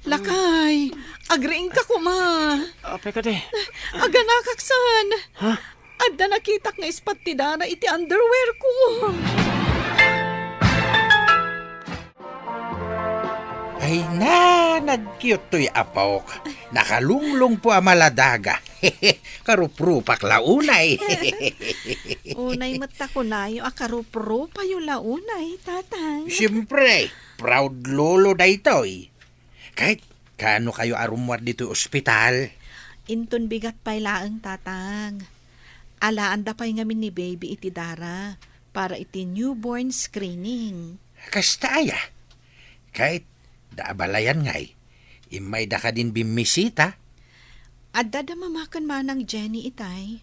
lakay, agriingka koma. Apay kadi? Aganakak san. Ha? Adda nakitak nga ispat ti dara iti underwear ko. Ay na, nag-cute toy apok. Nakalunglong po a maladaga. Karuprupak la unay. Unay met ta kunayo a karuprupayo la unay, Tatang. Siyempre, proud lolo daytoy. Kahit kaano kayo a rummuar ditoy ospital? Inton bigat pay laeng, Tatang. Alaanda pay ngamin ni baby iti dara para iti newborn screening. Kasta aya? Kahit da abalayan ngay, immayda kadin bimmisita? Adda da mama ken manang Jenny itay.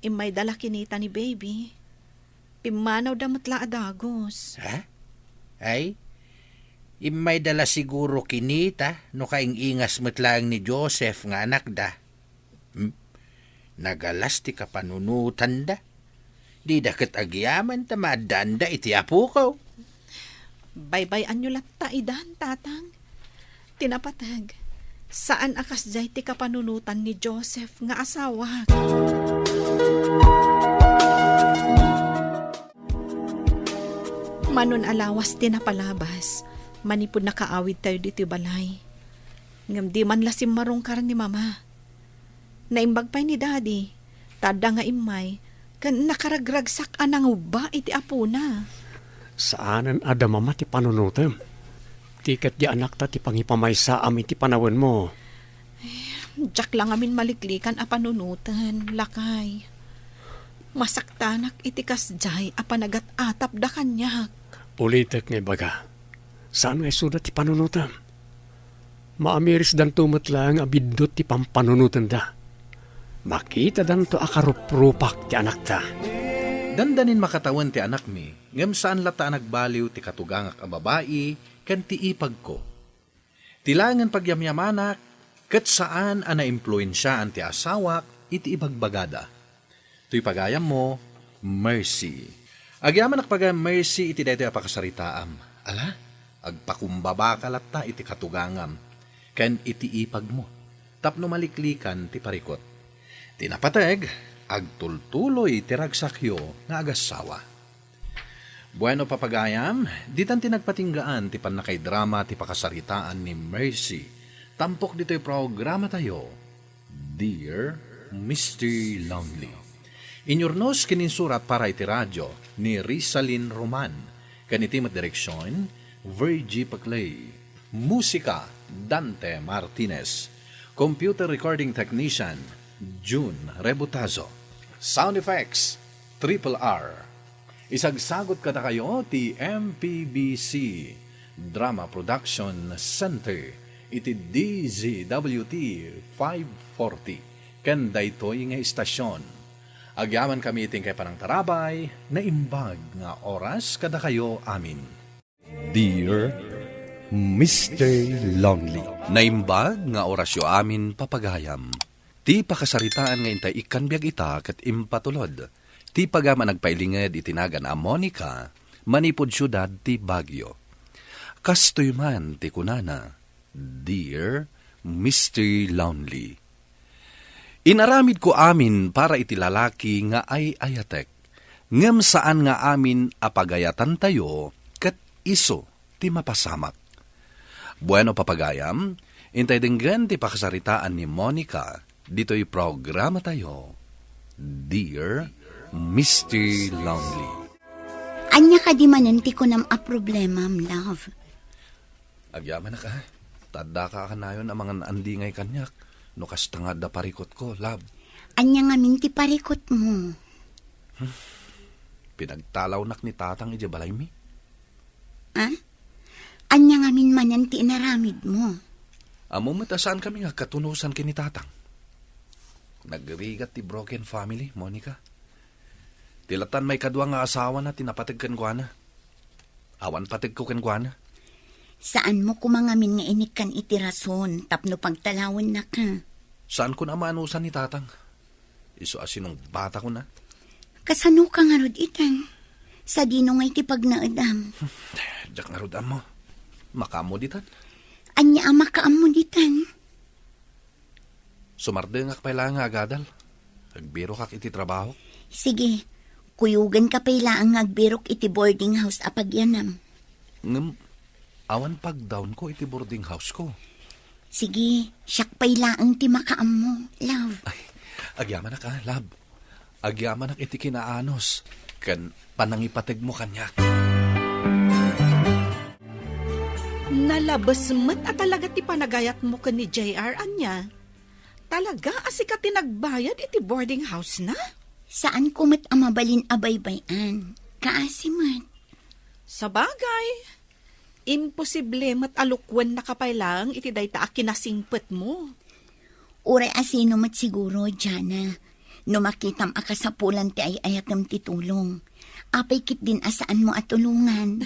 Immayda la kinita ni baby. Pimmanawda met la a dagus. Ha? Ay, immayda la siguro kinita no kaing-ingas met laeng ni Joseph nga anakda. Hmm? Nagalas ti kapanunotanda. Dida ket agyaman ta maaddaanda iti apoko. Baybay-anyo latta idan, Tatang. Ti napateg, saan a kasdiay ti kapanunotan ni Joseph nga asawak. Manon a lawas ti napalabas, manipud nakaawidtayo ditoy balay. Ngem di man la simmarungkar ni Mama. Naimbag pay ni Daddy, ta adda nga immay, ken nakaragragsak a nangubba iti apona. Saanen a da mama ti panunotem. Ti ket di anakta ti pangipamaysaam iti panawenmo. Diak la ngamin maliklikan a panunoten, lakay. Masaktanak iti kasdiay a panagat-atapda kaniak. Ulitek nga ibaga, saan nga isuda ti panunotem. Maamirisdanto met laeng a biddut ti pampanunotenda. Makitadanto a karuprupak ti anakta. Dandanin makatawen ti anakmi, ngem saan latta a nagbaliw ti katugangak a babai ken ti ipagko. Ti laengen pagyamyamanak, ket saan a naimpluensiaan ti asawak iti ibagbagada. Toy pagayammo, Mercy. Agyamanak pagayam, Mercy, iti daytoy a pakasaritaam. Ala, agpakumbabaka latta iti katugangam ken iti ipagmo tapno maliklikan ti parikut. Ti napateg, agtultuloy ti ragsakyo nga agassawa. Bueno, papagayam, ditan ti nagpatinggaan ti pannakaidrama ti pakasaritaan ni Mercy tampok ditoy programatayo, Dear Mister Lonely. Inyurnos ken insurat para iti radio ni Rizalin Roman, ken iti met direksion, Virgie Paclay. Musika, Dante Martinez. Computer recording technician, June Rebutazo. Sound effects, Triple R. Isagsagut kadakayo ti M P B C Drama Production Center iti D Z W T five forty ken daytoy nga istasion. Agyamankami iti inkay panangtarabay, naimbag nga oras kadakayo amin. Dear Mister Lonely. Naimbag nga orasyo amin, papagayam. Ti pakasaritaan nga intay ikkan biag ita ket impatulod ti pagayam a nagpailinged iti nagan a Monica, manipud siudad ti Baguio. Kastoy man ti kunana, Dear Mister Lonely, inaramidko amin para iti lalaki nga ay-ayatek, ngem saan nga amin a pagayatantayo ket isu ti mapasamak. Bueno, papagayam, intay denggen ti pakasaritaan ni Monica ditoy programatayo, Dear Mister Lonely. Ania kadi manen ti kunam a problemam, love? Agyamanak, a. Ta addaka a kanayon a mangan-andingay kaniak no kasta nga adda parikutko, love. Ania ngamin ti parikutmo? Pinagtalawnak ni Tatang idiay balaymi. Ah? Ania ngamin manen ti inaramidmo? Ammom met a saankami nga agkatunosan ken ni Tatang. Nagrigat ti broken family, Monica. Ti latan maikadua nga asawana ti napateg kenkuana. Awan pategko kenkuana. Saanmo koma ngamin nga inikkan iti rason tapno pagtalawennaka? Saankon a maanusan ni Tatang. Isu a sinungbatakon a. Kasanoka ngarud itan? Sadino ngay ti pagnaedam? Diak ngarud ammo. Makaammo ditan. Ania a makaammo ditan? Sumardengak pay laeng nga agadal. Agbirokak iti trabahok. Sige, kuyoganka pay laeng nga agbirok iti boarding house a pagyanam. Ngem, awan pagdawnko iti boarding houseko. Sige, siak pay laeng ti makaammo, love. Ay, agyamanak a, love. Agyamanak iti kinaanus ken panangipategmo kaniak. Nalabes met a talaga ti panagayatmo ken ni J R, ania? Talaga a sika ti nagbayad iti boarding house na? Saanko met a mabalin a baybay-an. Kaasi met. Sabagay, imposible met a lukuennaka pay laeng iti dayta a kinasingpetmo. Uray a sino met siguro, Jana, no makitam a kasapulan ti ay-ayatem ti tulong. Apay ketdin a saanmo a tulongan?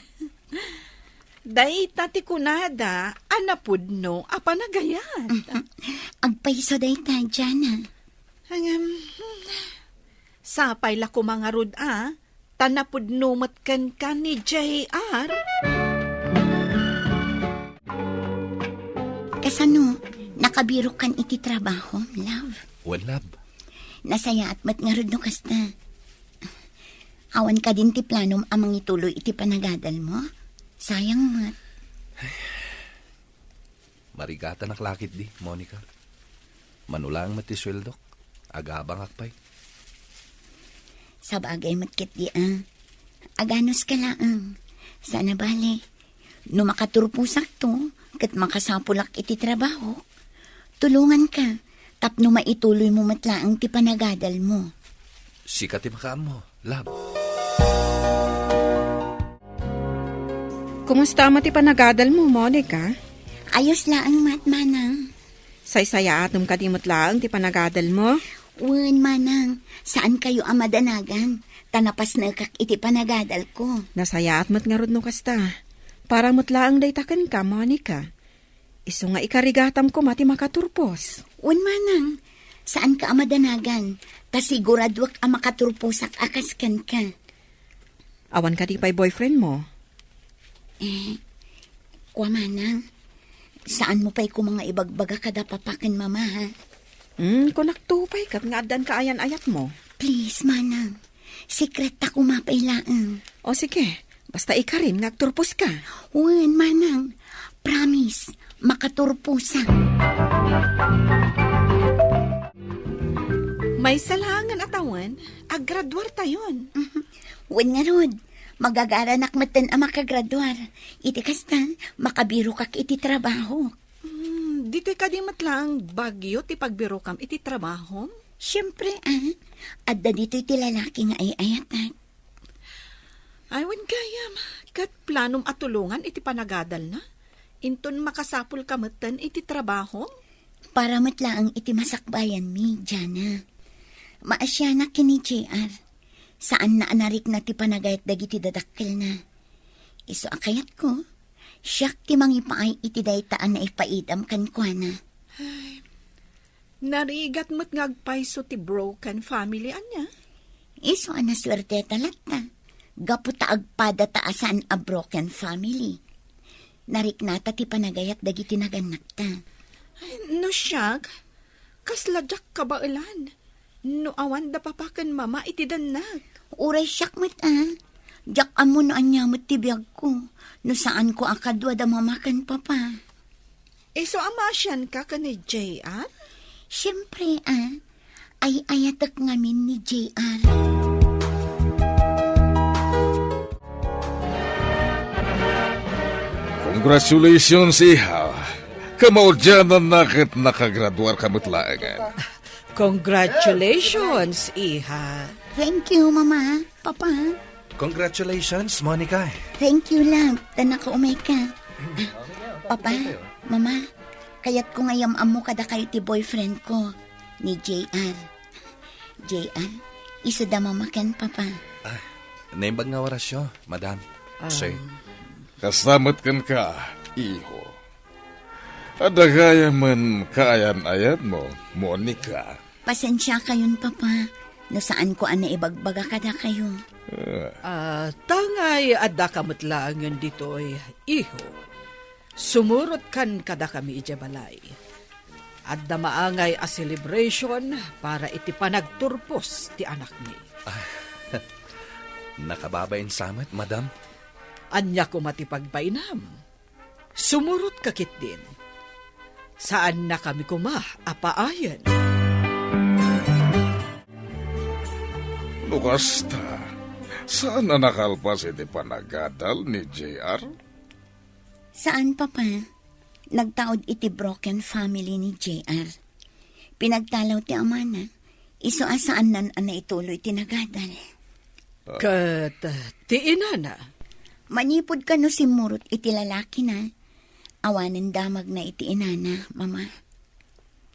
Dayta ti kunada a napudno a panagayat. Agpayso dayta, Jana. Ngem, sapay la koma ngarud a, ta napudno met kenka ni J R. Kasano, nakabirokkan iti trabaho, love? Wen, love. Nasayaat met ngarud no kasta. Awan kadin ti planom a mangituloy iti panagadalmo? Sayang met. Marigatanak la ketdi, Monica. Mano laeng met ti sueldok, agabangak pay. Sabagay met ketdi a. Aganuska laeng. Saan a bale, no makaturposakto ket makasapulak iti trabahok, tulonganka tapno maituloymo met laeng ti panagadalmo. Sika ti makaammo, love. Kumusta met ti panagadalmo, Monica? Ayos laeng met, manang. Saysayaatem kadi met laeng ti panagadalmo? Wen, manang, saankayo a madanagan, ta napasnekak iti panagadalko. Nasayaat met ngarud no kasta. Para met laeng dayta kenka, Monica. Isu nga ikarigatam koma ti makaturpos. Wen, manang, saanka a madanagan, ta siguraduak a makaturposak a kas kenka. Awan kadi pay boyfriendmo? Eh, kua, manang, saanmo pay koma nga ibagbaga kada papa ken mama, ha? Hmm, kunakto pay ket nga addan kaayan-ayatmo. Please, manang. Sekreto koma pay laeng. O sige, basta ikarim nga agturposka. Wen, manang. Promise, makaturposak. Maysa laengen a tawen, aggraduartayon. Wen ngarud, magagaranak metten a makagraduar. Iti kasta, makabirokak iti trabaho. Hmm, ditoy kadi met laeng Baguio ti pagbirokam iti trabahom? Siempre, ah. Adda ditoy ti lalaki nga ay-ayatak. Ay, wen gayam, ket planom a tulongan iti panagadalna? Inton makasapulka metten iti trabahom? Para met laeng iti masakbayanmi, Jana. Maasianak ken ni J R. Saanna a narikna ti panagayat dagiti dadakkelna. Isu a kayatko, siak ti mangipaay iti dayta a naipaidam kenkuana. Ay, narigat met nga agpayso ti broken family, ania? Isu a nasuerteta latta, gapu ta agpadata a saan a broken family. Nariknata ti panagayat dagiti nagannakta. Ay, no siak, kasla diak kabaelan no awan da papa ken mama iti dannag. Uray siak met, a. Diak ammo no ania met ti biagko no saanko a kadua da mama ken papa. Isu a maasianka ken ni J R? Siempre, a. Ay-ayatek ngamin ni J R. Congratulations, iha. Kamaudiananna ket nakagraduarka met laengen. Congratulations, iha. Thank you, Mama, Papa. Congratulations, Monica. Thank you, love, ta nakaumayka. Ah, Papa, Mama, kayatko nga iyam-ammo kadakayo ti boyfriend ko, ni J R. J R, isuda Mama ken Papa. Ah, naimbag nga orasyo, Madam. Ah. Sir. Kasta met kenka, iho. Adda gayamen kaayan-ayatmo, Monica. Pasensiakayon, Papa, no saanko a naibagbaga kadakayo. Ah. Ah, tangay addaka met laengen ditoy, iho. Sumurotkan kadakami idiay balay. Adda maangay a celebration para iti panagturpos ti anakmi. Ah, nakababain sa met, Madam. Ania koma ti pagbainam? Sumurotka ketdin. Saannakami koma a paayen. No kasta, saan a nakalpas iti panagadal ni J R? Saan, Papa. Nagtaud iti broken family ni J R. Pinagtalaw ti amana, isu a saannan a naituloy ti nagadal. Ah. Ket, ah, ti inana? Manipud kano simmurot iti lalakina, awanen damagna iti inana, Mama.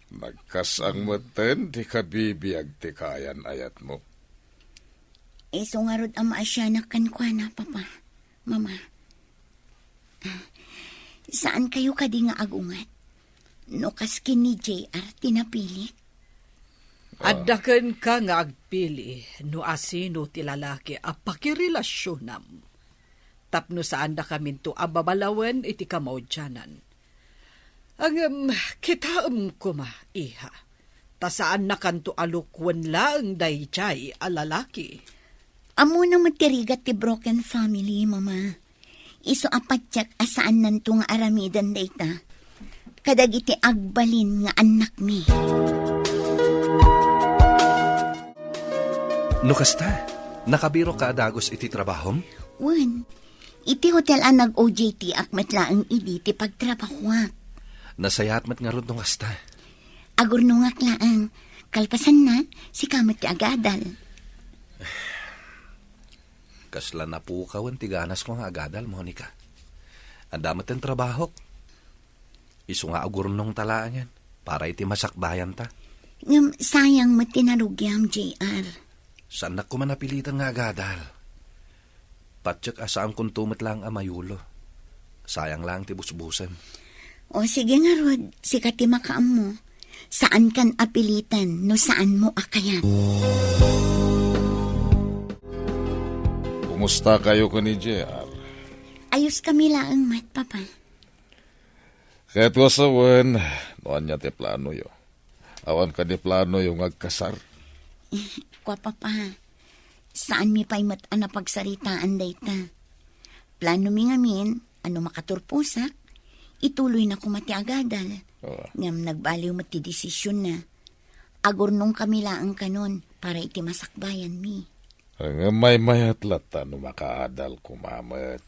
Nagkas-ang metten ti kabibiag ti kaayan-ayatmo. Isu ngarud a maasianak kenkuana, Papa, Mama. Saankayo kadi nga agunget no kas ken ni J R ti napilik? Ah. Adda kenka nga agpili no asino ti lalaki a pakirelasionam tapno saandakaminto a babalawen iti kamaudianan. Ngem kitaem koma, iha, ta saannakanto a lukwen laeng daydiay a lalaki. Ammona met ti rigat ti broken family, Mama. Isu a patiek a saannanto nga aramiden dayta kadagiti agbalin nga annakmi. No kasta, nakabirokka a dagus iti trabahom? Wen, iti hotel a nag-O J T ak met laeng idi ti pagtrabahoak. Nasayaat met ngarud no kasta. Agurnongak laeng. Kalpasanna, sika met ti agadal. Kasla napukawen ti ganasko nga agadal, Monica. Adda met ti trabahok. Isu nga agurnongta laengen para iti masakbayanta. Ngem sayang met ti narugiam, J R. Saannak koma napilitan nga agadal. Patiek a saankonto met laeng a mayulo. Sayang laeng ti busbusem. O, sige ngarud, sika ti makaammo. Saankan a pilitan no saanmo a kayat. Kumustakayo ken ni J R? Ayoskami laeng met, Papa. Ket, a sawen, no ania ti planoyo? Awan kadi planoyo nga agkasar? Kua, Papa, saanmi pay met a napagsaritaan dayta. Planomi ngamin a no makaturposak, ituloyna koma ti agadal. Oo. Ngem nagbaliw met ti desisionna. Agurnongkami laeng kanon para iti masakbayanmi. Ngem maymayat latta no makaadal koma met.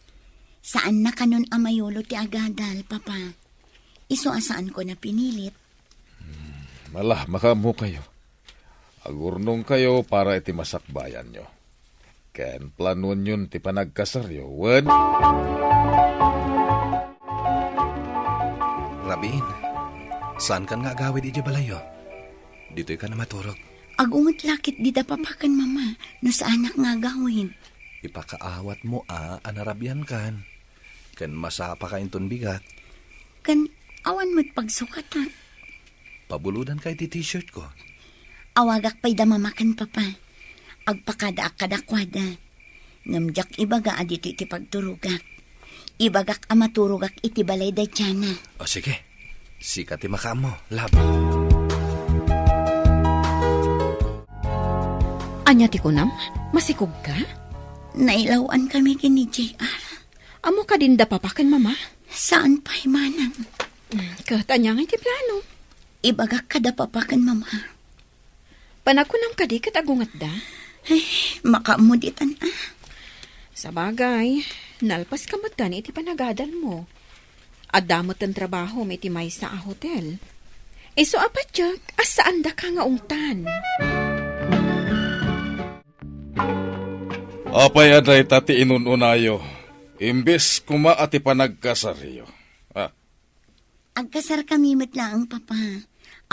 Saanna kanon a mayulo ti agadal, Papa. Isu a saanko a pinilit. Hmm, ala, makaammokayo. Agurnongkayo para iti masakbayanyo. Ken planuenyon ti panagkasaryo, wen? Rabin, saankan nga agawid idiay balayyo? Ditoykan a maturog. Agunget la ket dida Papa ken Mama no saanak nga agawid. Ipakaawatmo a, a narabiankan. Ken masapaka inton bigat. Ken awan met pagsukatak. Pabulodankay ti t-shirtko. Awagak pay da Mama ken Papa. Agpakadaak kadakuada. Ngem diak ibaga a ditoy ti pagturogak. Ibagak a maturogak iti balay da Diana. O, sige. Sika ti makaammo, love. Ania ti kunam? Masikogka? Nailaw-an kami ken ni J R. Ammo kadin da papa ken mama? Saan pay manang. Hmm, ket ania ngay ti plano? Ibagak kada papa ken mama. Panagkunam kadi ket agungetda? Ay, makaammo ditan, ah. Sabagay, nalpaska metten iti panagadalmo. Adda metten trabahom iti maysa a hotel. Isu a patiek a saandaka nga ungtan. Apay a dayta ti inun-unayo, imbes koma a ti panagkasaryo? Ah. Agkasarkami met laeng, Papa.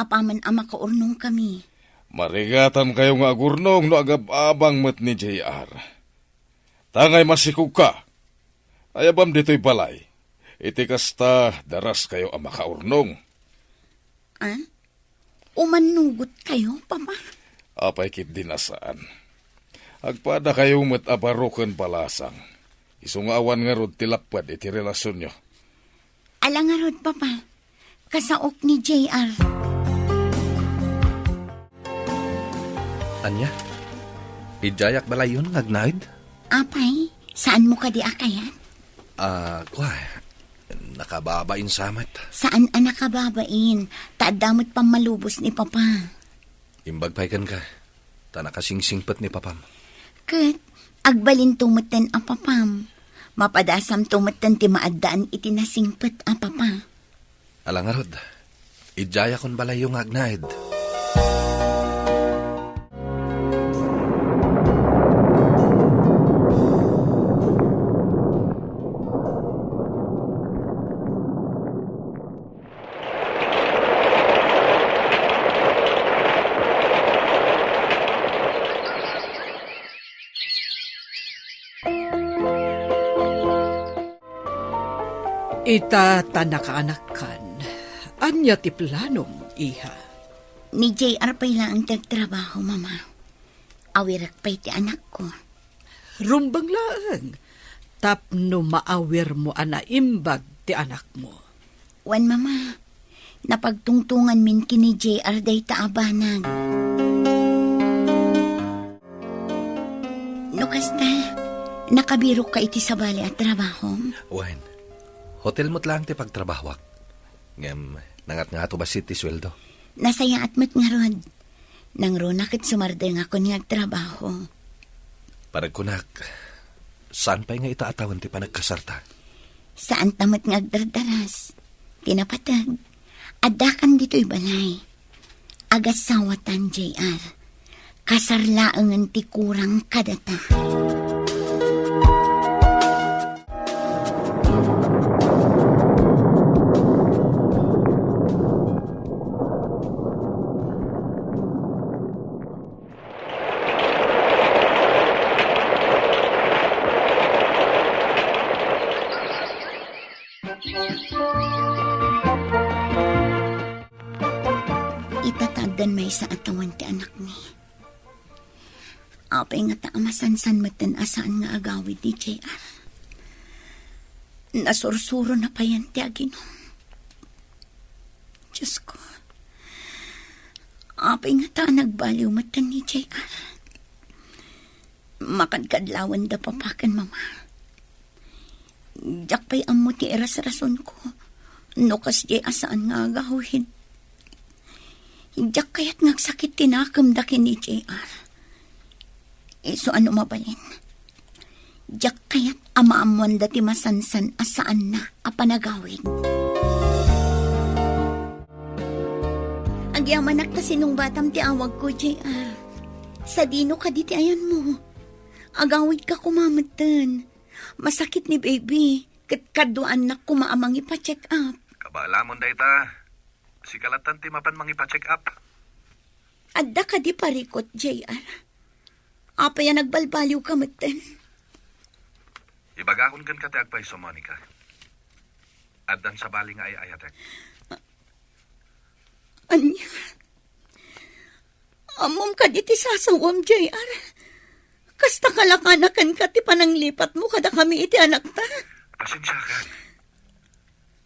Apaman a makaurnongkami. Marigatankayo nga agurnong no agab-abang met ni J R. Ta ngay masikogka. Ayabam ditoy balay. Iti kasta, daraskayo a makaurnong. Ah? Umannugotkayo, Papa? Apay ketdi a saan. Agpadakayo met a baro ken balasang. Isu nga awan ngarud ti lapped iti relasionyo. Ala ngarud, Papa. Kasaok ni J R. Ania? Idiayak balayyon nga agnaed? Apay, saanmo kadi a kayat? Ah, kua, nakababain sa met. Saan a nakababain? Ta adda met pammalubos ni Papa. Imbag pay kenka, ta nakasingsingpet ni papam. Ket, agbalinto metten a papam. Mapadasamto metten ti maaddaan iti nasingpet a papa. Ala ngarud, idiayakon balayyo nga agnaed. Ita ta nakaanakkan, ania ti planom, iha? Ni J R pay laeng ti agtrabaho, Mama. Awirek pay ti anakko. Rumbeng laeng, tapno maawirmo a naimbag ti anakmo. Wen, Mama, napagtungtonganmin ken ni J R dayta a banag. No kasta, nakabirokka iti sabali a trabahom? Wen, hotel met laeng ti pagtrabahoak. Ngem, nangatngato bassit ti sueldo. Nasayaat met ngarud. Nangruna ket sumardengakon nga agtrabaho. Panagkunak, saan pay nga ita a tawen ti panagkasarta? Saanta met nga agdardaras. Ti napateg, addakan ditoy balay. Agasawatan, J R. Kasar laengen ti kurang kadata. Ita ta addan maysa a tawen ti anakmi. Apay ngata a masansan metten a saan nga agawid ni J R? Nasursurona payen ti aginom. Diosko, apay ngata a nagbaliw metten ni J R? Makadkadlawen da papa ken mama. Diak pay ammo ti irasrasonko no kasdiay a saan nga agawid. Diak kayat nga agsakit ti nakemda ken ni J R. Isu a no mabalin, diak kayat a maammoanda ti masansan a saanna a panagawid. Agyamanak ta sinungbatam ti awagko, J R. Sadino kadi ti ayanmo? Agawidka koma metten. Masakit ni baby, ket kaduaannak koma a mangipa-check up. Kabaalamon dayta. Sika lattan ti mapan mangipa-check up. Adda kadi parikut, J R? Apay a nagbalbaliwka metten? Ibagakon kenka ti agpayso, Monica. Addan sabali nga ay-ayatek. Ania? Ammom kadi ti sasawam, J R? Kasta kalakanakanka ti pananglipatmo kadakami iti anakta? Pasensiakan.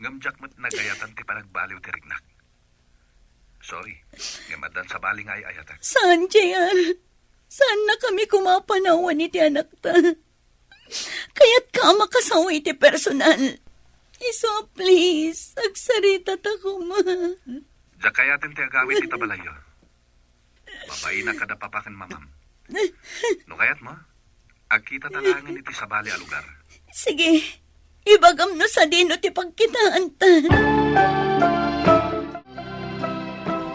Ngem diak met nagayatan ti panagbaliw ti riknak. Sorry. Ngem addan sabali nga ay-ayatek. Saan, J R? Saannakami koma a panawan iti anakta. Kayatka a makasawi iti personal. Isu a, please, agsaritata koma. Diak kayaten ti agawid ita balayyo. Babaina kada papa ken mamam. No kayatmo, agkitata laengen iti sabali a lugar. Sige, ibagam no sadino ti pagkitaanta.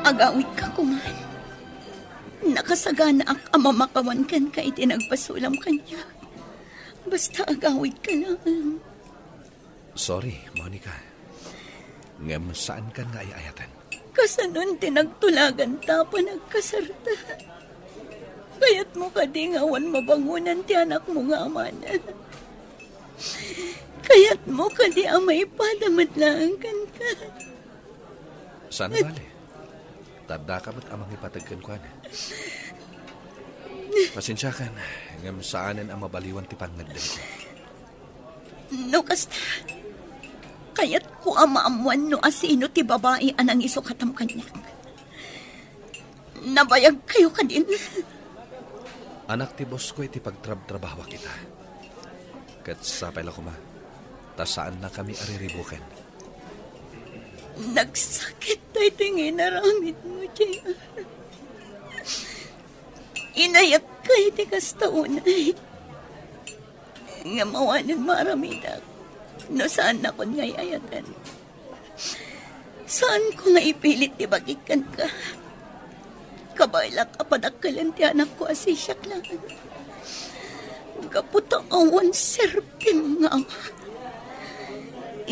Agawidka koma. Nakasaganaak a mamakawan kenka iti nagbasulam kaniak. Basta agawidka laeng. Sorry, Monica. Ngem saankan nga ay-ayaten. Kasanon ti nagtulaganta a panagkasarta? Kayatmo kadi nga awan mabangonan ti anakmo nga amana? Kayatmo kadi a maipada met laeng kenka? Saan a bale. Ta addaka met a mangipateg kenkuana. Pasensiakan, ngem saanen a mabaliwan ti pangngeddengko. No kasta, kayatko a maammoan no asino ti babai a nangisukatam kaniak. Nabayagkayo kadin? Anak ti bosko iti pagtrabtrabahoak ita. Ket sapay la koma, ta saannakami a riribuken. Nagsakit daytoy nga inaramidmo, J R. Inayakka iti kasta unay. Ngem awanen maaramidak no saannakon nga ay-ayaten. Saanko nga ipilit ti bagik kenka. Kabaelak a padakkelen ti anakko a sisiak laeng. Gapu ta awan serpim nga ama.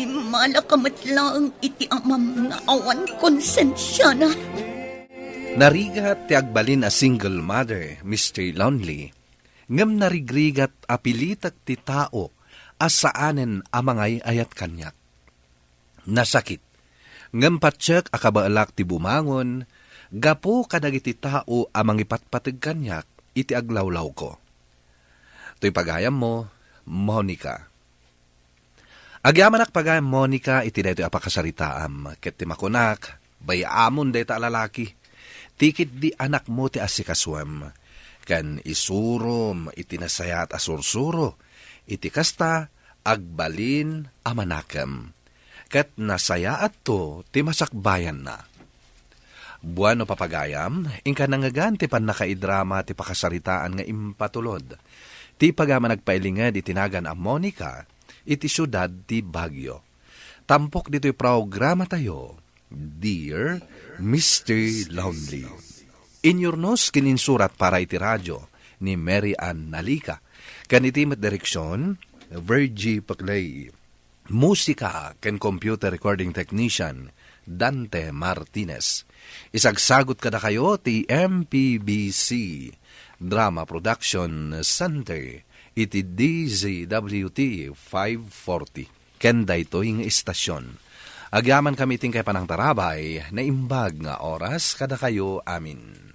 Immalaka met laeng iti amam nga awan konsensiana. Narigat ti agbalin a single mother, Mister Lonely, ngem narigrigat a pilitek ti tao a saanen a mangay-ayat kaniak. Nasakit, ngem patiek a kabaelak ti bumangon gapu kadagiti tao a mangipatpateg kaniak iti aglawlawko. Toy pagayammo, Monica. Agyamanak pagayam, Monica, iti daytoy a pakasaritaam, ket ti makunak, bay-amon dayta a lalaki. Ti ketdi anakmo ti asikasoem, ken isurom iti nasayaat a sursuro. Iti kasta, agbalin a manakem. Ket nasayaatto ti masakbayanna. Bueno, papagayam, inka nangngegan ti pannakaidrama ti pakasaritaan nga impatulod ti pagayam a nagpailinged iti nagan a Monica iti siudad ti Baguio. Tampok ditoy programatayo, Dear Mister Lonely. Inyurnos ken insurat para iti radio ni Mary Ann Nalica. Ken iti met direksion, Virgie Paclay. Musika ken computer recording technician, Dante Martinez. Isagsagot kadakayo ti M P B C Drama Production Center iti D Z W T five forty. Ken daytoy nga istasyon, agyamankami iti inkay panangtarabay, naimbag nga oras kadakayo amin.